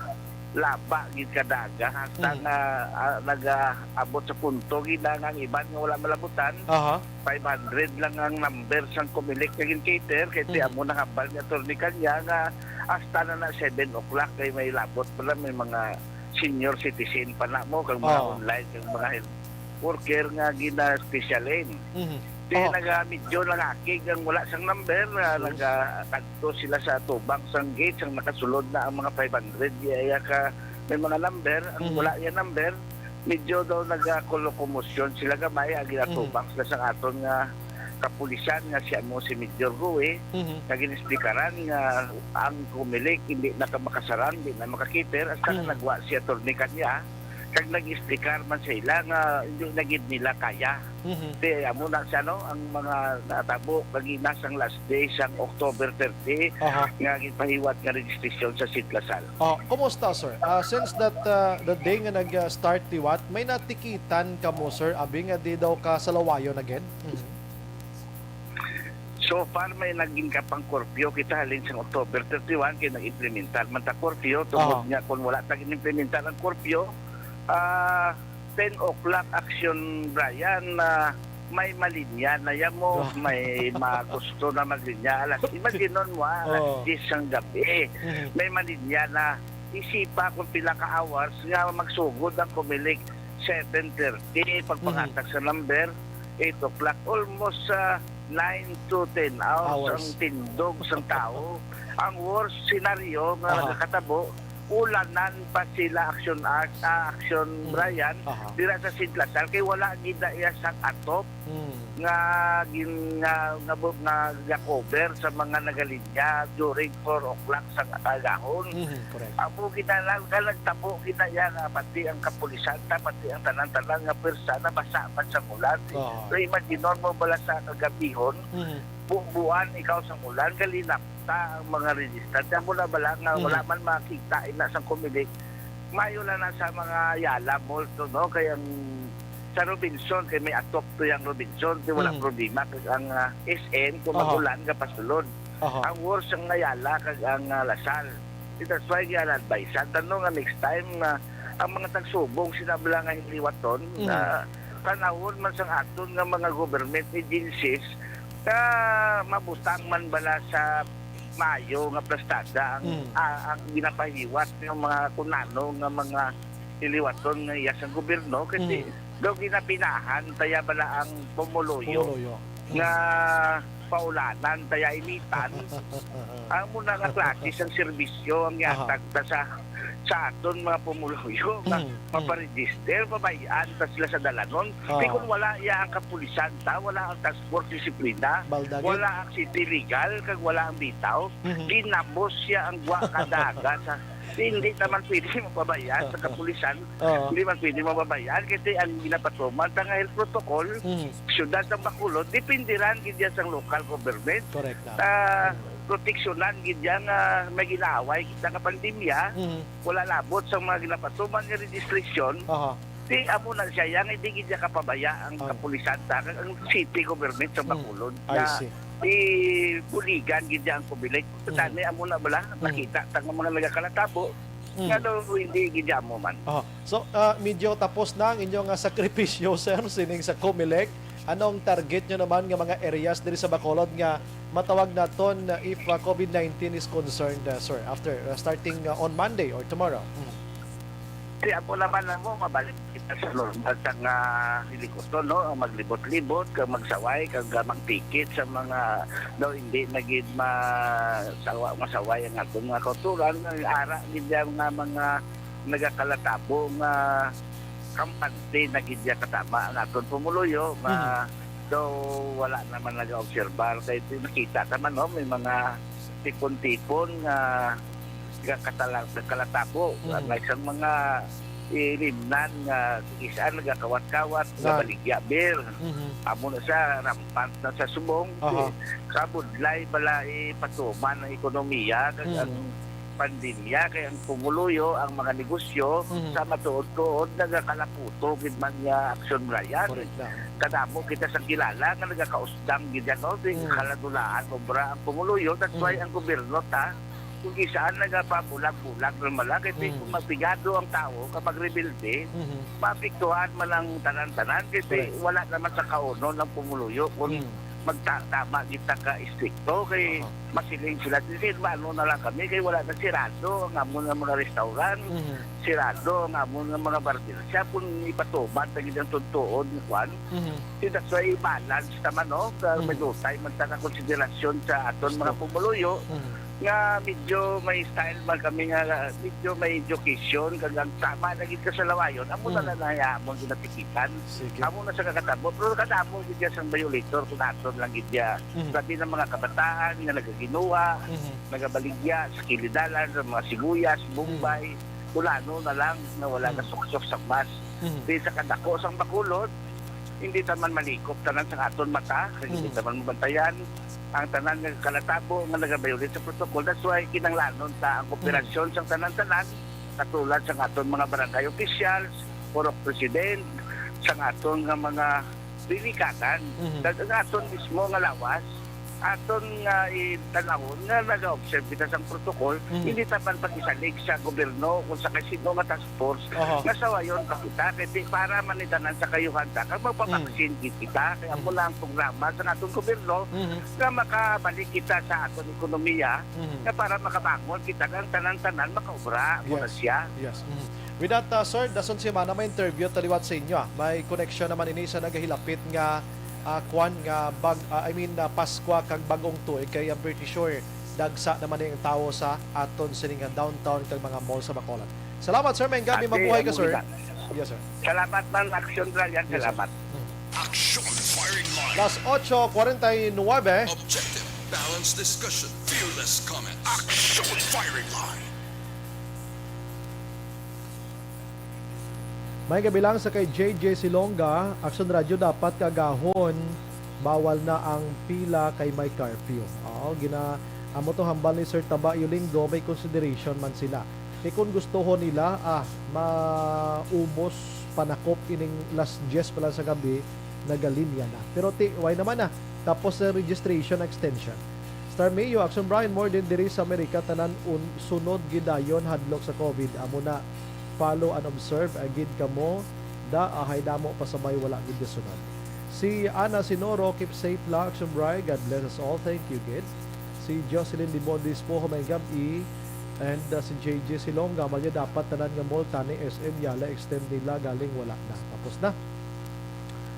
laba gid kada aga hasta Mhm. nga, ah, nag, ah, abot sa punto gid na nga ang iban nga wala malabutan. Aha. Five hundred lang ang number sang Comelec nga gin-cater, kay ti Mm. amo nahambal ni Attorney Canya nga hasta na na seven o'clock kay may labot pala, may mga senior citizen pa na mo, kag mga Oo. online, kag mga health worker nga gina-special aid. Mhm. Di Oo. naga, medyo nangakig ang wala sang number, nga Sure. naga, kadto sila sa tubang sang gate, sang nakasulod na ang mga five hundred, iya, iya ka, may mga number, ang Mhm. wala iya number, medyo daw nagakolokomosyon sila gamay, ang ginatubang Mhm. sila sang aton nga kapulisan nga siya mo si Major Rui, Mhm. nga gin-explikaran nga ang Comelec hindi na ka makasarang, hindi na makakiter, hasta nga Mhm. nagwa si Attorney Canya, kag nag-explicar man sa ila nga hindi na gid nila kaya. Mhm. Di, amo na siya, no, ang mga natabo, kag ina sang last day sang October thirty, Aha. nga ginpahiwat nga registration sa Saint Lazaro. Oh, kumusta, sir? Ah, since that, ah, the day nga nag, ah, start liwat, may natikitan kamo, sir, abi nga di daw ka salawayon again? Mhm. So far, may naging kapang curfew kita halin sa October thirty-one, kay nag-implementar man ta curfew. Tungod Aha. nga kung wala ta gin-implementar ang curfew, ah, ten o'clock action, Brian, na may malinya na ya mo, Grabe. may mga gusto na maglinya. Alas, imagine mo, ah, alas Oo. diyes sang gabi, Mhm. may malinya na. Isipa kung pila ka hours nga magsugod ang Comelec, seven thirty, pagpangatag Mhm. sa number, eight o'clock, almost, ah, nine to ten hours Hours. ang tindog sang tao. Ang worst scenario nga Aha. nagakatabo, ulanan pa sila, Action Art, ah, Action Mm. Brian, Aha. dira sa Saint Lazaro, kay wala gid na iya sang atop Mm. nga gin-, nga, nga bu-, nga ga-cover sa mga nagalinya during four o'clock sa kaagahon. Mhm, correct. Amo gid na lang, nga nagtabo gid na iya nga pati ang kapulisan ta, pati ang tanan-tanan nga pwersa nabasa man sa ulan. Oo. So, imagine mo bala sa kagabihon, Mhm. bubuan ikaw sa ulan, galinap ta ang mga registrante. Amo na bala nga Mhm. wala man makita ina sa Comelec. Mayo na na sa mga Ayala Mall to, no? Kay ang sa Robinson, kay may atop to yang Robinson, di wala Mhm. problema. Kag ang, ah, S M, kung Aha. mag-ulan, gapasulod. Aha. Ang worst ang Ayala, kag ang, ah, Lasal. Di, that's why, kaya na-advise. Sa tanong nga next time, nga ang mga tagsubong, sila bala nga hiliwaton, Mhm. nga tanawon man sang aton nga mga government agencies, nga mabutang man bala sa maayo nga plastada ang, Mm. ah, ang ginapahiwat ng mga kunano nga mga hiliwaton nga iya sa gobyerno, kasi Mm. daw ginapinahan taya bala ang pumuluyo Pumuluyo. Mm. nga paulanan taya initan. Ang muna nga klase sang serbisyo ang Aha. yatag ta sa, sa aton mga pumuluyo nga Mm. Mm. maparegister, pabayaan ta sila sa dalanon. Di Oo. kung wala iya ang kapulisan ta, wala ang task force disiplina, Balda gid. wala ang city legal, kag wala ang bitaw, Mhm. ginamos siya ang gwa kadaga sa, hindi naman pwede mapabayaan sa kapulisan. Oo. Hindi man pwede mapabayaan kasi ang ginapatuman ta nga health protocol, Mhm. syudad ng Bacolod, depende ran gid yan sa local government. Correct na. Ah, Mhm. proteksyonan gid yan nga may ginaaway kita nga pandemya. Mhm. Wala labot sa mga ginapatuman nga registration. Aha. Di, amo na siya, yang hindi gid niya kapabaya ang Ah. kapulisan ta, ang city government sa Mm. Bacolod I na see. ibuligan gid niya ang Comelec. Mm. Tani, amo na bala, Mm. nakita ta nga mga nagakalatabo, Mm. nga daw hindi gid niya amo man. Aha. So, ah, medyo tapos na ang inyong, ah, sakripisyo, sir, sining sa Comelec. Anong target nyo naman nga mga areas diri sa Bacolod nga matawag naton, ah, if, ah, COVID nineteen is concerned, ah, sir, after, ah, starting, ah, on Monday or tomorrow? Mm. Kaya po naman na mo, mabalik kita sa normal sa nga hilikuton, no? Ang maglibot-libot, kag magsaway, kag, ah, magpikit sa mga, no, hindi na gid ma-, sawa-, masaway ang aton mga kauturan. Ang ara gid yang nga mga nagakalatabo nga kampante na gid ya katama ang aton pumuluyo nga Mhm. daw wala naman nag-obserbar. Kay di nakita naman, no, may mga tipon-tipon nga nagakatala-, nagkalatabo. Mhm. May isang mga ilimnan nga isa nagakawat-kawat, Yan. nabaligya, bir. Mhm. Amo na siya, rampant na sa subong. Aha. Kabudlay bala ipatuman ang ekonomiya, kag Mhm. ang pandemya, kay ang pumuluyo, ang mga negosyo, Mhm. sa matuod-tuod, nagakalaputo gid man nga aksyon, Brian. Correct na. Kadamo kita sa kilala nga nagakausdang gid yan, no? Di Mhm. kaladulaan, obra ang pumuluyo. That's why Mhm. ang gobyerno ta, kung isaan nagapabulag-bulag na malagay, di Mhm. kung mapigado ang tao, kapag rebelde, Mhm. maapektuhan man ang tanan-tanan, kasi Correct. wala naman sa kaunon ang pumuluyo kung Mhm. magta-, tama kita ka estrikto, kay Aha. masiling sila, "Sige, ano na lang kami, kay wala na, sirado ang amon nga mga restaurant, Mhm. sirado ang amon nga mga barbershop, kung ipatuman ta gid ang tuod-tuod nga kwan." Mhm. So, that's why i-balance naman, no? Sa Mhm. madutay man ta nga konsiderasyon sa aton mga Gusto. pumuluyo, Mhm. nga medyo may style man kami nga medyo may education, kag ang tama na gid ka sa lawayon, amo na Mhm. lang ang amon ginatikitan. Sige. Amo na sa kakatabo, pero kadamo gid ya sang violator kung aton lang gid ya. Mhm. Labi ng mga kabataan nga nagaginuwa, Mhm. nagabaligya sa kilidalan, sa mga sibuyas, Mhm. bombay, kulano na lang na wala Mhm. nasuksok sa mas. Mhm. Di sa kadako sang Bacolod, hindi ta man malikop tanan sang aton mata, kay hindi Mhm. ta man mabantayan ang tanan nga kalatabo nga nagabayulit sa protocol. That's why kinahanglanon ta ang Mhm. kooperasyon sang tanan-tanan, katulad sang aton mga barangay officials, purok president, sang aton nga mga delikatan. Mhm. Kag ang aton mismo nga lawas, aton nga itanawon nga naga-observe kita sang protocol, Mhm. hindi ta man pag-isalig sa gobyerno kung sa kay sino nga task force Aha. nga sawayon pa kita, kay di para man ni tanan sa kayuhan ta, kag magpabaksin Mm. gid kita, kay amo Mm. na ang programa sa aton gobyerno Mhm. nga makabalik kita sa aton ekonomiya, Mhm. nga para makabangon kita, nga ang tanan-tanan makaobra, amo na Yes. siya. Yes. Mhm. With that, uh, sir, dason semana may interview ta liwat sa inyo, ah. May connection naman ini sa nagahilapit nga, ah, kwan nga bag-, ah, I mean, ah, Paskwa kag Bagong Tuig, kay I'm pretty sure dagsa naman ang tawo sa aton sining nga downtown kag mga mall sa Bacolod. Salamat, sir. Maayong gabi, Ate, mabuhay ka, amo sir. Gina. Yes, sir. Salamat man, Action Ryan. Yes, sir. Salamat. Mm. Action Firing Line. Las ocho cuarenta y nueve. Objective, balanced discussion, fearless comment. Action Firing Line. May gabi lang sa kay J J Silonga, Action Radio dapat kagahon, bawal na ang pila kay may curfew. Oo, gina-, amo to hambal ni Sir Tabayo Linggo, may consideration man sila. Kay kung gustohon nila, ah, maubos panakop ining las diyes pa lang sa gabi, nagalinya na. Pero ti-, why naman na? Tapos sa registration extension. Star Mayo, Action Brian, more din diri sa Amerika, tanan un-, sunod gidayon hadlok sa COVID. Amo na, follow and observe, agid kamo, da, ahay damo pa sa may wala gid gasunod. Si Ana Sinoro, keep safe la, Action Brian. God bless us all. Thank you, gid. Si Jocelyn Dimondis po, humay gab-i. And, uh, si J J Silonga, malya dapat tanan nga mall tani S M Yala extend nila galing wala na. Tapos na.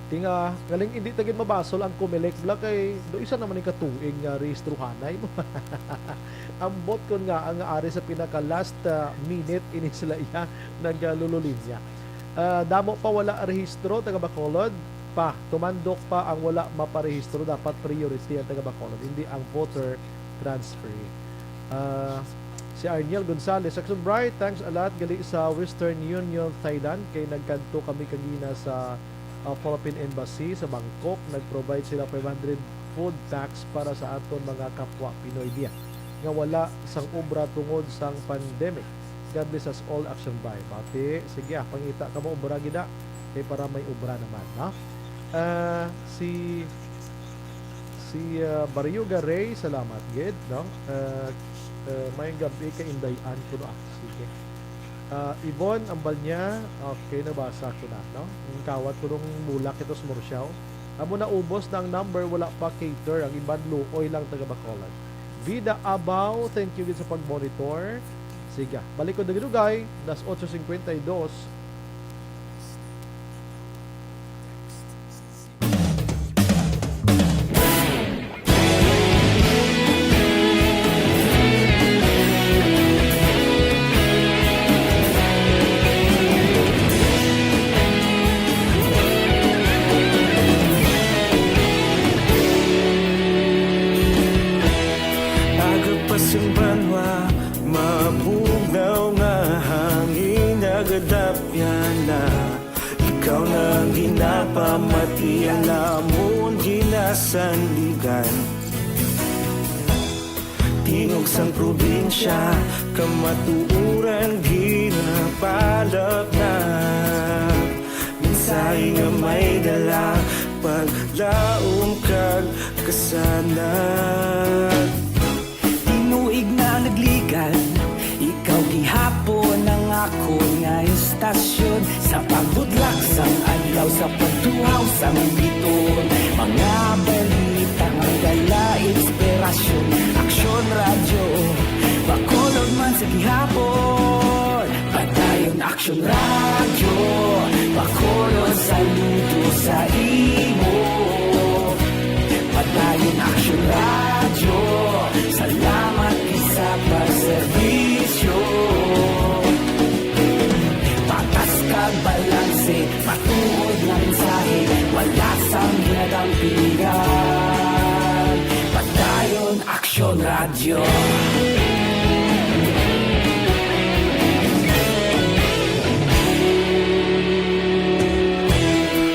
Tinga, galing hindi ta gid mabasol ang Comelec bla kay do isa naman ni katuig nga rehistrohanay mo. Ambot kon nga ang ari sa pinaka last, uh, minute ini sila iya nagalulolinya. Ah, damo pa wala rehistro, taga Bacolod pa. Tumandok pa ang wala maparehistro, dapat priority ang taga Bacolod, hindi ang voter transfer. Ah, si Arniel Gonzalez, Action Bright, thanks a lot. Gali sa Western Union Thailand, kay nagkadto kami kagina sa, ah, Philippine Embassy sa Bangkok. Nag-provide sila five hundred food packs para sa aton mga kapwa Pinoy diya nga wala sang obra tungod sang pandemic. God bless us all, Action Bright. Bati, sige, ah, pangita ka mo, obra gid, ah. Kay para may obra naman, no? Ah, si, si, ah, Baryoga Ray, salamat gid, no? Ah, ah, may gabi kay Inday Ann kuno, ah. Sige. Ah, Yvonne, ambal niya, okay, nabasa ko na, no? Ang kawat ko nung bulak ito sa Murciaw. Amo na, ubos na ang number, wala pa cater. Ang iban luoy lang, taga Bacolod. Vida Abaw, thank you gid sa pag-monitor. Siga. Balik ko dugay-dugay, las otso cincuenta y dos. Aga pa sing banwa, mabugnaw nga hangin nagadapyan na. Ikaw na ang ginapamati, ang amon ginasandigan. Tingog sang probinsya, kamatuoran ginapalapnap. Mensahe nga may dala, paglaom kag kasanag. Tinuig na nagligad, ikaw gihapon ang akon nga istasyon. Sa pagbudlak sang adlaw, sa pagtuhaw sang biton, mga balita nga dala inspirasyon. Aksyon Radyo, Bacolod man sa gihapon. Padayon Aksyon Radyo, Bacolod, saludo sa imo. Padayon Aksyon Radyo, salamat gid sa pagserbisyo. Patas kag balanse, matuod nga mensahe, wala sang ginadampigan. Padayon Aksyon Radyo.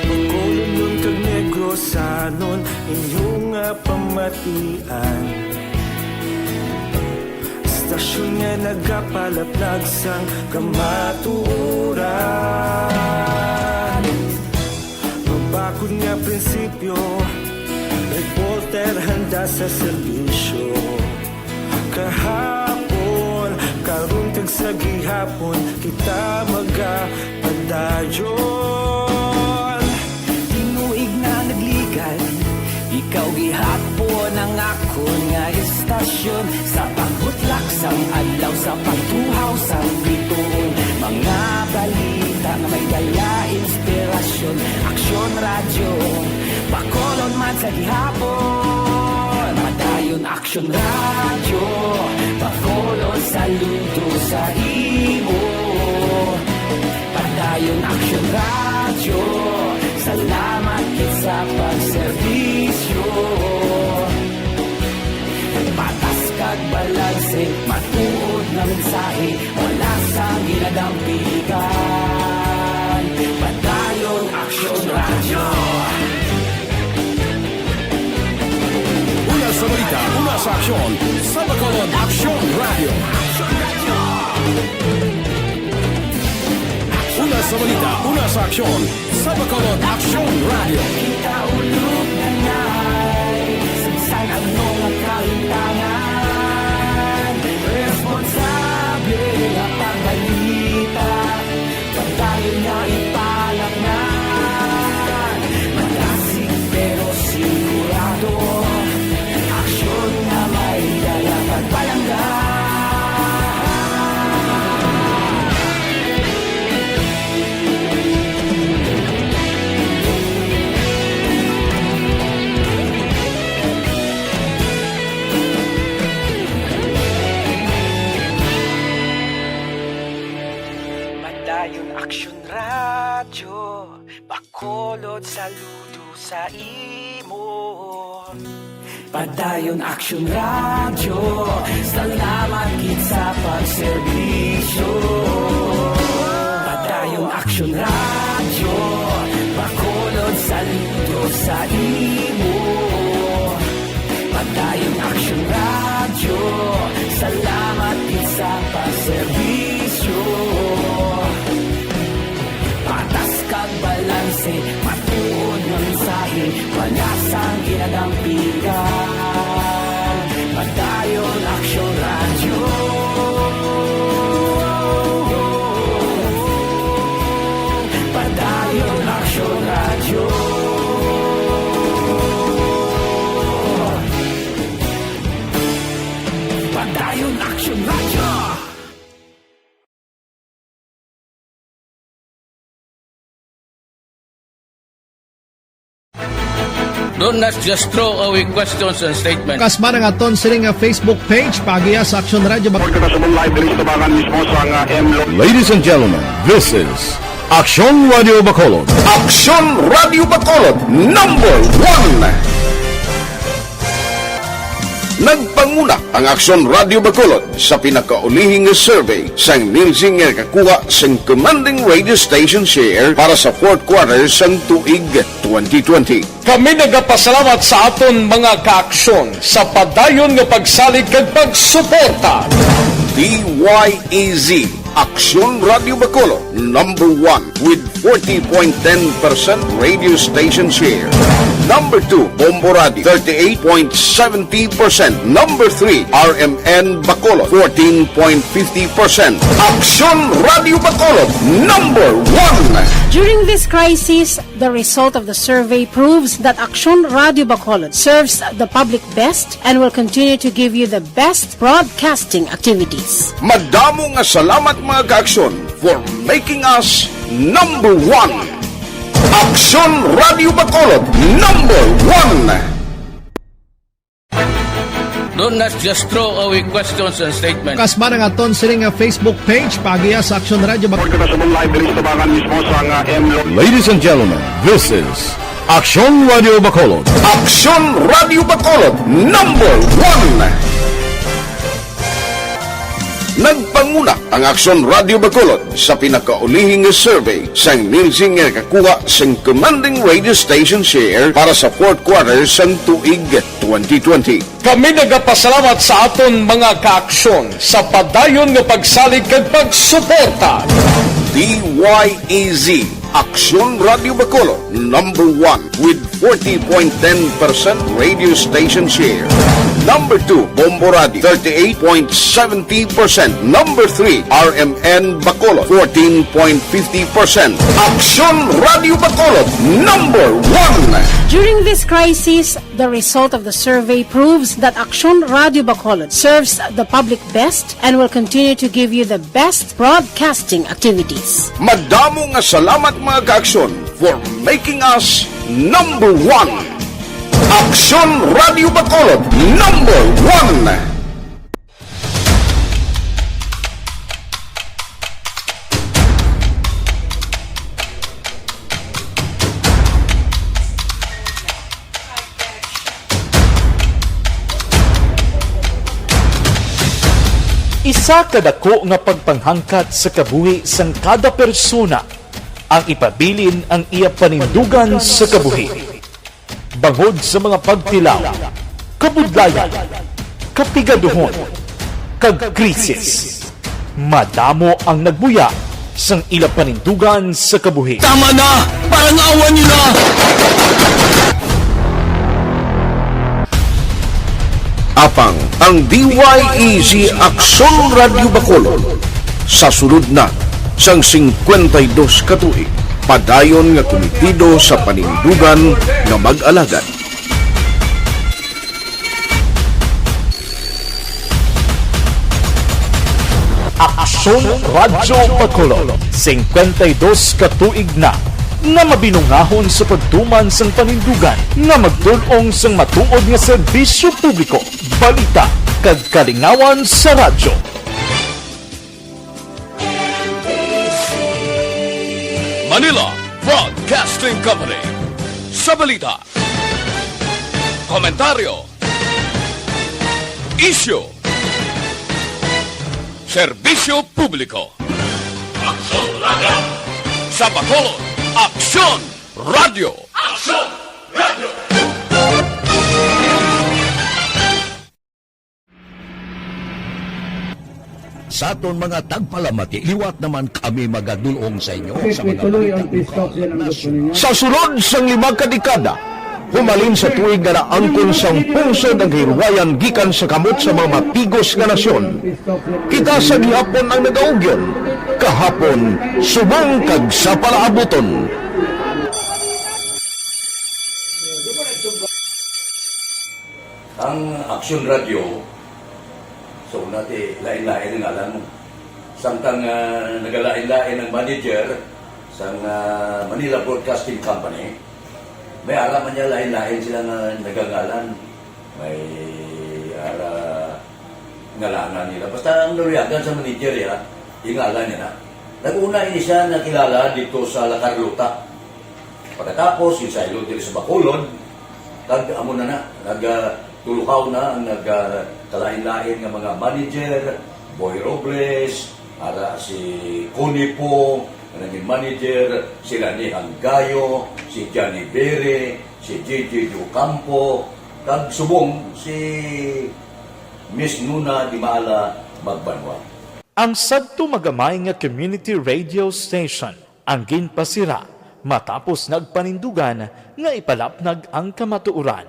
Bacolodnon kag Negrosanon, inyo nga pamatian. Istasyon nga nagapalaplag sang kamatuoran. Mabakod nga prinsipyo, reporter handa sa serbisyo. Kahapon, karon kag sa gihapon, kita magapadayon. Tinuig na nagligad, ikaw gihapon ang akon nga istasyon. Sa pagbutlak sang adlaw, sa pagtuhaw sang bituon, mga balita nga may dala inspirasyon. Aksyon Radyo, Bacolod man sa gihapon. Padayon Aksyon Radyo, Bacolod, saludo sa imo. Padayon Aksyon Radyo, salamat gid sa pagserbisyo. Patas kag balanse, matuod nga mensahe, wala sang ginadampigan. Padayon Aksyon Radyo. Una sa balita, una sa aksyon, sa Bacolod Aksyon Radyo. Una sa balita, una sa aksyon, sa Bacolod Aksyon Radyo. Kita ulog na ngay, sagsag ang mga kahitangan. Responsable nga pagbalita, padayon nga ipalapngan. Madasig pero sigurado, aksyon nga may dala pagpalangga. Padayon Aksyon Radyo, Bacolod, saludo sa imo. Padayon Aksyon Radyo, salamat gid sa pagserbisyo. Padayon Aksyon Radyo, Bacolod, saludo sa imo. Padayon Aksyon Radyo, salamat gid sa pagserbisyo. Patas kag balanse, matuod nga mensahe, wala sang ginadampigan. Padayon Aksyon Radyo. Padayon Aksyon Radyo. Padayon Aksyon Radyo. Do not just throw away questions and statements. Kasma ang aton sini nga Facebook page, paagiha sa Aksyon Radio Bacolod. Kita sa live diri sa tabangan mismo sa nga M Lo- Ladies and gentlemen, this is Aksyon Radio Bacolod. Aksyon Radio Bacolod, number one. Nagpanguna ang Aksyon Radio Bacolod sa pinakaulihi nga survey sang Nielsen nga nakakuha sang commanding radio station share para sa fourth quarter sang tuig twenty twenty. Kami nagapasalamat sa aton mga kaaksyon sa padayon nga pagsalig kag pagsuporta. D Y E Z, Aksyon Radio Bacolod, number one with forty point ten percent radio station share. Number two, Bombo Radio, thirty-eight point seventy percent. Number three, R M N Bacolod, fourteen point fifty percent. Aksyon Radio Bacolod, number one. During this crisis, the result of the survey proves that Aksyon Radio Bacolod serves the public best and will continue to give you the best broadcasting activities. Madamo nga salamat, mga kaaksyon, for making us number one. Aksyon Radio Bacolod, number one. Do not just throw away questions and statements. Kasma ang aton sini nga Facebook page, paagiha sa Aksyon Radio Bacolod. Kita sa live diri sa tabangan mismo sa nga M Lo- Ladies and gentlemen, this is Aksyon Radio Bacolod. Aksyon Radio Bacolod, number one. Nagpanguna ang Aksyon Radio Bacolod sa pinakaulihi nga survey sang Nielsen nga nakakuha sang commanding radio station share para sa fourth quarter sang tuig twenty twenty. Kami nagapasalamat sa aton mga kaaksyon sa padayon nga pagsalig kag pagsuporta. D Y E Z, Aksyon Radio Bacolod, number one with forty point ten percent radio station share. Number two, Bombo Radio, thirty-eight point seventy percent. Number three, R M N Bacolod, fourteen point fifty percent. Aksyon Radio Bacolod, number one. During this crisis, the result of the survey proves that Aksyon Radio Bacolod serves the public best and will continue to give you the best broadcasting activities. Madamo nga salamat, mga kaaksyon, for making us number one. Aksyon Radio Bacolod, number one. Isa ka dako nga pagpanghangkat sa kabuhi sang kada persona ang ipabilin ang iya panindugan sa kabuhi. Bangod sa mga pagtilaw, kabudlayan, kapigaduhon, kag krisis, madamo ang nagbuya sang ila panindugan sa kabuhi. Tama na! Parang awa niyo na! Apang ang D Y E Z Aksyon Radio Bacolod sa sulod na sang singkwenta y dos ka tuig, padayon nga kumitido sa panindugan nga mag-alagad. Aksyon Radyo Bacolod, singkwenta y dos ka tuig na nga mabinungahon sa pagtuman sang panindugan nga magtul-ong sang matuod nga serbisyo publiko, balita, kag kalingawan sa radyo. Manila Broadcasting Company. Sa balita, komentaryo, isyu, serbisyo publiko. Aksyon Radyo. Sa Bacolod, Aksyon Radyo. Aksyon Radyo. Sa aton mga tagpalamati, liwat naman kami magadul-ong sa inyo sa mga balita. Sa sulod sang lima ka dekada, humalin sa tuig nga naangkon sang pungsod ang kahilwayan gikan sa kamot sa mga matigos nga nasyon. Kita sa gihapon ang nagaugyon, kahapon subong kag sa palaabuton. Ang Aksyon Radyo, sa una ti, lain-lain ang ngalan mo. Samtang, ah, nagalain-lain ang manager sang, ah, Manila Broadcasting Company, May ara man niya lain-lain sila nga nagangalan. May ara ngalanan nila. Basta ang naluyagan sa manager, ya, ingalan niya na. Nag-una ini siya nakilala dito sa La Carlota. Pagkatapos, yung saylo diri sa Bacolod, kag amo na na, nag, ah, tuluhaw na ang nag, ah, kalain-lain nga mga manager, Boy Robles, ara si Conipo, nga naging manager, si Rani Hanggayo, si Johnny Bere, si J J Ocampo, kag subong si Miss Nuna Dimala Magbanwa. Ang sadto magamay nga community radio station ang ginpasira matapos nagpanindugan nga ipalapnag ang kamatuoran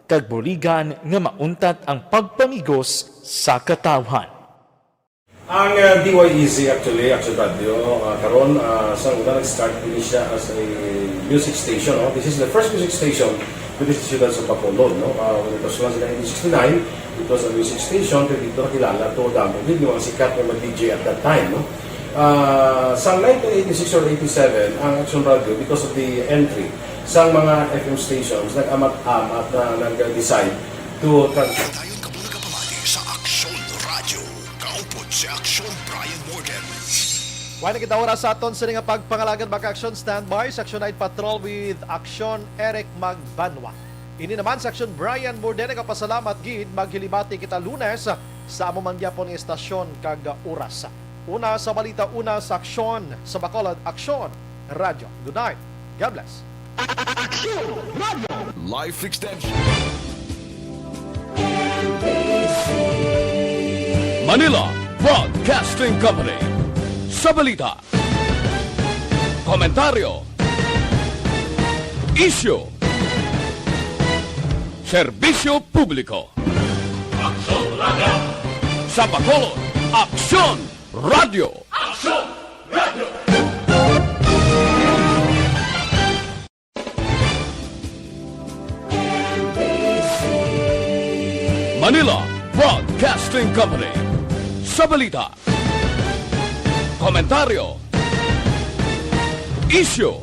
kag buligan nga mauntat ang pagpamigos sa katawhan. Ang, uh, D Y E Z actually, Action Radio, uh, karon, uh, sa una nag-start ini siya as a music station, no? This is the first music station with the siyudad sa Bacolod, no? Uh, when it was launched in nineteen sixty-nine, it was a music station, pero dito nakilala to damo gid yung mga sikat nga mga D J at that time, no? Uh, sa nineteen eighty-six or eighty-seven, ang Action Radio, because of the entry sa mga F M stations, nag-amat-amat na nag-decide to trans- Dayon kamo nakapamati sa Aksyon Radio. Kaupod si Aksyon Brian Morden. Wala na kita oras sa aton sa nga pagpangalagan, mga Aksyon. Standby sa Aksyon Night Patrol with Aksyon Eric Magbanwa. Ini naman sa Aksyon Brian Morden, nagapasalamat gid. Maghilibati kita Lunes sa amo man gyapon nga estasyon kag oras. Una sa balita, una sa Aksyon sa Bacolod, Aksyon Radio. Good night. God bless. Aksyon Radio. Life Extension. Manila Broadcasting Company. Sa balita, komentaryo, isyu, serbisyo publiko. Aksyon Radio. Sa Bacolod, Aksyon Radio. Aksyon Radio. Manila Broadcasting Company. Sa balita, komentaryo, isyu,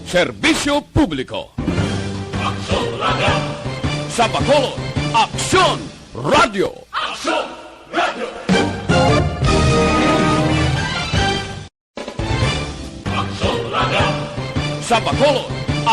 serbisyo publiko. Aksyon Radio. Sa Bacolod, Aksyon Radio. Aksyon Radio. Aksyon Radio. Sa Bacolod,